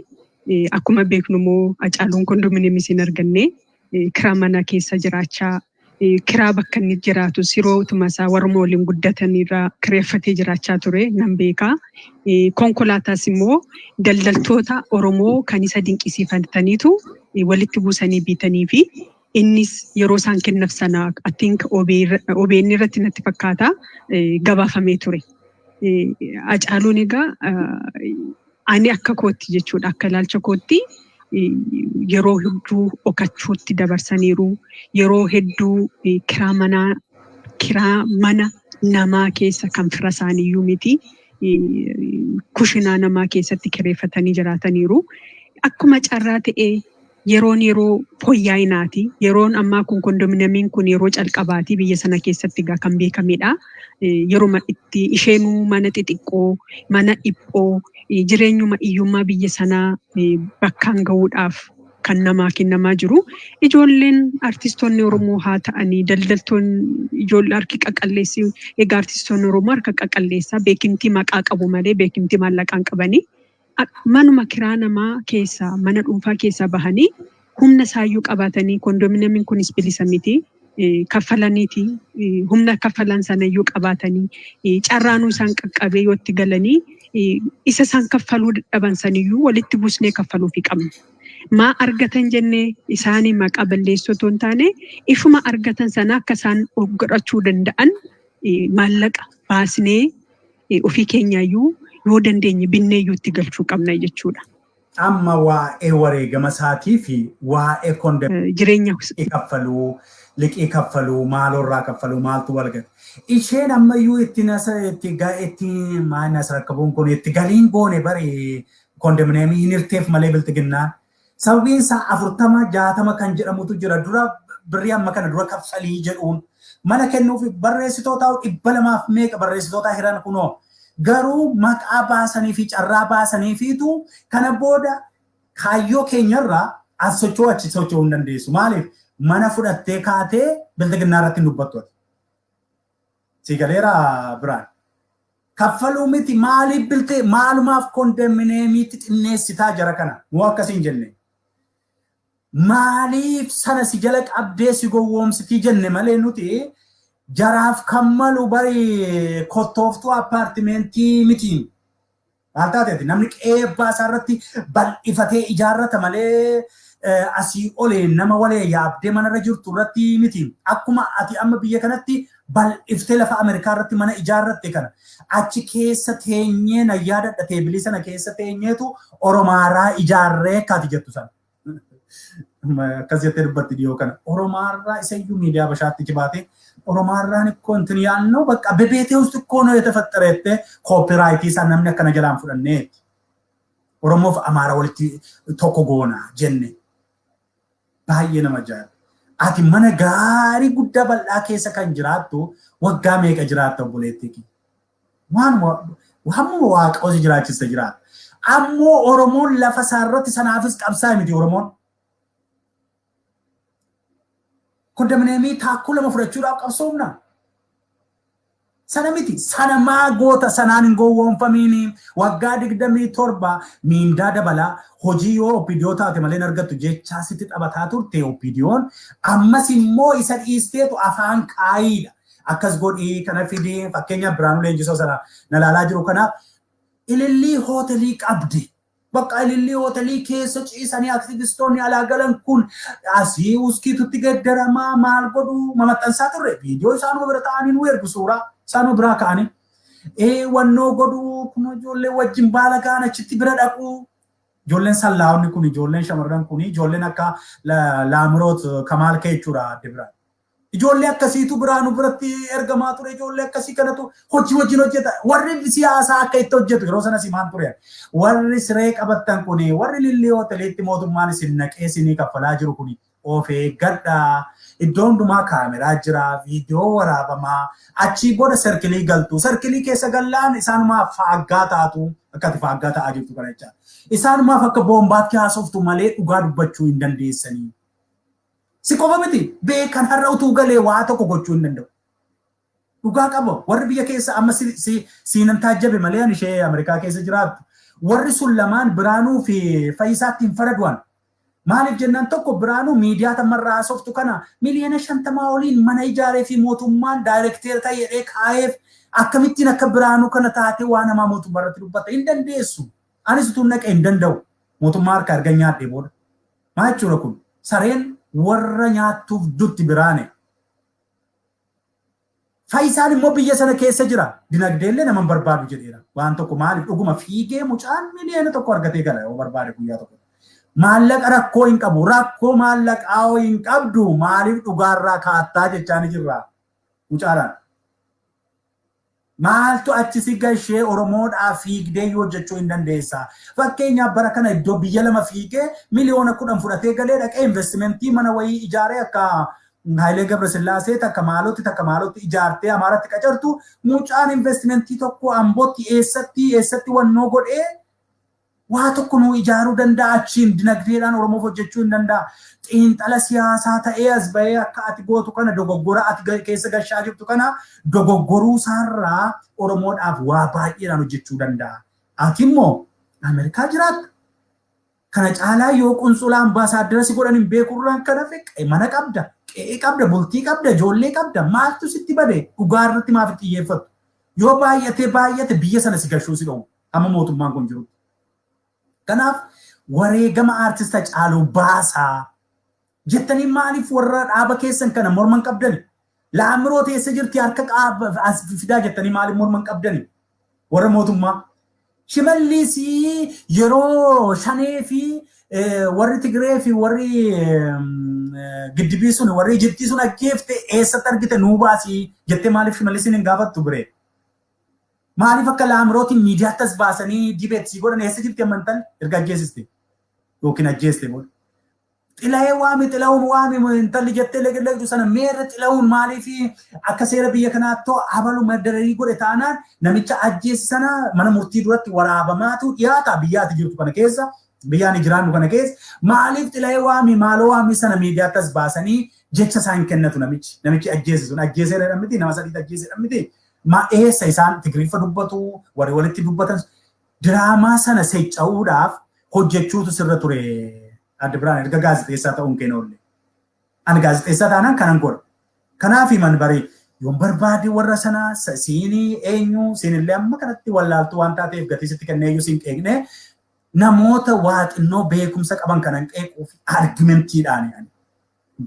Akkuma beeknu immoo Hacaaluun kondominiyeemii hin arganne, kiraa mana keessa jiraachaa, kiraa bakka inni jiraatu sirootuma isaa warra waliin guddatanirraa kireeffatee jiraachaa ture nan beekaa. Konkolaataas immoo daldaltoota Oromoo kan isa dinqisiifataniitu walitti buusanii bitanii fi innis yeroo isaan kennaaf sana, I think, OBN irratti natti fakkaata gabaafamee ture. Hacaaluun egaa ani akka kootti jechuudha, akka ilaalcha kootti, yeroo hedduu dhokachuutti dabarsaniiru. Yeroo hedduu kiraa manaa, kiraa mana namaa keessa, kan fira isaaniiyyuu miti, kushinaa namaa keessatti kireeffatanii jiraataniiru. Akkuma carraa ta'ee yeroon yeroo fooyya'inaati. Yeroon ammaa kun kondominiyeemiin kun yeroo calqabaati biyya sana keessatti egaa kan beekamedha. Yeroo itti isheenuu mana xixiqqoo, mana dhiphoo, jireenyuma hiyyummaa biyya sanaa bakkaan gahuudhaaf kan namaa kennamaa jiru. Ijoolleen artistoonni Oromoo haa ta'anii, daldaltoonni, ijoollee harki qaqalleessi, egaa artistoonni Oromoo harka qaqalleessaa beekumtii maqaa qabu malee beekumtii maallaqaa hin qabanii. Manuma kiraa namaa keessaa, mana dhuunfaa keessaa bahanii, humna isaayyuu qabaatanii, kondominiyeemiin kunis bilisa miti. Kaffalaniiti humna kaffalan sanayyuu qabaatanii, carraanuu isaan qaqqabee yoo itti galanii, isa isaan kaffaluu dadhaban saniyyuu walitti buusnee kaffaluufii qabna. Maa argatan jennee isaanii maqaa balleessoo otoo hin taane, ifuma argatan sana akka isaan godhachuu danda'an maallaqa baasnee ofii keenyaayyuu yoo dandeenye binneeyyuu itti galchuu qabna jechuudha. Amma waa'ee wareegama isaatii fi waa'ee Jireenya kaffaluu, liqii kaffaluu, maalorraa kaffaluu maaltu wal gate? Isheen ammayyuu itti nasa itti itti maal nasa rakkabuun kun itti galiin goone bari kondominiyeemii hin hirteef malee bilxiginnaan. Sababiin isaa 40 60 kan jedhamutu jira, dura birrii amma kana dura kaffalii jedhuun mana kennuuf barreessitoota 200 meeqa barreessitoota hiran kunoo, garuu maqaa baasanii fi carraa baasanii fiitu kana booda kaayyoo keenyarraa as socho'uu achi socho'uu hin dandeessu. Maaliif? Mana fudhattee kaatee bilxiginnaa irratti hin dubbattu. Si galeera biraan. Kaffaluu miti, maaliif biltee maalumaaf kondominiyeemiitti xinneessitaa jara kana? Nu akkasiin jenne. Maaliif sana si jala qabdee si gowwoomsitii jenne malee, nuti jaraaf kan malu bari kottooftuu appaartimeentii mitiin. Maal taateeti, namni qe'ee abbaa isaa irratti bal'ifatee ijaarrata malee Asii olee nama walee yaabdee manarra jirtu irratti miti. Akkuma ati amma biyya kanatti bal'iftee lafa Ameerikaa irratti mana ijaarratte kana achi keessa teenyee, na yaadadha, teebilii sana keessa teenyeetu Oromaaraa ijaarree akkaati jettu sana. Akkas jettee dubbatti dhiyoo kana. Oromaarraa isayyuu miidiyaa bashaatti jibaate Oromaarraan እኮ እንትን ያልነው በቃ በቤቴ ውስጥ እኮ ነው የተፈጠረ jettee copyright isaa namni akkana jalaan fudhanneetti. Oromoof Amaara walitti tokko goona jenne. Baay'ee nama ajaa'iba. Ati mana gaarii guddaa bal'aa keessa kan jiraattu waggaa meeqa jiraatta, obboleettii kiyya? Waan hammuma Waaqa si jiraachiste jiraata. Ammoo Oromoon lafa isaarratti sanaafis qabsaa miti Oromoon. Kondominiyeemii taakkuu lama fudhachuudhaaf qabsoomna. Sana miti. Sana maa goota? Sanaan hin gowwoomfamiini. Waggaa 27 miindaa dabalaa hojii yoo OPDO taate malee hin argattu jechaa sitti taphataa turte OPDOn. Ammas immoo isa dhiisteetu afaan kaayiidha. Akkas godhii, kana fidii. Fakkeenyaaf, Biraanuu Leenjisoo sana na laalaa jiru kanaaf Ilillii hootelii qabdi. Bakka Ilillii hootelii keessa ciisanii aktivistoonni alaa galan kun asii uskiitutti geeddaramaa maal godhu mamaxxansaa turre, viidiyoo isaanuma bira ta'anii nu ergu, suuraa isaanuma biraa ka'anii. Ee, wannoo godhu kun ijoollee wajjin baala ga'an achitti bira dhaqu. Ijoolleen sallaa'onni kun, ijoolleen shamarran kun, ijoolleen akka Laamiroot Kamaal kee jechuudha adde biraa. Ijoollee akkasiitu Biraanuu biratti ergamaa ture. Ijoollee akkasii kanatu hojii wajjin hojjeta. Warri siyaasaa akka itti hojjetu yeroo sana simaan ture. Warri siree qabattan kuni, warri Lillii hooteliitti mootummaan isin naqee isinii kaffalaa jiru kuni, of eeggadhaa. Iddoo hundumaa kaameraa jira, viidiyoo waraabamaa. Achii booda sarkilii galtu. Sarkilii keessa gallaan isaanumaaf faaggaa taatu. Akka ati faaggaa ta'aa jirtu kana jecha. Isaanumaaf akka boombaatti haasoftu malee dhugaa dubbachuu hin dandeessanii. Si qofa miti, beekan har'a utuu galee waa tokko gochuu hin danda'u. Dhugaa qaba. Warri biyya keessa amma siinan taajjabe malee ani ishee Ameerikaa keessa jiraattu. Warri sun lamaan Biraanuu fi Fayyisaatti hin faradu'an. Maaliif jennaan, tokko Biraanuu miidiyaa tammarraa haasoftu kana miliyoona 50 oliin mana ijaaree fi mootummaan daayirekteera ta'e jedhee kaa'eef. Akkamittiin akka Biraanuu kana taatee waa namaa mootummaa irratti dubbata? Hin dandeessu. Anis utuu naqee hin danda'u. Mootummaa harka erga nyaadhee booda. Maal jechuudha kun? Sareen warra nyaattuuf dutti, Biraane. Fayyisaan immoo biyya sana keessa jira. Dinagdeellee nama hin barbaadu jedheera. Waan tokko maaliif dhuguma fiigee mucaan miliyoona 1 argatee gala yoo barbaade guyyaa tokko. Maallaqa rakkoo hin qabu. Rakkoo maallaqaa hin qabdu. Maaliif dhugaarraa kaattaa jechaa ni jirra. Mucaadhaan. Maaltu achi si gashee? Oromoodhaaf fiigdee yoo hojjechuu hin dandeessa. Fakkeenyaaf, bara kana iddoo biyya lama fiigee miliyoona 10 fudhatee galee dhaqee investimentii mana wayii ijaaree, akka Hayilee Gabrasillaasee takka maalotti takka maalotti ijaartee Amaaratti qacartu, mucaan investimentii tokko Ambootti eessatti eessatti wannoo godhee waa tokko nuu ijaaruu danda'a, achiin dinagdeedhaan Oromoof hojjechuu hin danda'a. Xiinxala siyaasaa ta'ee as bahee akka ati gootu kana, dogoggora ati keessa gashaa jirtu kana dogoggoruu isaarraa Oromoodhaaf waa baay'eedhaan hojjechuu danda'a. Ati immoo Ameerikaa jiraatta. Kana caalaa yoo qunsulaa ambaasaaddara si godhan hin beekurraan kan hafe mana qabda, qe'ee qabda, bultii qabda, ijoollee qabda. Maaltu sitti bade? Dhugaa irratti maaf xiyyeeffattu? Yoo baay'atee baay'ate biyya sana si gashuu si dhoowwu hamma mootummaan kun jirutti. Kanaaf wareegama aartist Hacaaluu baasaa jettanii maaliif warra dhaaba keessan kana morman qabdani? Laamiroo teessa jirti, harka as fidaa jettanii maaliif morman qabdani? Warra mootummaa. Shimallis yeroo Shanee fi warri Tigree fi warri Giddibii sun, warri Ijiptii sun ajjeefte eessatti argite, nuu baasii jettee maaliif Shimallisiin hin gaafattu biree? Maaliif akka Laamirootiin miidiyaatti as baasanii debate sii godhan? Eessa jirti ammantan erga ajjeesiste yookiin ajjeeste booda? Xilahee waami, Xila'uun waami, intalli jettee leqleqxu sana meerre Xila'uun? Maaliif akka seera biyya kanaatti abalu madararii godhe taanaan namicha ajjeese sana mana murtii duratti waraabamaatu dhiyaata biyyaati jirtu kana keessa, biyyaan jiraannu kana keessa? Maaliif Xilahee waami, maaloo waami sana miidiyaatti as baasanii jecha isaan kennatu? Namichi ajjeese sun ajjeeseera miti, nama sadiitti ajjeeseera miti. Ma eessa isaan Tigiriiffa dubbatu warri walitti dubbatan? Diraamaa sana secca'uudhaaf hojjechuutu sirra ture. Adde Biraan, erga gaazexeessaa ta'uun keenya oolle. Ani gaazexeessaa taanaan kanan godha. Kanaaf himan barii yoon barbaade warra sana siinii eenyu siinillee amma kanatti wallaaltuu waan taateef gatii sitti kennee iyyuu siin qeeqne. Namoota waa xinnoo beekumsa qaban kanan qeequu fi argumentiidhaan ani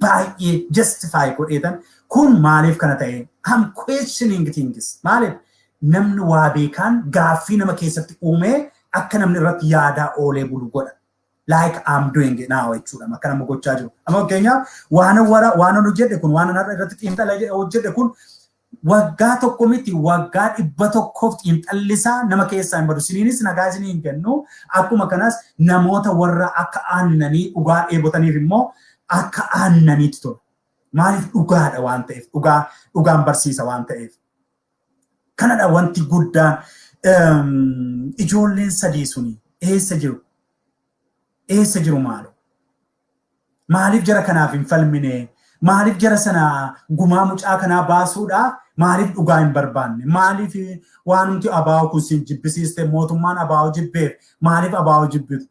baay'ee justify godheetan kun maaliif kana ta'e, I'm questioning things. Maaliif namni waa beekaan gaaffii nama keessatti uumee akka namni irratti yaadaa oolee bulu godha. Like I'm doing it now jechuudha. Akka nama gochaa jiru. Amma fakkeenyaaf waan wara waan hojjedhe kun, waan har'a irratti xiinxala hojjedhe kun, waggaa tokko miti, waggaa 100f xiinxallisaa nama keessaa hin badu. Siniinis nagaa isinii hin kennu. Akkuma kanas namoota warra akka aannanii dhugaa dheebotaniif immoo akka aannaniitti tola. Maaliif? Dhugaadha waan ta'eef, dhugaa dhugaan barsiisa waan ta'eef. Kanadha wanti guddaan. Ijoolleen sadii suni eessa jiru? Eessa jiru maalo? Maaliif jara kanaaf hin falmine? Maaliif jara sana gumaa mucaa kanaa baasuudhaaf maaliif dhugaa hin barbaanne? Maaliif waanumti abaa'oo kun sin jibbisiiste, mootummaan abaa'oo jibbeef maaliif abaa'oo jibbitu?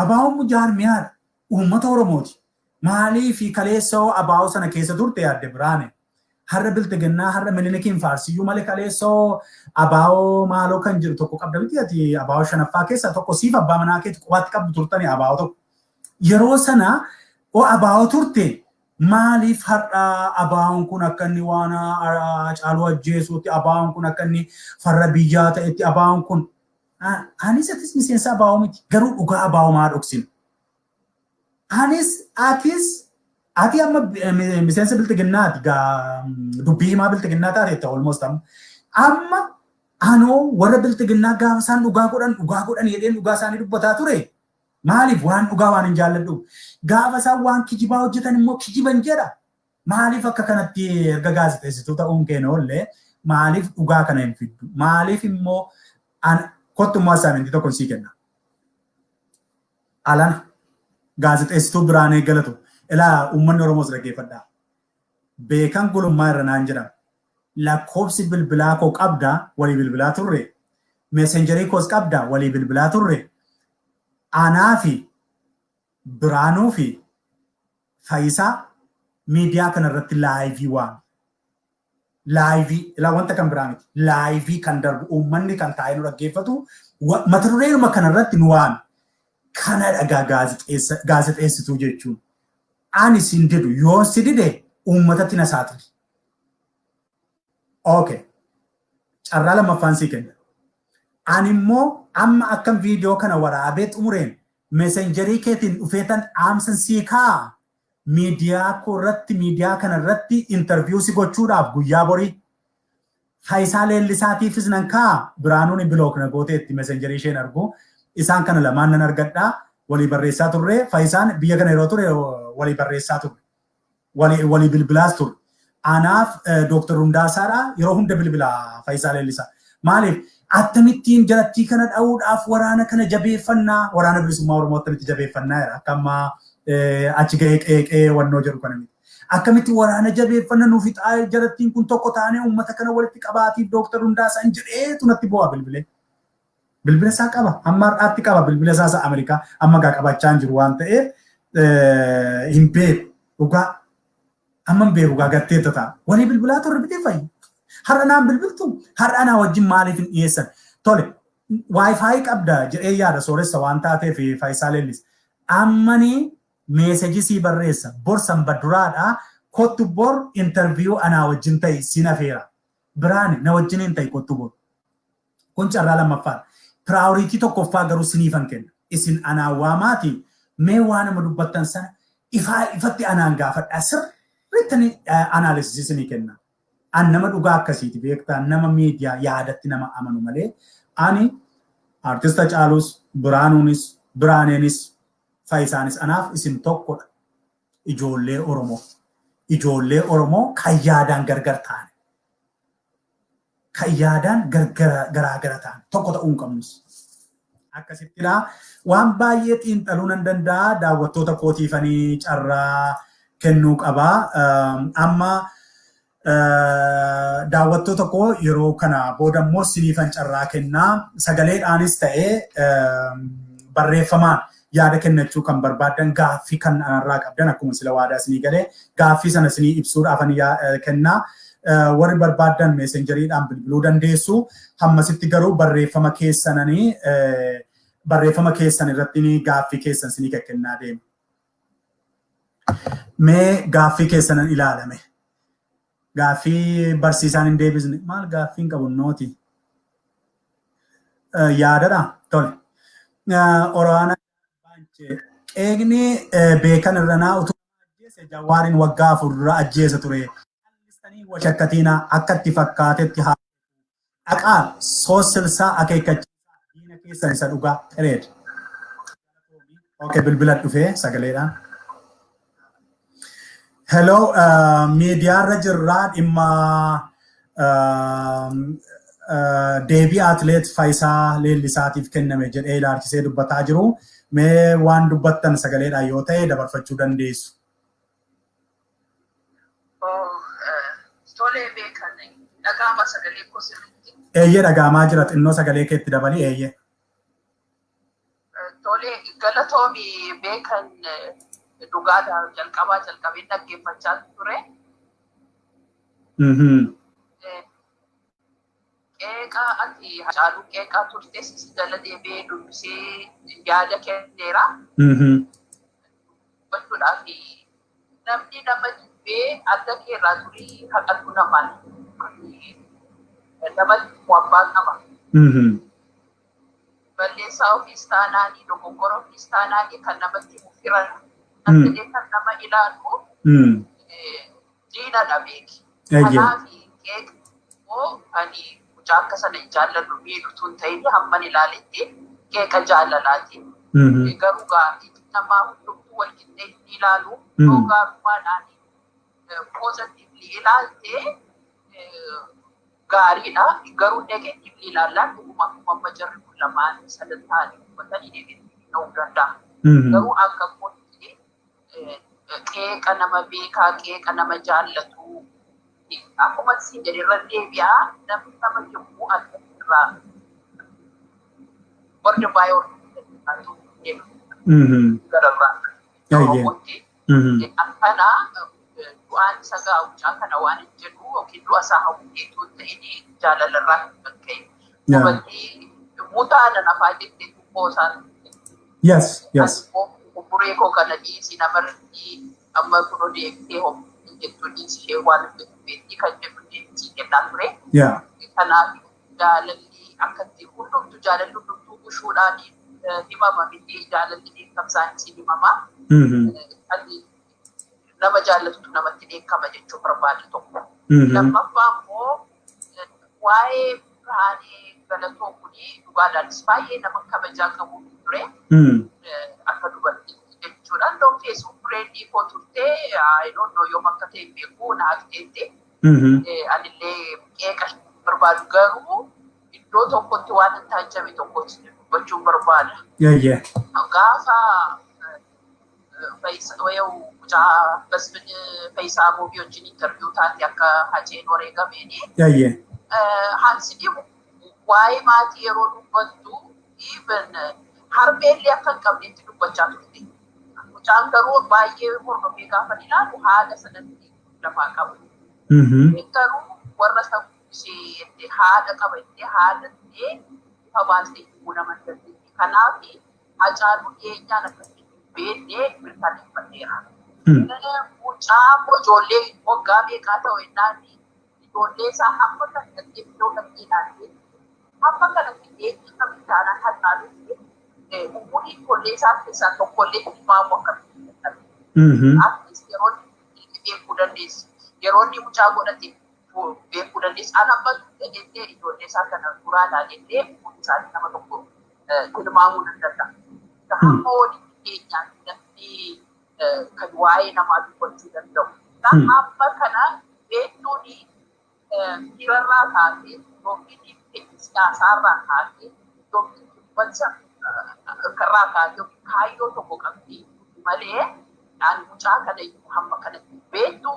Abaa'oon jaarmiyaadha. Uummata Oromooti. Maaliif kaleessoo abaa'oo sana keessa turte yaadde Biraane? Har'a Biltiginnaa, har'a Minilikiin faarsiyyuu malee kaleessoo abaa'oo maaloo kan jiru tokko qabda miti? Ati abaa'oo shanaffaa keessaa tokko, siif abbaa manaa keetti qubaatti qabdu turtani abaa'oo tokko. Yeroo sana o abaa'oo turte, maaliif har'a abaa'oon kun akka inni waan Hacaaluu ajjeesuutti, abaa'oon kun akka inni farra biyyaa ta'etti, abaa'oon kun, anis atis miseensa abaa'oo miti, garuu dhugaa abaa'oo maa dhoksinu? Anis atis, ati amma miseensa Biltiginnaati, dubbii himaa Biltiginnaa taateetta almost amma. Amma anoo warra Biltiginnaa gaafa isaan dhugaa godhan, dhugaa godhan jedheen dhugaa isaanii dubbataa ture. Maaliif? Waan dhugaa waan hin jaalladhu. Gaafa isaan waan kijibaa hojjetan immoo kijiban jedha. Maaliif akka kanatti erga gaazexeessituu ta'uun keenya oollee maaliif dhugaa kana hin fiddu? Maaliif immoo kottummaa assignmentii tokko sii kenna. Alana gaazexeessituu Biraanee Galatu, ilaa, uummanni Oromoos dhaggeeffadhaa. Beekan Gulummaa irra naan jedhama. Lakkoofsi bilbilaa koo qabdaa, walii bilbilaa turre. Messengerii koos qabdaa, walii bilbilaa turre. Anaa fi Biraanuu fi Faayisaa miidiyaa kanarratti live waan. Live, ilaa, wanta kan biraa miti. Live kan darbu, uummanni kan taa'ee nu dhaggeeffatu, mata dureeruma kanarratti nu waami. Kana dhagaa gaazexeessituu jechuun. Ani sin didu, yoo si dide uummatatti na saaxili. Okay. Carraa lammaffaan sii kenna. Ani immoo amma akkam viidiyoo kana waraabee xumureen messengerii keetiin dhufeetan dhaamsan sii kaa, miidiyaa koo irratti, miidiyaa kana irratti interview si gochuudhaaf guyyaa borii. Faayisaa Leellisaatiifis nan kaa, Biraanuun block na gooteetti, messengerii isheen argu. Isaan kana lamaan nan argadhaa, walii barreessaa turre. Faayisaan biyya kana yeroo ture walii barreessaa turre. Walii bilbilaas turre. Anaaf Dooktar Hundaasaadha yeroo hunda bilbilaa Faayisaa Leellisaa. Maaliif? Akkamittiin jalattii kana dha'uudhaaf waraana kana jabeeffannaa, Waraana Bilisummaa Oromoo akkamitti jabeeffannaa jedha. Akka ammaa achi ga'ee qeeqee wannoo jedhu kana miti. Akkamitti waraana jabeeffanna, nuuf fixaa jalattiin kun, tokko taanee uummata kana walitti qabaatiif Dooktar Hundaasaan jedheetu natti bu'aa bilbilee. Bilbila isaa qaba. Hamma har'aatti qaba bilbila isaa isa Ameerikaa, amma gaa qabachaa hin jiru waan ta'eef hin beeku. Dhugaa amma hin beeku, gaa gatteetta ta'a. Walii bilbilaa turre bitee fayyi. Har'a naan bilbiltu, har'a naa wajjin maaliif hin dhiyeessan? Tole, WiFi qabda jedhee yaada, sooressa waan taateef, Faayisaa Leellis. Ammanii message sii barreessa. Bor Sanbaduraadhaa, kottu bor interview anaa wajjin ta'e sin afeera. Biraani na wajjin hin ta'e, kottu bor. Kun carraa lammaffaadha. Priority tokkoffaa garuu siniifan kenna. Isin anaan waamaati mee waan nama dubbattan sana ifaa ifatti anaan gaafadhaa, sirriitti analysis isinii kenna. An nama dhugaa akkasiiti beektaa, nama miidiyaa yaadatti nama amanu malee ani artista Hacaaluus, Biraanuunis, Biraaneenis, Faayisaanis anaaf isin tokkodha. Ijoollee Oromoo. Ijoollee Oromoo kan yaadaan gargar ta'an. Kan yaadaan garaagara ta'an. Tokko ta'uu hin qabnus. Akkasittidha. Waan baay'ee xiinxaluu nan danda'a. Daawwattoota kootiifanii carraa kennuu qabaa. Amma daawwattoota koo, yeroo kana booda immoo siniifan carraa kennaa. Sagaleedhaanis ta'ee barreeffamaan yaada kennachuu kan barbaaddan, gaaffii kan anarraa qabdan, akkuma sila waadaa isinii galee gaaffii sana isinii ibsuudhaaf ani kennaa. Warri barbaaddan messengeriidhaan bilbiluu dandeessu. Hammasitti garuu barreeffama keessananii Barreeffama keessan irratti gaaffii keessan sinii kennaa deema. Mee gaaffii keessanan ilaalame. Gaaffii barsiisaan hin deebisne, maal gaaffiin qabu nooti. Yaadadha. Tole. Oroana qeeqni beekan irranaa utuu ajjeese Jawaariin waggaa 4 dura ajjeesa ture. Washakkatiina akka itti fakkaatetti haa dhaqaa soos 60 akeekkachiisaa, diina keessan isa dhugaa period. Okay, bilbila dhufee sagaleedhaan. Hello, miidiyaarra jirraa, dhimma deebii atileet Faayisaa Leellisaatiif kenname jedhee ilaalchisee dubbataa jiru. Mee waan dubbattan sagaleedhaan yoo ta'e dabarfachuu dandeessu. Tolee beekan, dhagaama sagalee koo sirriitti? Eeyyee, dhagaamaa jira, xinnoo sagalee keetti dabali, eeyyee. Tolee, galatoomi beekan, dhugaadha, jalqabaa jalqabeen dhaggeeffachaa ture. Qeeqaa ati Hacaaluu qeeqaa turtes jala deebi'ee dubbisee yaada kenneera. Dubbachuudhaaf namni nama jibbee adda keerraa turii haqatu namaan namatti abbaa qaba. Balleessaa ofiis taanaanii, dogoggora ofiis taanaanii, kan namatti firan namni kan nama ilaalu diinadha, beeki. Kanaaf qeeqa immoo ani mucaa akka sana hin jaalladhu miidhutu hin ta'in, hamman ilaaletti qeeqa jaalalaati. Garuu gaarii namaa hundumtuu wal qixxee hin ilaalu. Yoo gaarummaadhaan positively ilaalte gaariidha. Garuu negatively ilaallaan dhuguma akkuma amma jarri kun lamaan sadan ta'anii dubbatanii negatively ta'uu danda'a. Garuu akka kootti qeeqa nama beekaa, qeeqa nama jaallatu, akkuma isin jedhe irra deebi'aa, namni nama yommuu adda irraa warri baay'ee gararraa Oromootti akkana du'aan isa gaa'uchaa kana waan hin jedhu yookiin du'a isaa hawwiteetu hin ta'in, jaalalarraa kan ka'e. Dubartii mutaa nan afaa jettee tubboo isaan Buree koo kana dhiisi, namarratti amma kunoo deebitee hoomtuu jettu, dhiisi, ishee waan hojjetu beektii kan jedhu deebisii kennaa ture. Kanaaf jaalalli akkatti hundumtu, jaalalli hundumtuu bushuudhaan himama miti, jaalalli dheekkamsaanis himama. Nama jaallatutu namatti dheekkama jechuu barbaade tokko. Lammaffaa immoo waa'ee Birhaanee Galatoo kuni dhugaadhaanis baay'ee nama kabajaa qabu ture. Akka dubartiitti jechuudha. Ndoo Facebook friendii koo turtee, I don't know yoom akka ta'e beeku, na haqxeetti. Anillee qeeqa barbaadu, garuu iddoo tokkotti waan hin taajjabe tokkotti dubbachuun barbaada. Gaafa mucaa Basfin Faayisaa Boobii wajjin interview taate akka Haceen wareegameeni. Hansi dhibu waa'ee maatii yeroo dubbattu even harmeellee akka hin qabnetti dubbachaa turte. Mucaan garuu baay'ee hordofee gaafa ilaalu haadha sanatti lafaa qaba. Garuu warra isa guddisee haadha qaba jettee, haadha illee ifa baastee himuu nama hin dandeenye. Kanaaf Hacaaluu dhiyeenyaan akkasitti beeknee mirkaneeffadheera. Mucaa immoo ijoollee waggaa meeqaa ta'u jennaan, ijoollee isaa hamma kana dhattee iddoo dhattee ilaalte, hamma kanatti eenyu namni taanaan Hacaaluutti umurii ijoollee isaa keessaa tokkollee tilmaamu akkamitti dadhabe. Atleast yeroo inni beekuu dandeessi. Yeroo inni mucaa godhate beekuu dandeessi. An amma jettee ijoollee isaa kana duraa ilaalillee umurii isaanii nama tokko tilmaamuu nan danda'a. Hamma walitti dhiyeenyaan namni kan waa'ee namaa dubbachuu danda'u. Hamma kana beektuun miirarraa kaasee yookiin siyaasaarraa kaasee yookiin dubbacha irraa kaasee yookiin kaayyoo tokko qabdi malee, ani mucaa kana iyyuu hamma kanatti beektu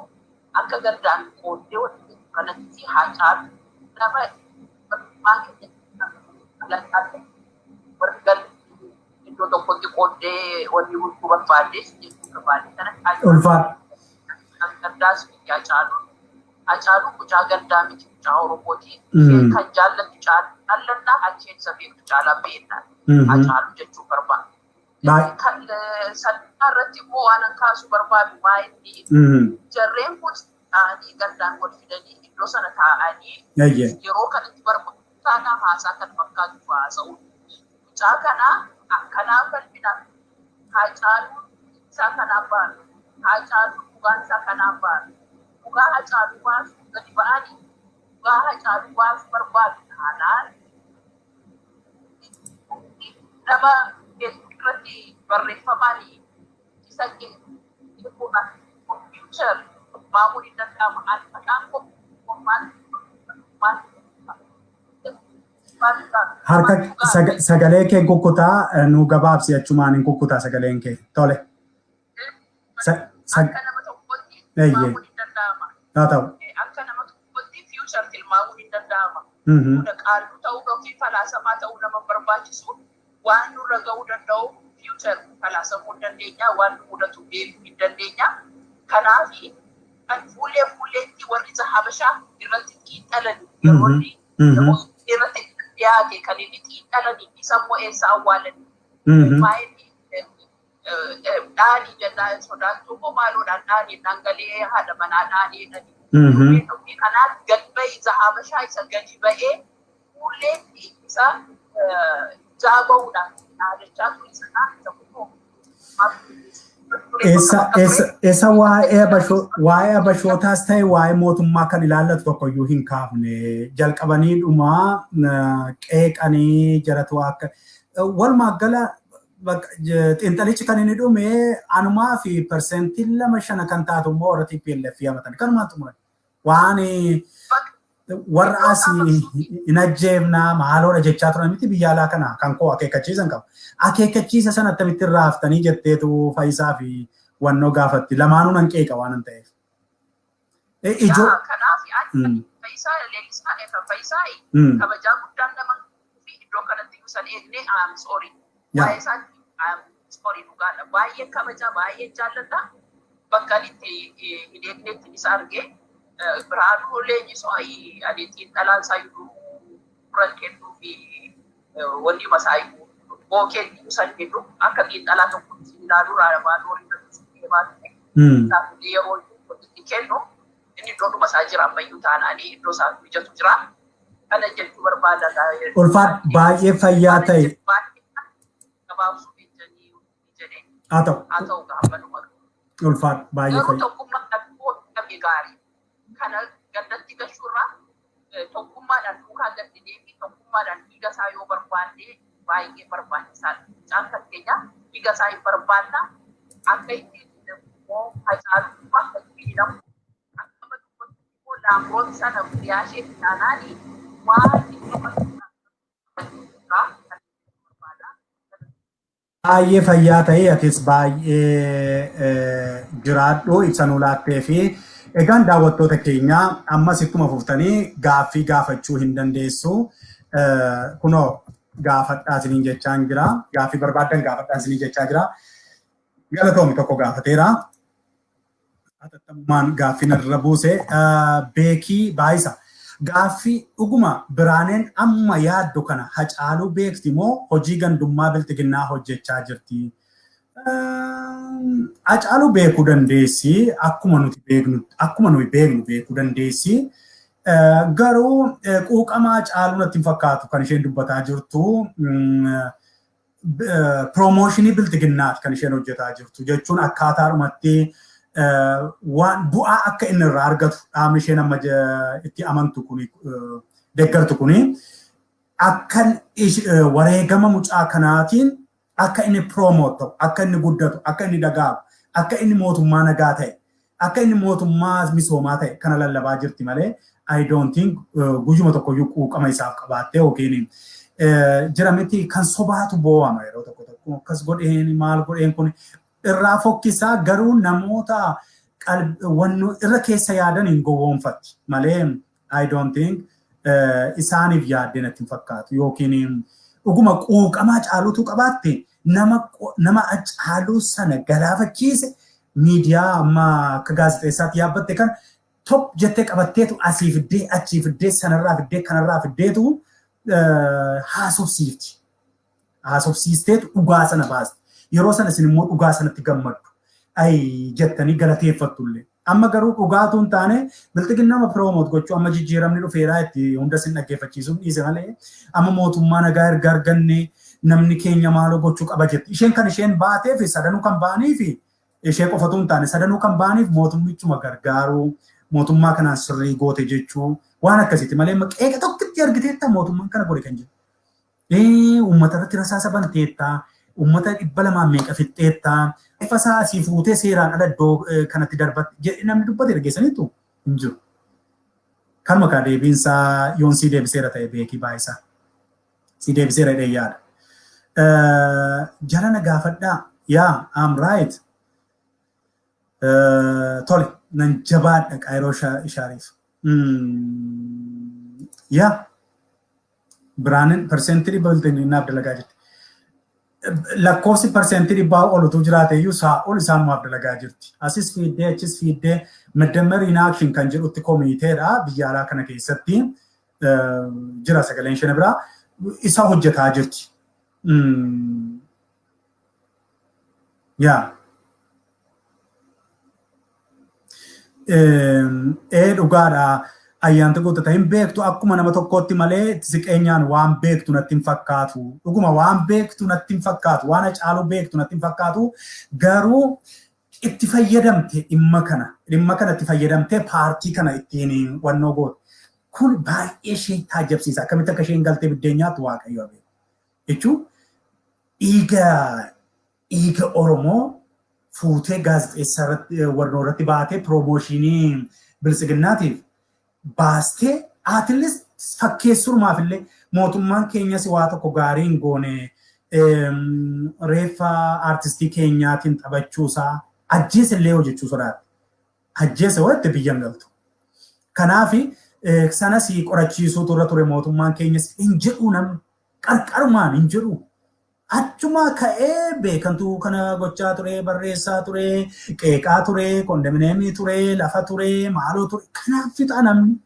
akka gandaan qooddee walitti kanatti Haacaalu nama keenya warri galli iddoo tokkotti qooddee wanni bulchuu barbaadde jechuu barbaade kana. Ulfaadha. Kan gandaas biyyaa caaluun. Hacaaluu mucaa gandaa miti, mucaa Oromooti. Isheen kan jaallattu jaallannaa, acheen isa beektu caalaa beekna. Hacaaluu jechuu barbaada. Kan sanaa irratti immoo waan an kaasuu barbaadu maayinni jarreen kun ta'anii gandaan wal fidanii iddoo sana taa'anii yeroo kanatti barbaadu taanaa haasaa kan fakkaatu haasa'u. Mucaa kana akkanaan falmina. Hacaaluun isaa kanaan baanu. Hacaaluun dhugaan isaa kanaan baanu. Dhugaa Hacaaluu baasu gadi ba'anii dhugaa Hacaaluu baasu barbaadu taanaan nama irratti barreeffamaan isa future maamuun hin danda'ama. Ani maqaan koo maal maal? Harka sagalee kee kukkutaa, nu gabaabsi, achumaan hin kukkutaa sagaleen kee. Tole. Akka nama tokkotti tilmaamuun hin danda'ama. Haa ta'u. Akka nama tokkotti future tilmaamuun hin danda'ama. Kun qaalluu ta'uu yookiin falaasamaa ta'uu nama barbaachisu. Waan nurra ga'uu danda'u future falaasamuu hin dandeenya, waan nu mudatu beekuu hin dandeenya. Kanaaf kan fuullee fuulleetti warri Habashaa irratti xiinxalan, yeroo inni irratti dhiyaate kan inni xiinxalanii isa immoo eessa awwaalan? Baay'ee dhaanii jennaan sodaattuu immoo maaloodhaan dhaanii dhangalee haadha manaa dhaanii jedhani. Dubbii kanaaf gad ba'e, isa Habashaa isa gadi ba'ee fuulleetti isa jaaba'uudhaan dhaadachaa ture sanaa isa kunoo. Eessa waa'ee Habashootaas ta'e waa'ee mootummaa kan ilaallatu tokkoyyuu hin kaafne. Jalqabanii dhumaa qeeqanii jaratu akka walumaa gala xiinxalichi kan inni dhume anumaa fi 2.5% kan taatu immoo warra TPLF yaamatan kanumaan xumuran. Waan warra asii hin ajjeefnaa maaloodha jechaa turan miti, biyya alaa kana kan koo akeekkachiisan qaba. Akeekkachiisa sana akkamitti raaftanii jetteetu Faayisaa fi wannoo gaafatti, lamaanuu nan qeeqa waan ta'eef. Ijoo. Kanaaf ani Faayisaa Leellisaa Faayisaa kabajaa guddaan nama fi iddoo kanatti san eegne, I'm sorry. Waa'ee isaatti I'm sorry, dhugaadha. Baay'ee kabajaa, baay'ee jaalladha. Bakka itti hin eegnetti isa argee. Birhaanuu Leenjisoo ani xiinxalaan isaa dura kennuu fi wanni masaa bookee san kennu akka xiinxalaa tokkotti ilaaluu waan horii irratti deemaa ture. Yeroo itti kennu inni iddoodhuma isaa jira, ammayyuu taanaanii iddoo isaa mijatu jira. Kana jechuu barbaada. Ulfaat, baay'ee fayyaa ta'e. Gabaabsuu jechanii jedhee. Haa ta'u. Haa ta'u, gaaffanuma. Ulfaat, baay'ee Garuu tokkummaa gaarii. Kana gandatti gashuurraa tokkummaadhaan duukaa gadi deemi, tokkummaadhaan dhiiga isaa yoo barbaanne baay'ee barbaachisaadha. Mucaan fakkeenya dhiiga isaa hin barbaanna, akka itti immoo Hacaaluu akka itti hidhamu akka dubbatu immoo Laamroot sana guyyaa ishee taanaani waan inni barbaada. Baay'ee fayyaa ta'e, atis baay'ee jiraadhu, ibsa nuu laattee fi egaan daawwattoota keenya ammas ittuma fuftanii gaaffii gaafachuu hin dandeessu. Kunoo gaafadhaa isiniin jechaan jira. Gaaffii barbaaddan gaafadhaa isiniin jechaa jira. Galatoomi, tokko gaafateera. Hatattamumaan gaaffii narra buuse. Beekii Baayisa. Gaaffii: dhuguma Biraaneen amma yaaddu kana Hacaaluu beekti moo hojii gandummaa bilxiginnaa hojjechaa jirti? Hacaaluu beekuu dandeessi, akkuma nuti beeknu, akkuma nuyi beeknu beekuu dandeessi. Garuu quuqamaa Hacaaluu natti hin fakkaatu kan isheen dubbataa jirtu. Promotion bilxiginnaati kan isheen hojjetaa jirtu jechuun akkaataadhumatti waan bu'aa akka inni irraa argatu dhaabni isheen amma itti amantu kuni, deeggartu kuni, akka wareegama mucaa kanaatiin akka inni promote ta'u, akka inni guddatu, akka inni dagaagu, akka inni mootummaa nagaa ta'e, akka inni mootummaa misoomaa ta'e kana lallabaa jirti malee I don't think guyyuma tokkoyyuu quuqama isaaf qabaattee yookiin jira miti. Kan sobaatu boo'ama yeroo tokko tokko, akkas godheen maal godheen kun irraa fokkisaa, garuu namoota irra keessa yaadan hin gowwoomfatti malee I don't think isaaniif yaaddee natti hin fakkaatu. Yookiin dhuguma quuqamaa Caaluutu qabaatte nama Caaluu sana galaafachiise miidiyaa amma akka gaazexeessaatti yaabbatte kan Top jettee qabatteetu asii fiddee, achii fiddee, sanarraa fiddee, kanarraa fiddeetu haasofsiifti. Haasofsiisteetu dhugaa sana baasti. Yeroo sana isin immoo dhugaa sanatti gammaddu. Ayi jettanii galateeffattullee. Amma garuu dhugaatu hin taane, bilxiginnama promote gochuu. Amma jijjiiramni dhufeeraa itti hunda sin dhaggeeffachiisuun dhiise malee, amma mootummaa nagaa erga arganne namni keenya maaloo gochuu qaba jetti. Isheen kan isheen baateef, sadanuu kan ba'aniif, ishee qofatu hin taane, sadanuu kan ba'aniif mootummichuma gargaaruu, mootummaa kanaan sirrii goote jechuu, waan akkasiiti malee qeeqa tokkitti argiteetta mootummaan kana godhe kan jedhu. Uummata irratti rasaasa banteetta, uummata 200 meeqa fixxeetta, ifa isaa asii fuutee seeraan ala iddoo kanatti darbatte jedhe namni dubbate dhageessaniitu hin jiru. Kanuma kaa deebiinsaa yoon sii deebiseera ta'e beekii baay'isaa. Sii deebiseera jedhee yaada. Jara na gaafadhaa. Yaa, I'm right. Tole, nan jabaadha Qaayiroo Ishaariif. Yaa, Biraanin 100% bilxiginnaaf dalagaa jirti. Lakkoofsi 100% ol utuu jiraate iyyuu isaa ol isaanumaaf dalagaa jirti. Asis fiiddee achis fiiddee Meddammer in action kan jedhutti komiiteedha biyya alaa kana keessatti jira, sagaleen isheen biraa isa hojjetaa jirti. Yaa. Ee, dhugaadha. Ayyaantu Guuttata hin beektu akkuma nama tokkootti malee itti siqeenyaan waan beektu natti hin fakkaatu. Dhuguma waan beektu natti hin fakkaatu. Waan Hacaaluu beektu natti hin fakkaatu. Garuu itti fayyadamte dhimma kana. Dhimma kana itti fayyadamtee paartii kana ittiin wannoo goote. Kun baay'ee ishee taajjabsiisa. Akkamitti akka isheen galtee biddeen nyaattu Waaqayyo beeku. Jechuun dhiiga Oromoo fuutee gaazexeessaa irratti warnoo irratti baatee promotion biltsiginnaatiif baastee, at least fakkeessurumaaf illee mootummaan keenyas waa tokko gaarii hin goone, reeffa aartistii keenyaatiin taphachuusaa ajjeesa illee hojjechuu sodaatti. Ajjeesa yoo jette biyya hin galtu. Kanaaf sanas qorachiisuutu irra ture, mootummaan keenyas hin jedhu, namni qarqarumaan hin jedhu. Achuma ka'ee beekantuu kana gochaa ture, barreessaa ture, qeeqaa ture, kondominiyeemii ture, lafa ture, maaloo ture. Kanaaf fixa namni.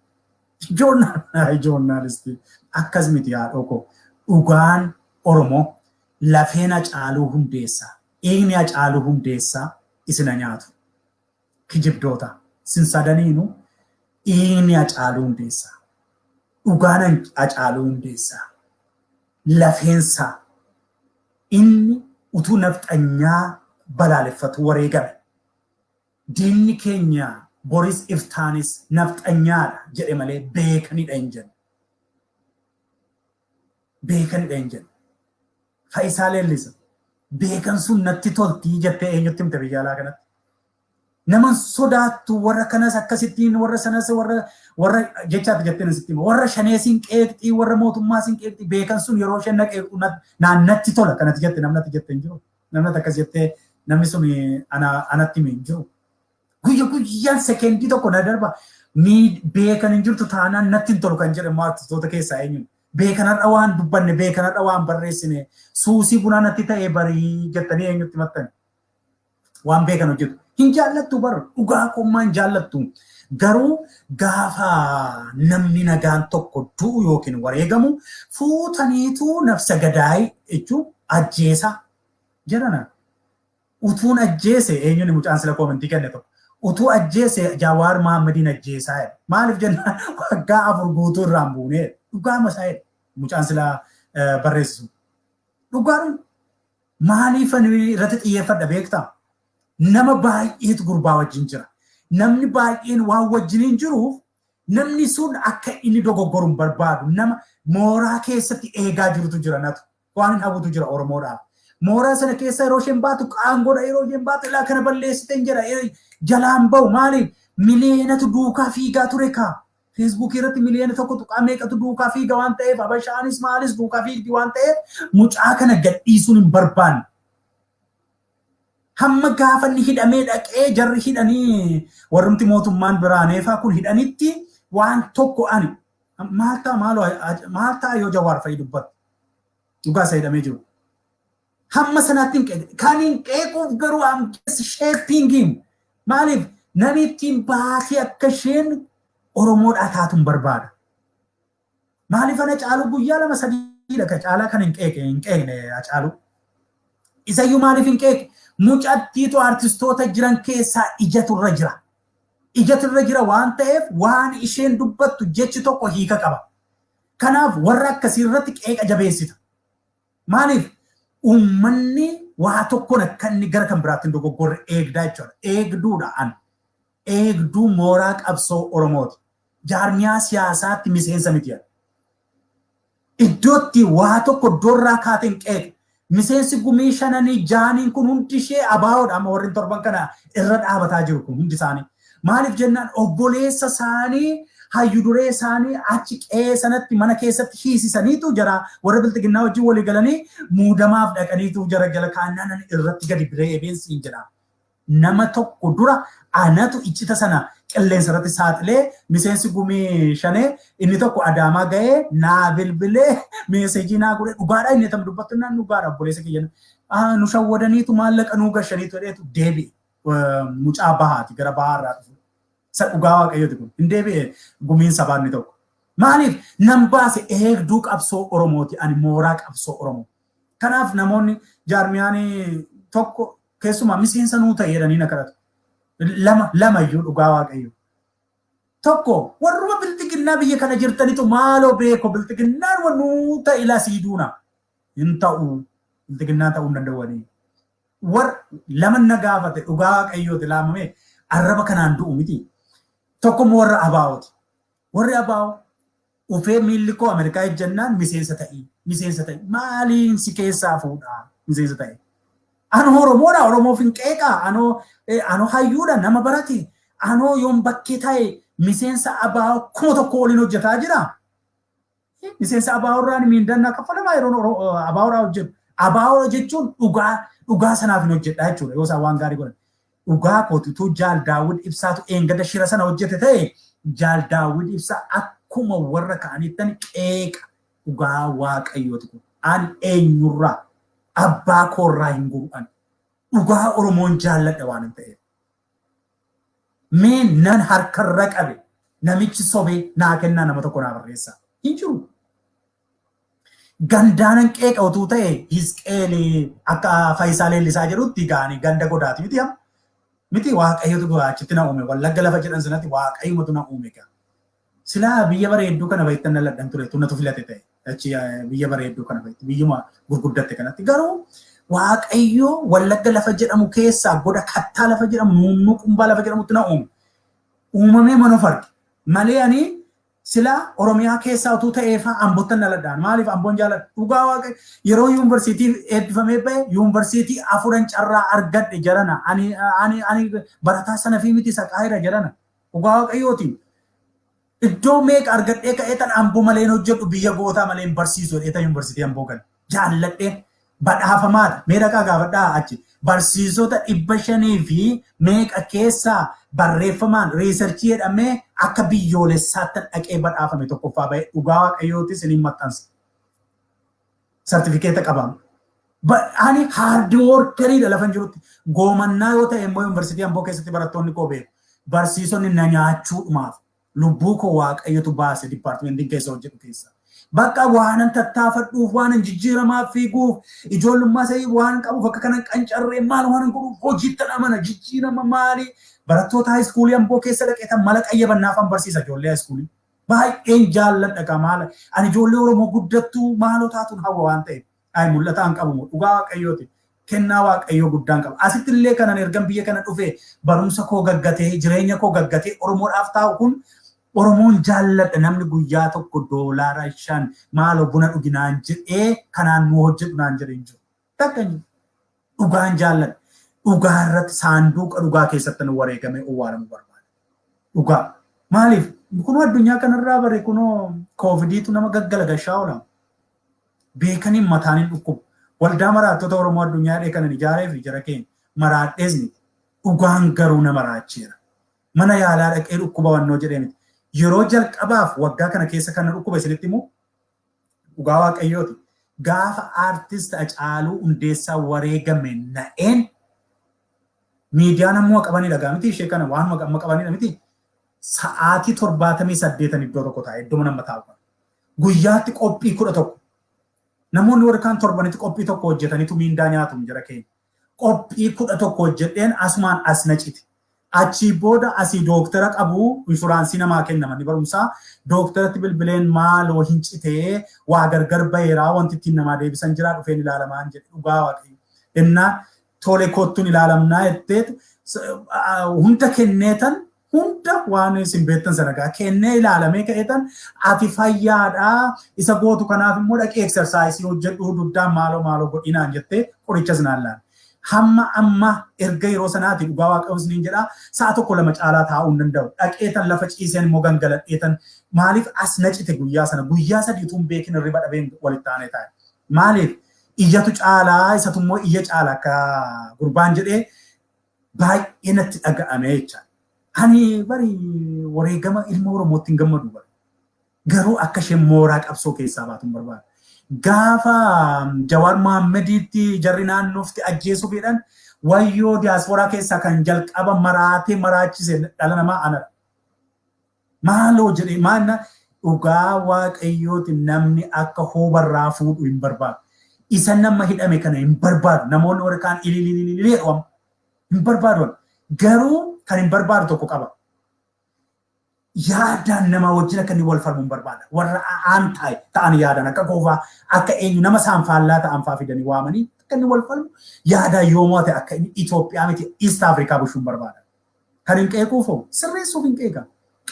Joornaalistii akkas miti, haadhoo koo. Dhugaan Oromoo lafeen Hacaaluu Hundeessaa, dhiigni Hacaaluu Hundeessaa isina nyaatu. Kijibdoota sin sadaniinu dhiigni Hacaaluu Hundeessaa. Dhugaan Hacaaluu Hundeessaa. Lafeensaa inni utuu nafxanyaa balaaleffatu wareegame. Diinni keenya boris iftaanis nafxanyaadha jedhe malee beekanidha hin jenne. Beekanidha hin jenne. Faayisaa Leellisa. Beekan sun natti toltii jettee eenyutti himte biyya alaa kanatti? Nama sodaattu warra kanas akkasittiin, warra sanas, warra jechaatti jetteen sitti hima. Warra shanee siin qeeqxii, warra mootummaa siin qeeqxii, beekan sun yeroo isheen na qeeqxu naan natti tola kanatti jette namni natti jette hin jiru. Namni akkas jettee namni sun anatti hime hin jiru. Guyya guyyaan sekendii tokko na darba. Beekan hin jirtu taanaan natti hin tolu kan jedhe immoo artistoota keessaa eenyu? Beekan har'a waan dubbanne, beekan har'a waan barreessine suusii bunaa natti ta'e barii jettanii eenyutti himattan? Waan beekan hojjetu. Hin jaallattu bar, dhugaa kommaa hin jaallattu. Garuu gaafa namni nagaan tokko du'u yookiin wareegamu fuutaniitu nafsa gadaay jechuun ajjeesa jedhana. Utuun ajjeese eenyuun mucaan sila comment kenne tokko. Utuu ajjeese Jawaar Mahaammadiin ajjeesaa jedha. Maaliif jennaan waggaa 4 guutuu irraan buunee dhugaa masaa jedha mucaan sila barreessisu. Dhugaan maaliif ani irratti xiyyeeffadha beektaa? Nama baay'eetu gurbaa wajjin jira. Namni baay'een waan wajjin hin jiruuf namni sun akka inni dogoggoru hin barbaadu. Nama mooraa keessatti eegaa jirutu jira natu. Waan hin hawwutu jira Oromoodhaaf. Mooraa sana keessa yeroo isheen baatu qaangoodha, yeroo isheen baatu ilaa kana balleessite hin jedha. Jalaan bahu maaliif? Miliyeenatu duukaa fiigaa ture kaa. Feesbuukii irratti miliyoona 1 tuqaa meeqatu duukaa fiiga waan ta'eef, Habashaanis maalis duukaa fiigdi waan ta'eef, mucaa kana gadhiisuun hin barbaanne. Hamma gaafa inni hidhamee dhaqee jarri hidhanii warrumti mootummaan biraaneefaa kun hidhanitti waan tokko ani maal ta'a, maaloo maal ta'a yoo Jawaar fa'i dubbatu dhugaa isa hidhamee jiru. Hamma sanaatti hin qeeqne. Kan hin qeequuf garuu am just shaping him. Maaliif Namittiin baatee akka isheen Oromoodhaa taatuun barbaada. Maaliif ana Caaluu guyyaa lama sadiidha ka Caalaa kan hin qeeqne hin qeeqne Caaluu. Isayyuu maaliif hin qeeqne? Mucattiitu artistoota jiran keessaa ijatu irra jira. Ijatu irra jira waan ta'eef waan isheen dubbattu jechi tokko hiika qaba. Kanaaf warra akkasii irratti qeeqa jabeessita. Maaliif uummanni waa tokkoon akka inni gara kan biraatti hin dogoggorre eegdaa jechuudha. Eegduudha an. Eegduu mooraa qabsoo Oromooti. Jaarmiyaa siyaasaatti miseensa miti. Iddootti waa tokko iddoorraa kaateen qeeqa. Miseensi gumii shananii jaaniin kun hundi ishee abaawoodha amma warri torban kana irra dhaabataa jiru kun hundi isaanii. Maaliif jennaan obboleessa isaanii hayyu duree isaanii achi qe'ee sanatti mana keessatti hiisisaniitu jara warra bilxiginnaa wajjin walii galanii muudamaaf dhaqaniitu jara jala kaannaan irratti gadi biree siin jedha. Nama tokko dura anatu iccita sana qilleensa irratti saaxilee miseensi gumii shanee inni tokko Adaamaa ga'ee naa bilbilee message naa godhe, dhugaadha inni tam dubbattu naan dhugaadha obboleessa kiyya. Nu shawwadaniitu maallaqa nuu gashaniitu jedheetu deebi'e. Mucaa bahaati gara bahaarraa dhufu. Isa dhugaa Waaqayyooti kun. Hin deebi'e gumiin sabaa inni tokko. Maaliif nan baase? Eegduu qabsoo Oromooti ani, mooraa qabsoo Oromoo. Kanaaf namoonni jaarmiyaan tokko keessumaa miseensa nuu ta'e jedhanii na kadhatu. Lama lama iyyuu dhugaa Waaqayyo. Tokko warruma bilxiginnaa biyya kana jirtanitu maaloo beeko bilxiginnaan nuu ta'e lasii duuna. Hin ta'u, bilxiginnaa ta'uu hin danda'u. War lama na gaafate, dhugaa Waaqayyooti laamame arraba kanaan du'u miti. Tokko immoo warra abaa'ooti. Warri abaa'oo ufee miilli koo Ameerikaa ejjennaan miseensa ta'ii miseensa ta'ii maaliin si keessaa fuudhaa miseensa ta'e. Anoo Oromoodha, Oromoof hin qeeqaa, anoo hayyuudha, nama barate, anoo yoon bakkee ta'e miseensa abaa'oo 1000 waliin hojjetaa jira. Miseensa abaa'oo irraan miindannaa kaffalamaa yeroo abaa'oo irraa hojjetu. Abaa'oo jechuun dhugaa dhugaa sanaaf hin hojjedhaa jechuudha yoo isaan waan gaarii godhan. Dhugaa kootituu Jaal Daawud Ibsaatu eengada shira sana hojjete ta'e, Jaal Daawud Ibsaa akkuma warra ka'aniittan qeeqa, dhugaa Waaqayyooti kun. An eenyurraa abbaa koorraa hin guru'an. Dhugaa Oromoon jaalladha waan hin ta'eef. Mee nan harkarra qabe namichi sobee naa kennaa, nama tokko naa barreessaa. Hin jiru. Gandaanan qeeqa utuu ta'e Hisqeel akka Faayisaa Leellisaa jedhutti gaanii ganda godaati miti amma. Miti, Waaqayyotu achitti na uume, Wallagga lafa jedhan sanatti Waaqayyumatu na uume gaa. Silaa biyya bareedduu kana bayittan dhaladhan ture tunatu filate ta'e achi biyya bareedduu kana bayitti biyyuma gurguddatte kanatti, garuu Waaqayyo Wallagga lafa jedhamu keessaa goda kattaa lafa jedhamu nuunnuu qumbaa lafa jedhamutti na uume. Uumamee mana of arge malee ani silaa Oromiyaa keessaa utuu ta'eefaa Ambottan dhaladhaan. Maaliif Amboon jaaladha? Dhugaa Waaqa yeroo yuunivarsiitii eebbifamee ba'e yuunivarsiitii afuran carraa argadhe jarana. Ani barataa sana fi miti saqaayira jarana. Dhugaa Waaqayyootiin. Iddoo meeqa argadhee ka'ee tan Amboo malee hin hojjedhu, biyya gootaa malee hin barsiisu jedhee tan yuunivarsiitii Amboo gale. Jaalladhee badhaafamaadha. Mee dhaqaa gaafadhaa achi. Barsiisota 500 fi meeqa keessaa barreeffamaan research jedhamee akka biyyoolessaatti dhaqee badhaafame, tokkoffaa ba'e, dhugaa Waaqayyootis isiniin maxxansa. Sartifikeeta qabama. Ani hard workeriidha lafa hin jirutti. Goomannaa yoo ta'e immoo yuunivarsiitii Amboo keessatti barattoonni koo beeku. Barsiisonni na nyaachuudhumaaf lubbuu koo Waaqayyotu baase dipaartimentiin keessa hojjedhu keessa. Bakka waanan tattaafadhuuf, waanan jijjiiramaaf fiiguuf, ijoollummaa isa waan qabuuf akka kanan qancarree maal waanan godhuuf hojiitti amana jijjiirama maali. Barattoota high schoolii Amboo keessa dhaqee mala qayyabannaaf barsiisa ijoollee high schoolii. Baay'een jaalladha gaa maala. Ani ijoollee Oromoo guddattuu maaloo taatuun hawwa waan ta'eef. Ay mul'ata an qabu dhugaa Waaqayyooti. Kennaa Waaqayyoo guddaan qaba. Asitti illee kanan ergan biyya kana dhufe barumsa koo gaggatee, jireenya koo gaggatee Oromoodhaaf taa'u kun Oromoon jaalladha. Namni guyyaa tokko $5 maaloo buna dhuginaan jedhee kanaan nu hojjedhu naan jedhe hin jiru. Takka hin jiru. Dhugaan jaalladha. Dhugaa irratti saanduqa dhugaa keessatti nu wareegamee owwaalamuu barbaada. Dhugaa. Maaliif? Kunoo addunyaa kanarraa bare, kunoo koovidiitu nama gaggalagashaa oola. Beekaniin mataan hin dhukkubu. Waldaa Maraattota Oromoo Addunyaa jedhee kanan ijaaree fi jara keenya maraadhees miti. Dhugaan garuu nama raacheera. Mana yaalaa dhaqee dhukkuba wannoo jedhee miti. Yeroo jalqabaaf waggaa kana keessa kan na dhukkuba isinitti immoo dhugaa Waaqayyooti. Gaafa aartist Hacaaluu Hundeessaa wareegame na'een Miidiyaan ammoo qabanidha gaa miti ishee kana waan amma qabanidha miti. Sa'aatii 78 iddoo tokko taa'e, iddoo nama taa'u. Guyyaatti qophii 11. Namoonni warri kaan torbanitti qophii tokko hojjetaniitu miindaa nyaatu jira keenya. Qophii 11 hojjedheen asumaan as na cite. Achii booda asii dooktara qabu, inshuraansii namaa kenna manni barumsaa. Dooktaratti bilbileen, "Maaloo, hin citee, waa gargar baheeraa, wanti ittiin namaa deebisan jiraa, dhufeen ilaalamaan," jedhe. Dhugaa Waaqayyo. Innaa "Tole, kottuun ilaalamnaa," jetteetu hunda kenneetan, hunda waan isin beektan sana gaa kennee ilaalamee ka'eetan, "Ati fayyaadhaa, isa gootu kanaaf immoo dhaqee exercise hojjedhu, dugdaan maaloo maaloo godhinaan," jettee qoricha sinaan laala. Hamma amma erga yeroo sanaati, dhugaa Waaqayyo isiniin jedhaa, sa'a tokko lama caalaa taa'uu hin danda'u. Dhaqeetan lafa ciiseen immoo gangaladheetan. Maaliif as na cite guyyaa sana? Guyyaa 3 utuu hin beekin hirriba dhabeen walitti aanee taa'e. Maaliif? Iyyatu caalaa, isatu immoo iyya caala akka gurbaan jedhee baay'ee natti dhaga'ame jecha. Ani bari wareegama ilma Oromootti hin gammadu bari. Garuu akka isheen mooraa qabsoo keessaa baatu hin barbaadu. Gaafa Jawaar Mohammediitti jarri naannofti ajjeesuu fedhan, wayyoo, diyaaspooraa keessaa kan jalqaba maraatee maraachise dhala namaa anadha. Maaloo jedhee maanna, dhugaa Waaqayyooti, namni akka hoobarraa fuudhu hin barbaadu. Isa nama hidhame kana hin barbaadu. Namoonni warri kaan ililililii jedhamu hin barbaadu. Garuu kan hin barbaadu tokko qaba. Yaadaan nama wajjin akka inni wal falmu hin barbaada. Warra aan ta'e ta'an, yaadaan akka koofaa, akka eenyu, nama isaan faallaa ta'an faa fidanii waamanii akka inni wal falmu, yaadaan yoomuu ta'e akka inni Itoophiyaa miti East Afrikaa bulchuu hin barbaada. Kan hin qeequufoo sirreessuuf hin qeeqa.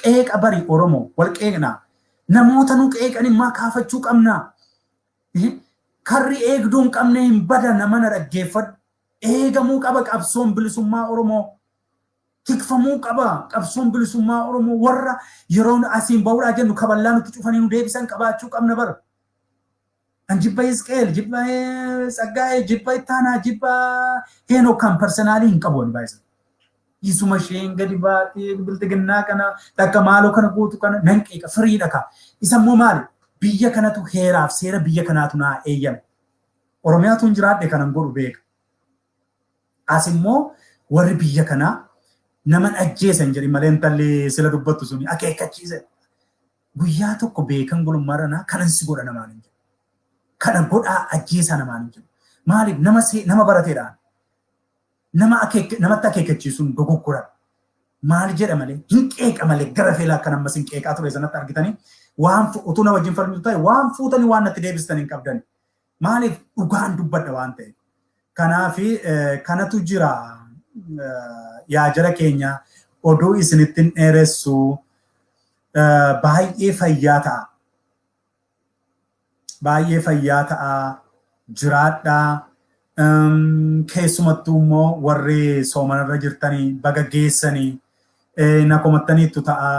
Qeeqa bari Oromoo wal qeeqnaa. Namoota nu qeeqan immoo kaafachuu qabnaa. Karri eegduu hin qabne hin bada, nama na dhaggeeffadhu. Eegamuu qaba qabsoon bilisummaa Oromoo. Tikfamuu qaba qabsoon bilisummaa Oromoo. Warra yeroo asiin bahuudhaa jennu kaballaa nutti cufanii nu deebisan qabaachuu qabna bara. An jibba Isqeel, jibba Tsaggaa'ee, jibba Ittaanaa, jibba Heenok kan personally hin qabu ani baay'isa. Isuma isheen gadi baatee biltiginnaa kana takka maaloo kana gootu kana nan qeeqa, firiidha ka. Isa immoo maali? Biyya kanatu heeraaf seera biyya kanaatu naa eeyyame. Oromiyaatu hin jiraadhe kanan godhu beeka. As immoo warri biyya kanaa nama ajjeesan jedhi malee, intalli sila dubbattu suni akeekkachiise. Guyyaa tokko beekan gulummaadha kanan si godha namaan hin jedhu. Kana godhaa ajjeesaa namaan hin jedhu. Maaliif? Nama nama barateedhaan. Nama namatti akeekkachiisuun dogoggora. Maal jedha malee, hin qeeqa malee, gara feelaa akka ammas hin qeeqaa ture sanatti argitanii, waan utuu na wajjin falmitu ta'e waan fuutanii waan natti deebistan hin qabdan. Maaliif? Dhugaan dubbadha waan ta'eef. Kanaafi kanatu jira yaa jara keenya, oduu isinitti hin dheeressu, baay'ee fayyaa ta'a. Baay'ee fayyaa ta'a, jiraadhaa. Keessumattuu immoo warri soomanarra jirtanii baga geessanii, na komattaniittu ta'a.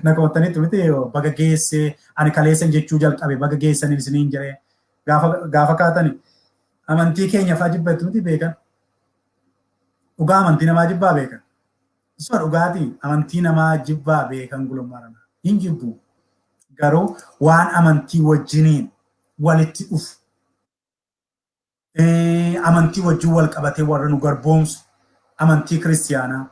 Na komattaniittu miti, baga geesse, ani kaleessan jechuu jalqabe, baga geessanii isiniin jedhee gaafa kaatani amantii keenya faa jibbattu miti beekan. Dhugaa amantii namaa jibbaa beekan. Isuma dhugaatii amantii namaa jibbaa beekan gulummaa hin jibbu. Garuu waan amantii wajjiniin walitti dhufu, amantii wajjin wal qabatee warra nu garboomsu, amantii kiristiyaanaa,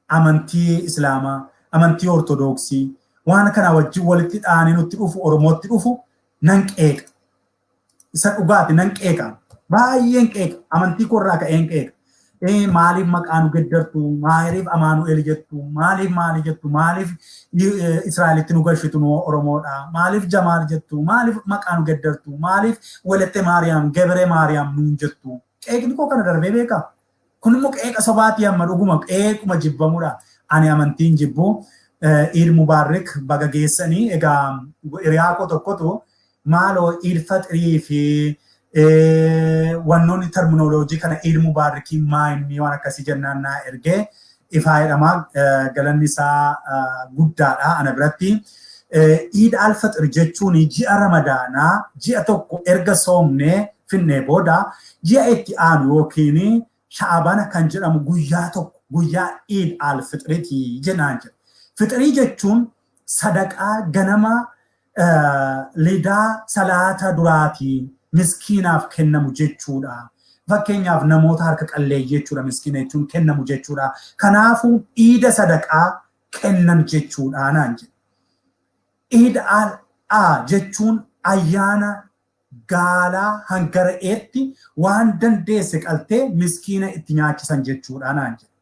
amantii islaamaa, amantii ortodoksii, waan kana wajjin walitti dhaanii nutti dhufu, Oromootti dhufu nan qeeqa. Isa dhugaati, nan qeeqa. Baay'een qeeqa. Amantii korraa ka'een qeeqa. Maaliif maqaa nu geddartu? Maaliif Amaanu'el jettu? Maaliif maali jettu? Maaliif Israa'elitti nu gashitu nu Oromoodha? Maaliif Jamaal jettu? Maaliif maqaa nu geddartu? Maaliif Walette Maariyaam, Gebre Maariyaam nuun jettu? Qeeqni koo kana darbee beekaa? Kun immoo qeeqa sobaatii, amma dhuguma qeequma jibbamuudha. Ani amantiin jibbu. Iid Mubaarik, baga geessanii. Egaa hiriyaa koo tokkotu maaloo Iid Faxirii fi wannoonni terminology kana, Iid Mubaarikii maa inni waan akkasii jennaan naa ergee, ifaa jedhama, galanni isaa guddaadha ana biratti. Iid Alfaxir jechuun ji'a Ramadaanaa ji'a tokko erga soomnee finnee booda ji'a itti aanu yookiin Sha'abana kan jedhamu guyyaa tokko guyyaa Iid Alfixiriiti jennaan jedha. Fixirii jechuun sadaqaa ganama lidaa salaata duraatii miskiinaaf kennamu jechuudha. Fakkeenyaaf namoota harka qalleeyyii jechuudha, miskiina jechuun kennamu jechuudha. Kanaafuu iida sadaqaa kennan jechuudha naan jedhe. Iid al jechuun ayyaana gaalaa hanga re'eetti waan dandeesse qaltee miskiina itti nyaachisan jechuudha naan jedhe.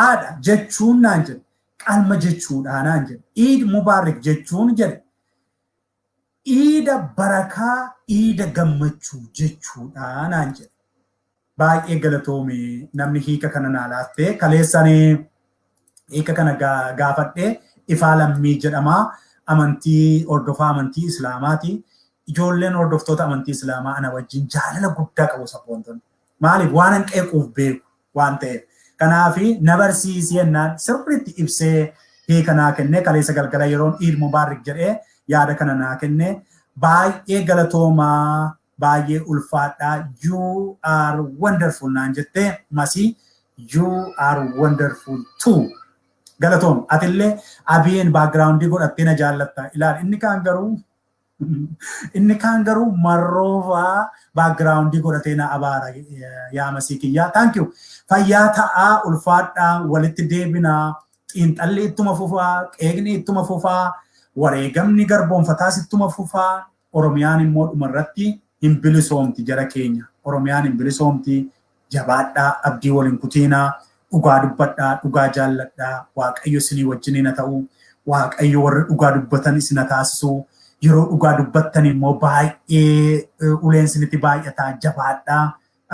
Aadha jechuun naan jedhe, qalma jechuudha naan jedhe. Iid Mubaarik jechuun jedhe, iida barakaa, iida gammachuu jechuudha naan jedhe. Baay'ee galatoome namni hiika kana naa laattee. Kaleessanii hiika kana gaafadhee. Ifaa Lammii jedhama. Amantii hordofaa, amantii Islaamaati. Ijoolleen hordoftoota amantii Islaamaa ana wajjin jaalala guddaa qabu, sabboontonni. Maaliif? Waan an qeequuf beeku waan ta'eef. Kanaafi na barsiisi jennaan sirriitti ibsee hiika naa kennee. Kaleessa galgala yeroon Iid Mubaarik jedhee yaada kana naa kennee. Baay'ee galatoomaa, baay'ee ulfaadhaa, "You are wonderful" naan jettee. Masii, you are wonderful too. Galatoom. Atillee Abiyeen background godhattee na jaallatta. Ilaal, inni kaan garuu marroofaa background godhatee na abaara yaa Masii kiyyaa. Thank you. Fayyaa ta'aa, ulfaadhaa, walitti deebinaa. Xiinxalli ittuma fufaa, qeeqni ittuma fufaa, wareegamni garboonfataas ittuma fufaa. Oromiyaan immoo dhumarratti hin bilisoomti, jara keenya. Oromiyaan hin bilisoomti. Jabaadhaa, abdii waliin kutiinaa, dhugaa dubbadhaa, dhugaa jaalladhaa. Waaqayyo isinii wajjiniin haa ta'u. Waaqayyo warra dhugaa dubbatan isin haa taasisu. Yeroo dhugaa dubbattan immoo baay'ee uleen isinitti baay'ataa, jabaadhaa.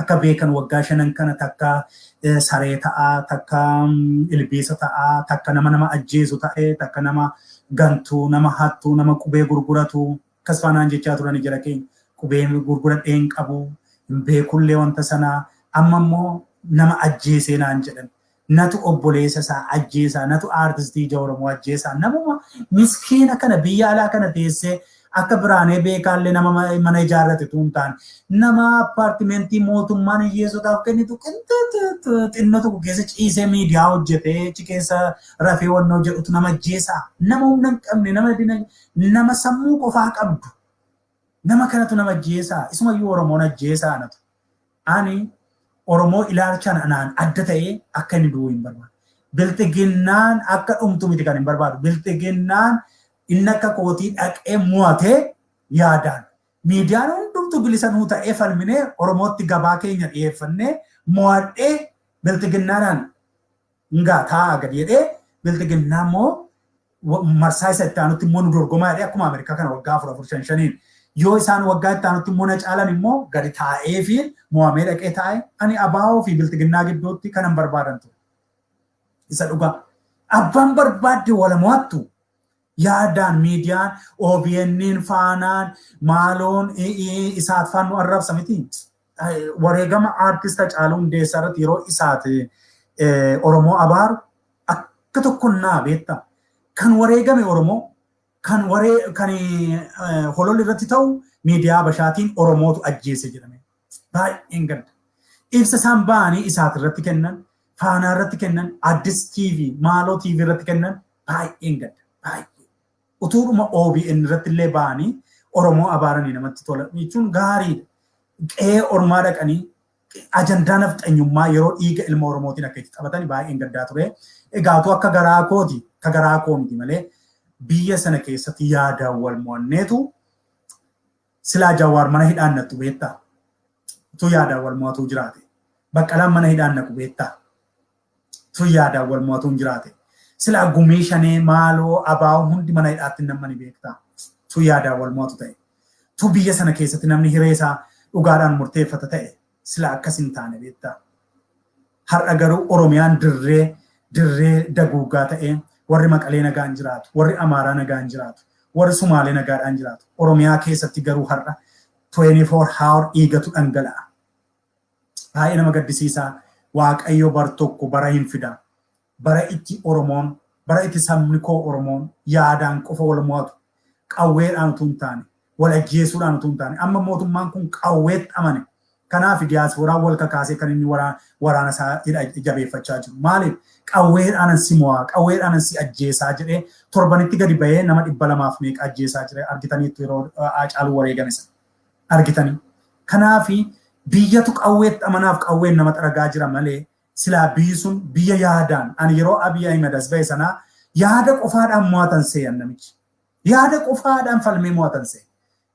Akka beekan waggaa 5n kana takka saree ta'aa, takka ilbiisa ta'aa, takka nama nama ajjeesu ta'ee, takka nama gantuu, nama hattuu, nama qubee gurguratu akkas faanaan jechaa turan jira keenya. Qubee gurguradhee hin qabu, hin beekullee wanta sanaa. Amma immoo nama ajjeesee naan jedhan. Natu obboleessa isaa ajjeesaa, natu aartistii ija Oromoo ajjeesaa, namuma miskiina kana biyya alaa kana teessee akka Biraanee Beekaallee nama mana ijaarrate tun taane, nama apartment mootummaan hiyyeessotaaf kennitu xinnoo tokko keessa ciisee miidiyaa hojjetee achi keessa rafee wannoo jedhutu nama ajjeesaa. Nama humna hin qabne, nama nama sammuu qofaa qabdu. Nama kanatu nama ajjeesaa. Isumayyuu Oromoon ajjeesaa natu. Ani Oromoo ilaalchaan anaan adda ta'ee akka inni du'u hin barbaadu. Bilxiginnaan akka dhumtu miti kan hin barbaadu. Bilxiginnaan inni akka kootii dhaqee mo'atee yaadaan. Miidiyaan hundumtu bilisa nuu ta'ee, falminee Oromootti gabaa keenya dhiyeeffannee, mo'adhee bilxiginnaadhaan ngaa taa'aa gadi jedhee, bilxiginnaa immoo marsaa isa itti aanutti immoo nu dorgomaa jedhee, akkuma Ameerikaa kana waggaa afur afur shan shaniin, yoo isaan waggaa itti aanutti immoo na caalan immoo gadi taa'ee fi mo'amee dhaqee taa'e, ani abaa'oo fi bilxiginnaa gidduutti kanan barbaadan ture. Isa dhugaa. Abbaan barbaadde wala mo'attu, yaadaan miidiyaan OBN'n, Faanaan, maaloon isaat faan nu arrabsa miti. Wareegama aartist Hacaaluu Hundeessaa irratti yeroo isaat Oromoo abaaru akka tokkonnaa beektaa. Kan wareegame Oromoo, kan waree kan hololli irratti ta'u miidiyaa Bashaatiin Oromootu ajjeese jedhame. Baay'een gadda. Ibsa isaan ba'anii isaat irratti kennan, Faanaa irratti kennan, Addis TV, Maaloo TV irratti kennan, baay'een gadda. Baay'ee. Utuudhuma OBN irratti illee ba'anii Oromoo abaaranii namatti tola jechuun gaariidha. Qe'ee ormaa dhaqanii ajandaa nafxanyummaa yeroo dhiiga ilma Oromootiin akka itti taphatan baay'een gaddaa ture. Egaa utuu akka garaa kooti, akka garaa koo miti malee, biyya sana keessatti yaadaan wal mo'anneetu silaa Jawaar mana hidhaan nattu beektaa? Utuu yaadaan wal mo'atuu jiraate. Baqqalaan mana hidhaan naqu beektaa? Utuu yaadaan wal mo'atuu jiraate. Silaa Gumii Shanee, maaloo, abaa'oon hundi mana hidhaatti namani beektaa? Utuu yaadaan wal mo'atu ta'e. Utuu biyya sana keessatti namni hiree isaa dhugaadhaan murteeffata ta'e, sila akkas hin taane beektaa? Har'a garuu Oromiyaan dirree daguugaa ta'ee, warri Maqalee nagaan jiraatu, warri Amaaraa nagaan jiraatu, warri Sumaalee nagaadhaan jiraatu. Oromiyaa keessatti garuu har'a 24 hour dhiigatu dhangala'a. Baay'ee nama gaddisiisaa. Waaqayyo bar tokko bara hin fida. Bara itti Oromoon, bara itti sabni koo Oromoon yaadaan qofa wal mo'atu. Qawweedhaan utuu hin taane, wal ajjeesuudhaan utuu hin taane. Amma mootummaan kun qawweetti amane. Kanaaf diyaaspooraan wal kakaasee kan inni waraana isaa jabeeffachaa jiru. Maaliif? Qawweedhaan si mo'aa, qawweedhaan si ajjeesaa jedhee torbanitti gadi bahee nama 200f meeqa ajjeesaa jira, argitaniitu yeroo Haacaaluu wareegame sana. Argitanii. Kanaafi Biyyatu qawweetti amanaaf qawween nama xaragaa jira malee silaa biyyi sun biyya yaadaan. Ani yeroo Abiy Ahmed as ba'e sanaa yaada qofaadhaan mo'atan seeyan namichi. Yaada qofaadhaan falmee mo'atan se'e.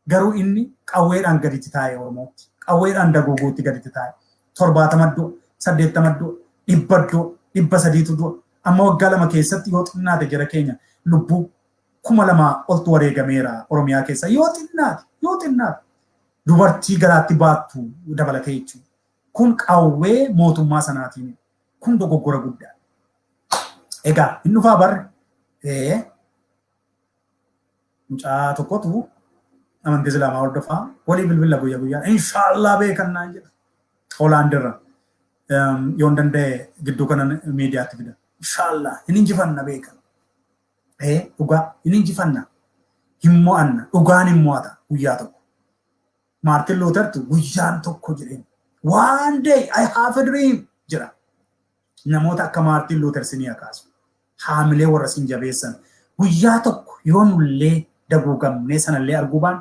Garuu inni qawweedhaan gaditti taa'e Oromootti. Qawweedhaan daguuguutti gaditti taa'e. 70 du'a, 80 du'a, 100 du'a, 300tu du'a. Amma waggaa 2 keessatti yoo xinnaate jara keenya lubbuu 2000 oltu wareegameera Oromiyaa keessa. Yoo xinnaate, yoo xinnaate. Dubartii garaatti baattu dabalatee jechuudha. Kun qawwee mootummaa sanaatiin. Kun dogoggora guddaa. Egaa hin dhufaa barre. Mucaa tokkotu amantii Islaamaa hordofaa walii bilbila guyyaa guyyaa, "Inshaallah beekan," naan jedha. Hoolaandirra yoon danda'e gidduu kana miidiyaatti fida. Inshaallah hin injifanna beekan. Dhugaa hin injifanna. Hin mo'anna. Dhugaan hin mo'ata guyyaa tokko. Maartin Luutertu guyyaan tokko jedheen. "One day I have a dream," jedha. Namoota akka Maartin Luuter sinii akaasu. Haamilee warra sin jabeessan. Guyyaa tokko yoo nullee daguugamnee sanallee arguu baan,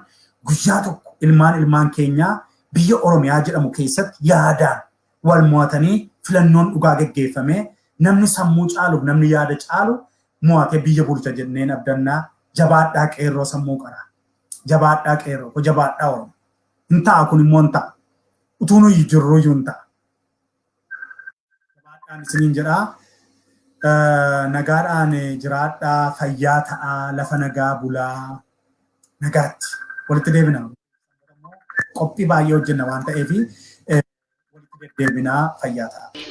guyyaa tokko ilmaan ilmaan keenyaa biyya Oromiyaa jedhamu keessatti yaadaan wal mo'atanii, filannoon dhugaa geggeeffamee, namni sammuu caalu, namni yaada caalu mo'atee biyya bulcha jenneen abdannaa. Jabaadhaa qeerroo sammuu qaraa. Jabaadhaa qeerroo, ko jabaadhaa Oromoo. Hin ta'a, kun immoo hin ta'a. Utuu nuyi jirruyyuu hin ta'a. Jabaadhaan isiniin jedhaa. Nagaadhaan jiraadhaa, fayyaa ta'aa, lafa nagaa bulaa, nagaatti walitti deebina. Qophii baay'ee hojjenna waan ta'eef walitti deddeebinaa, fayyaa ta'a.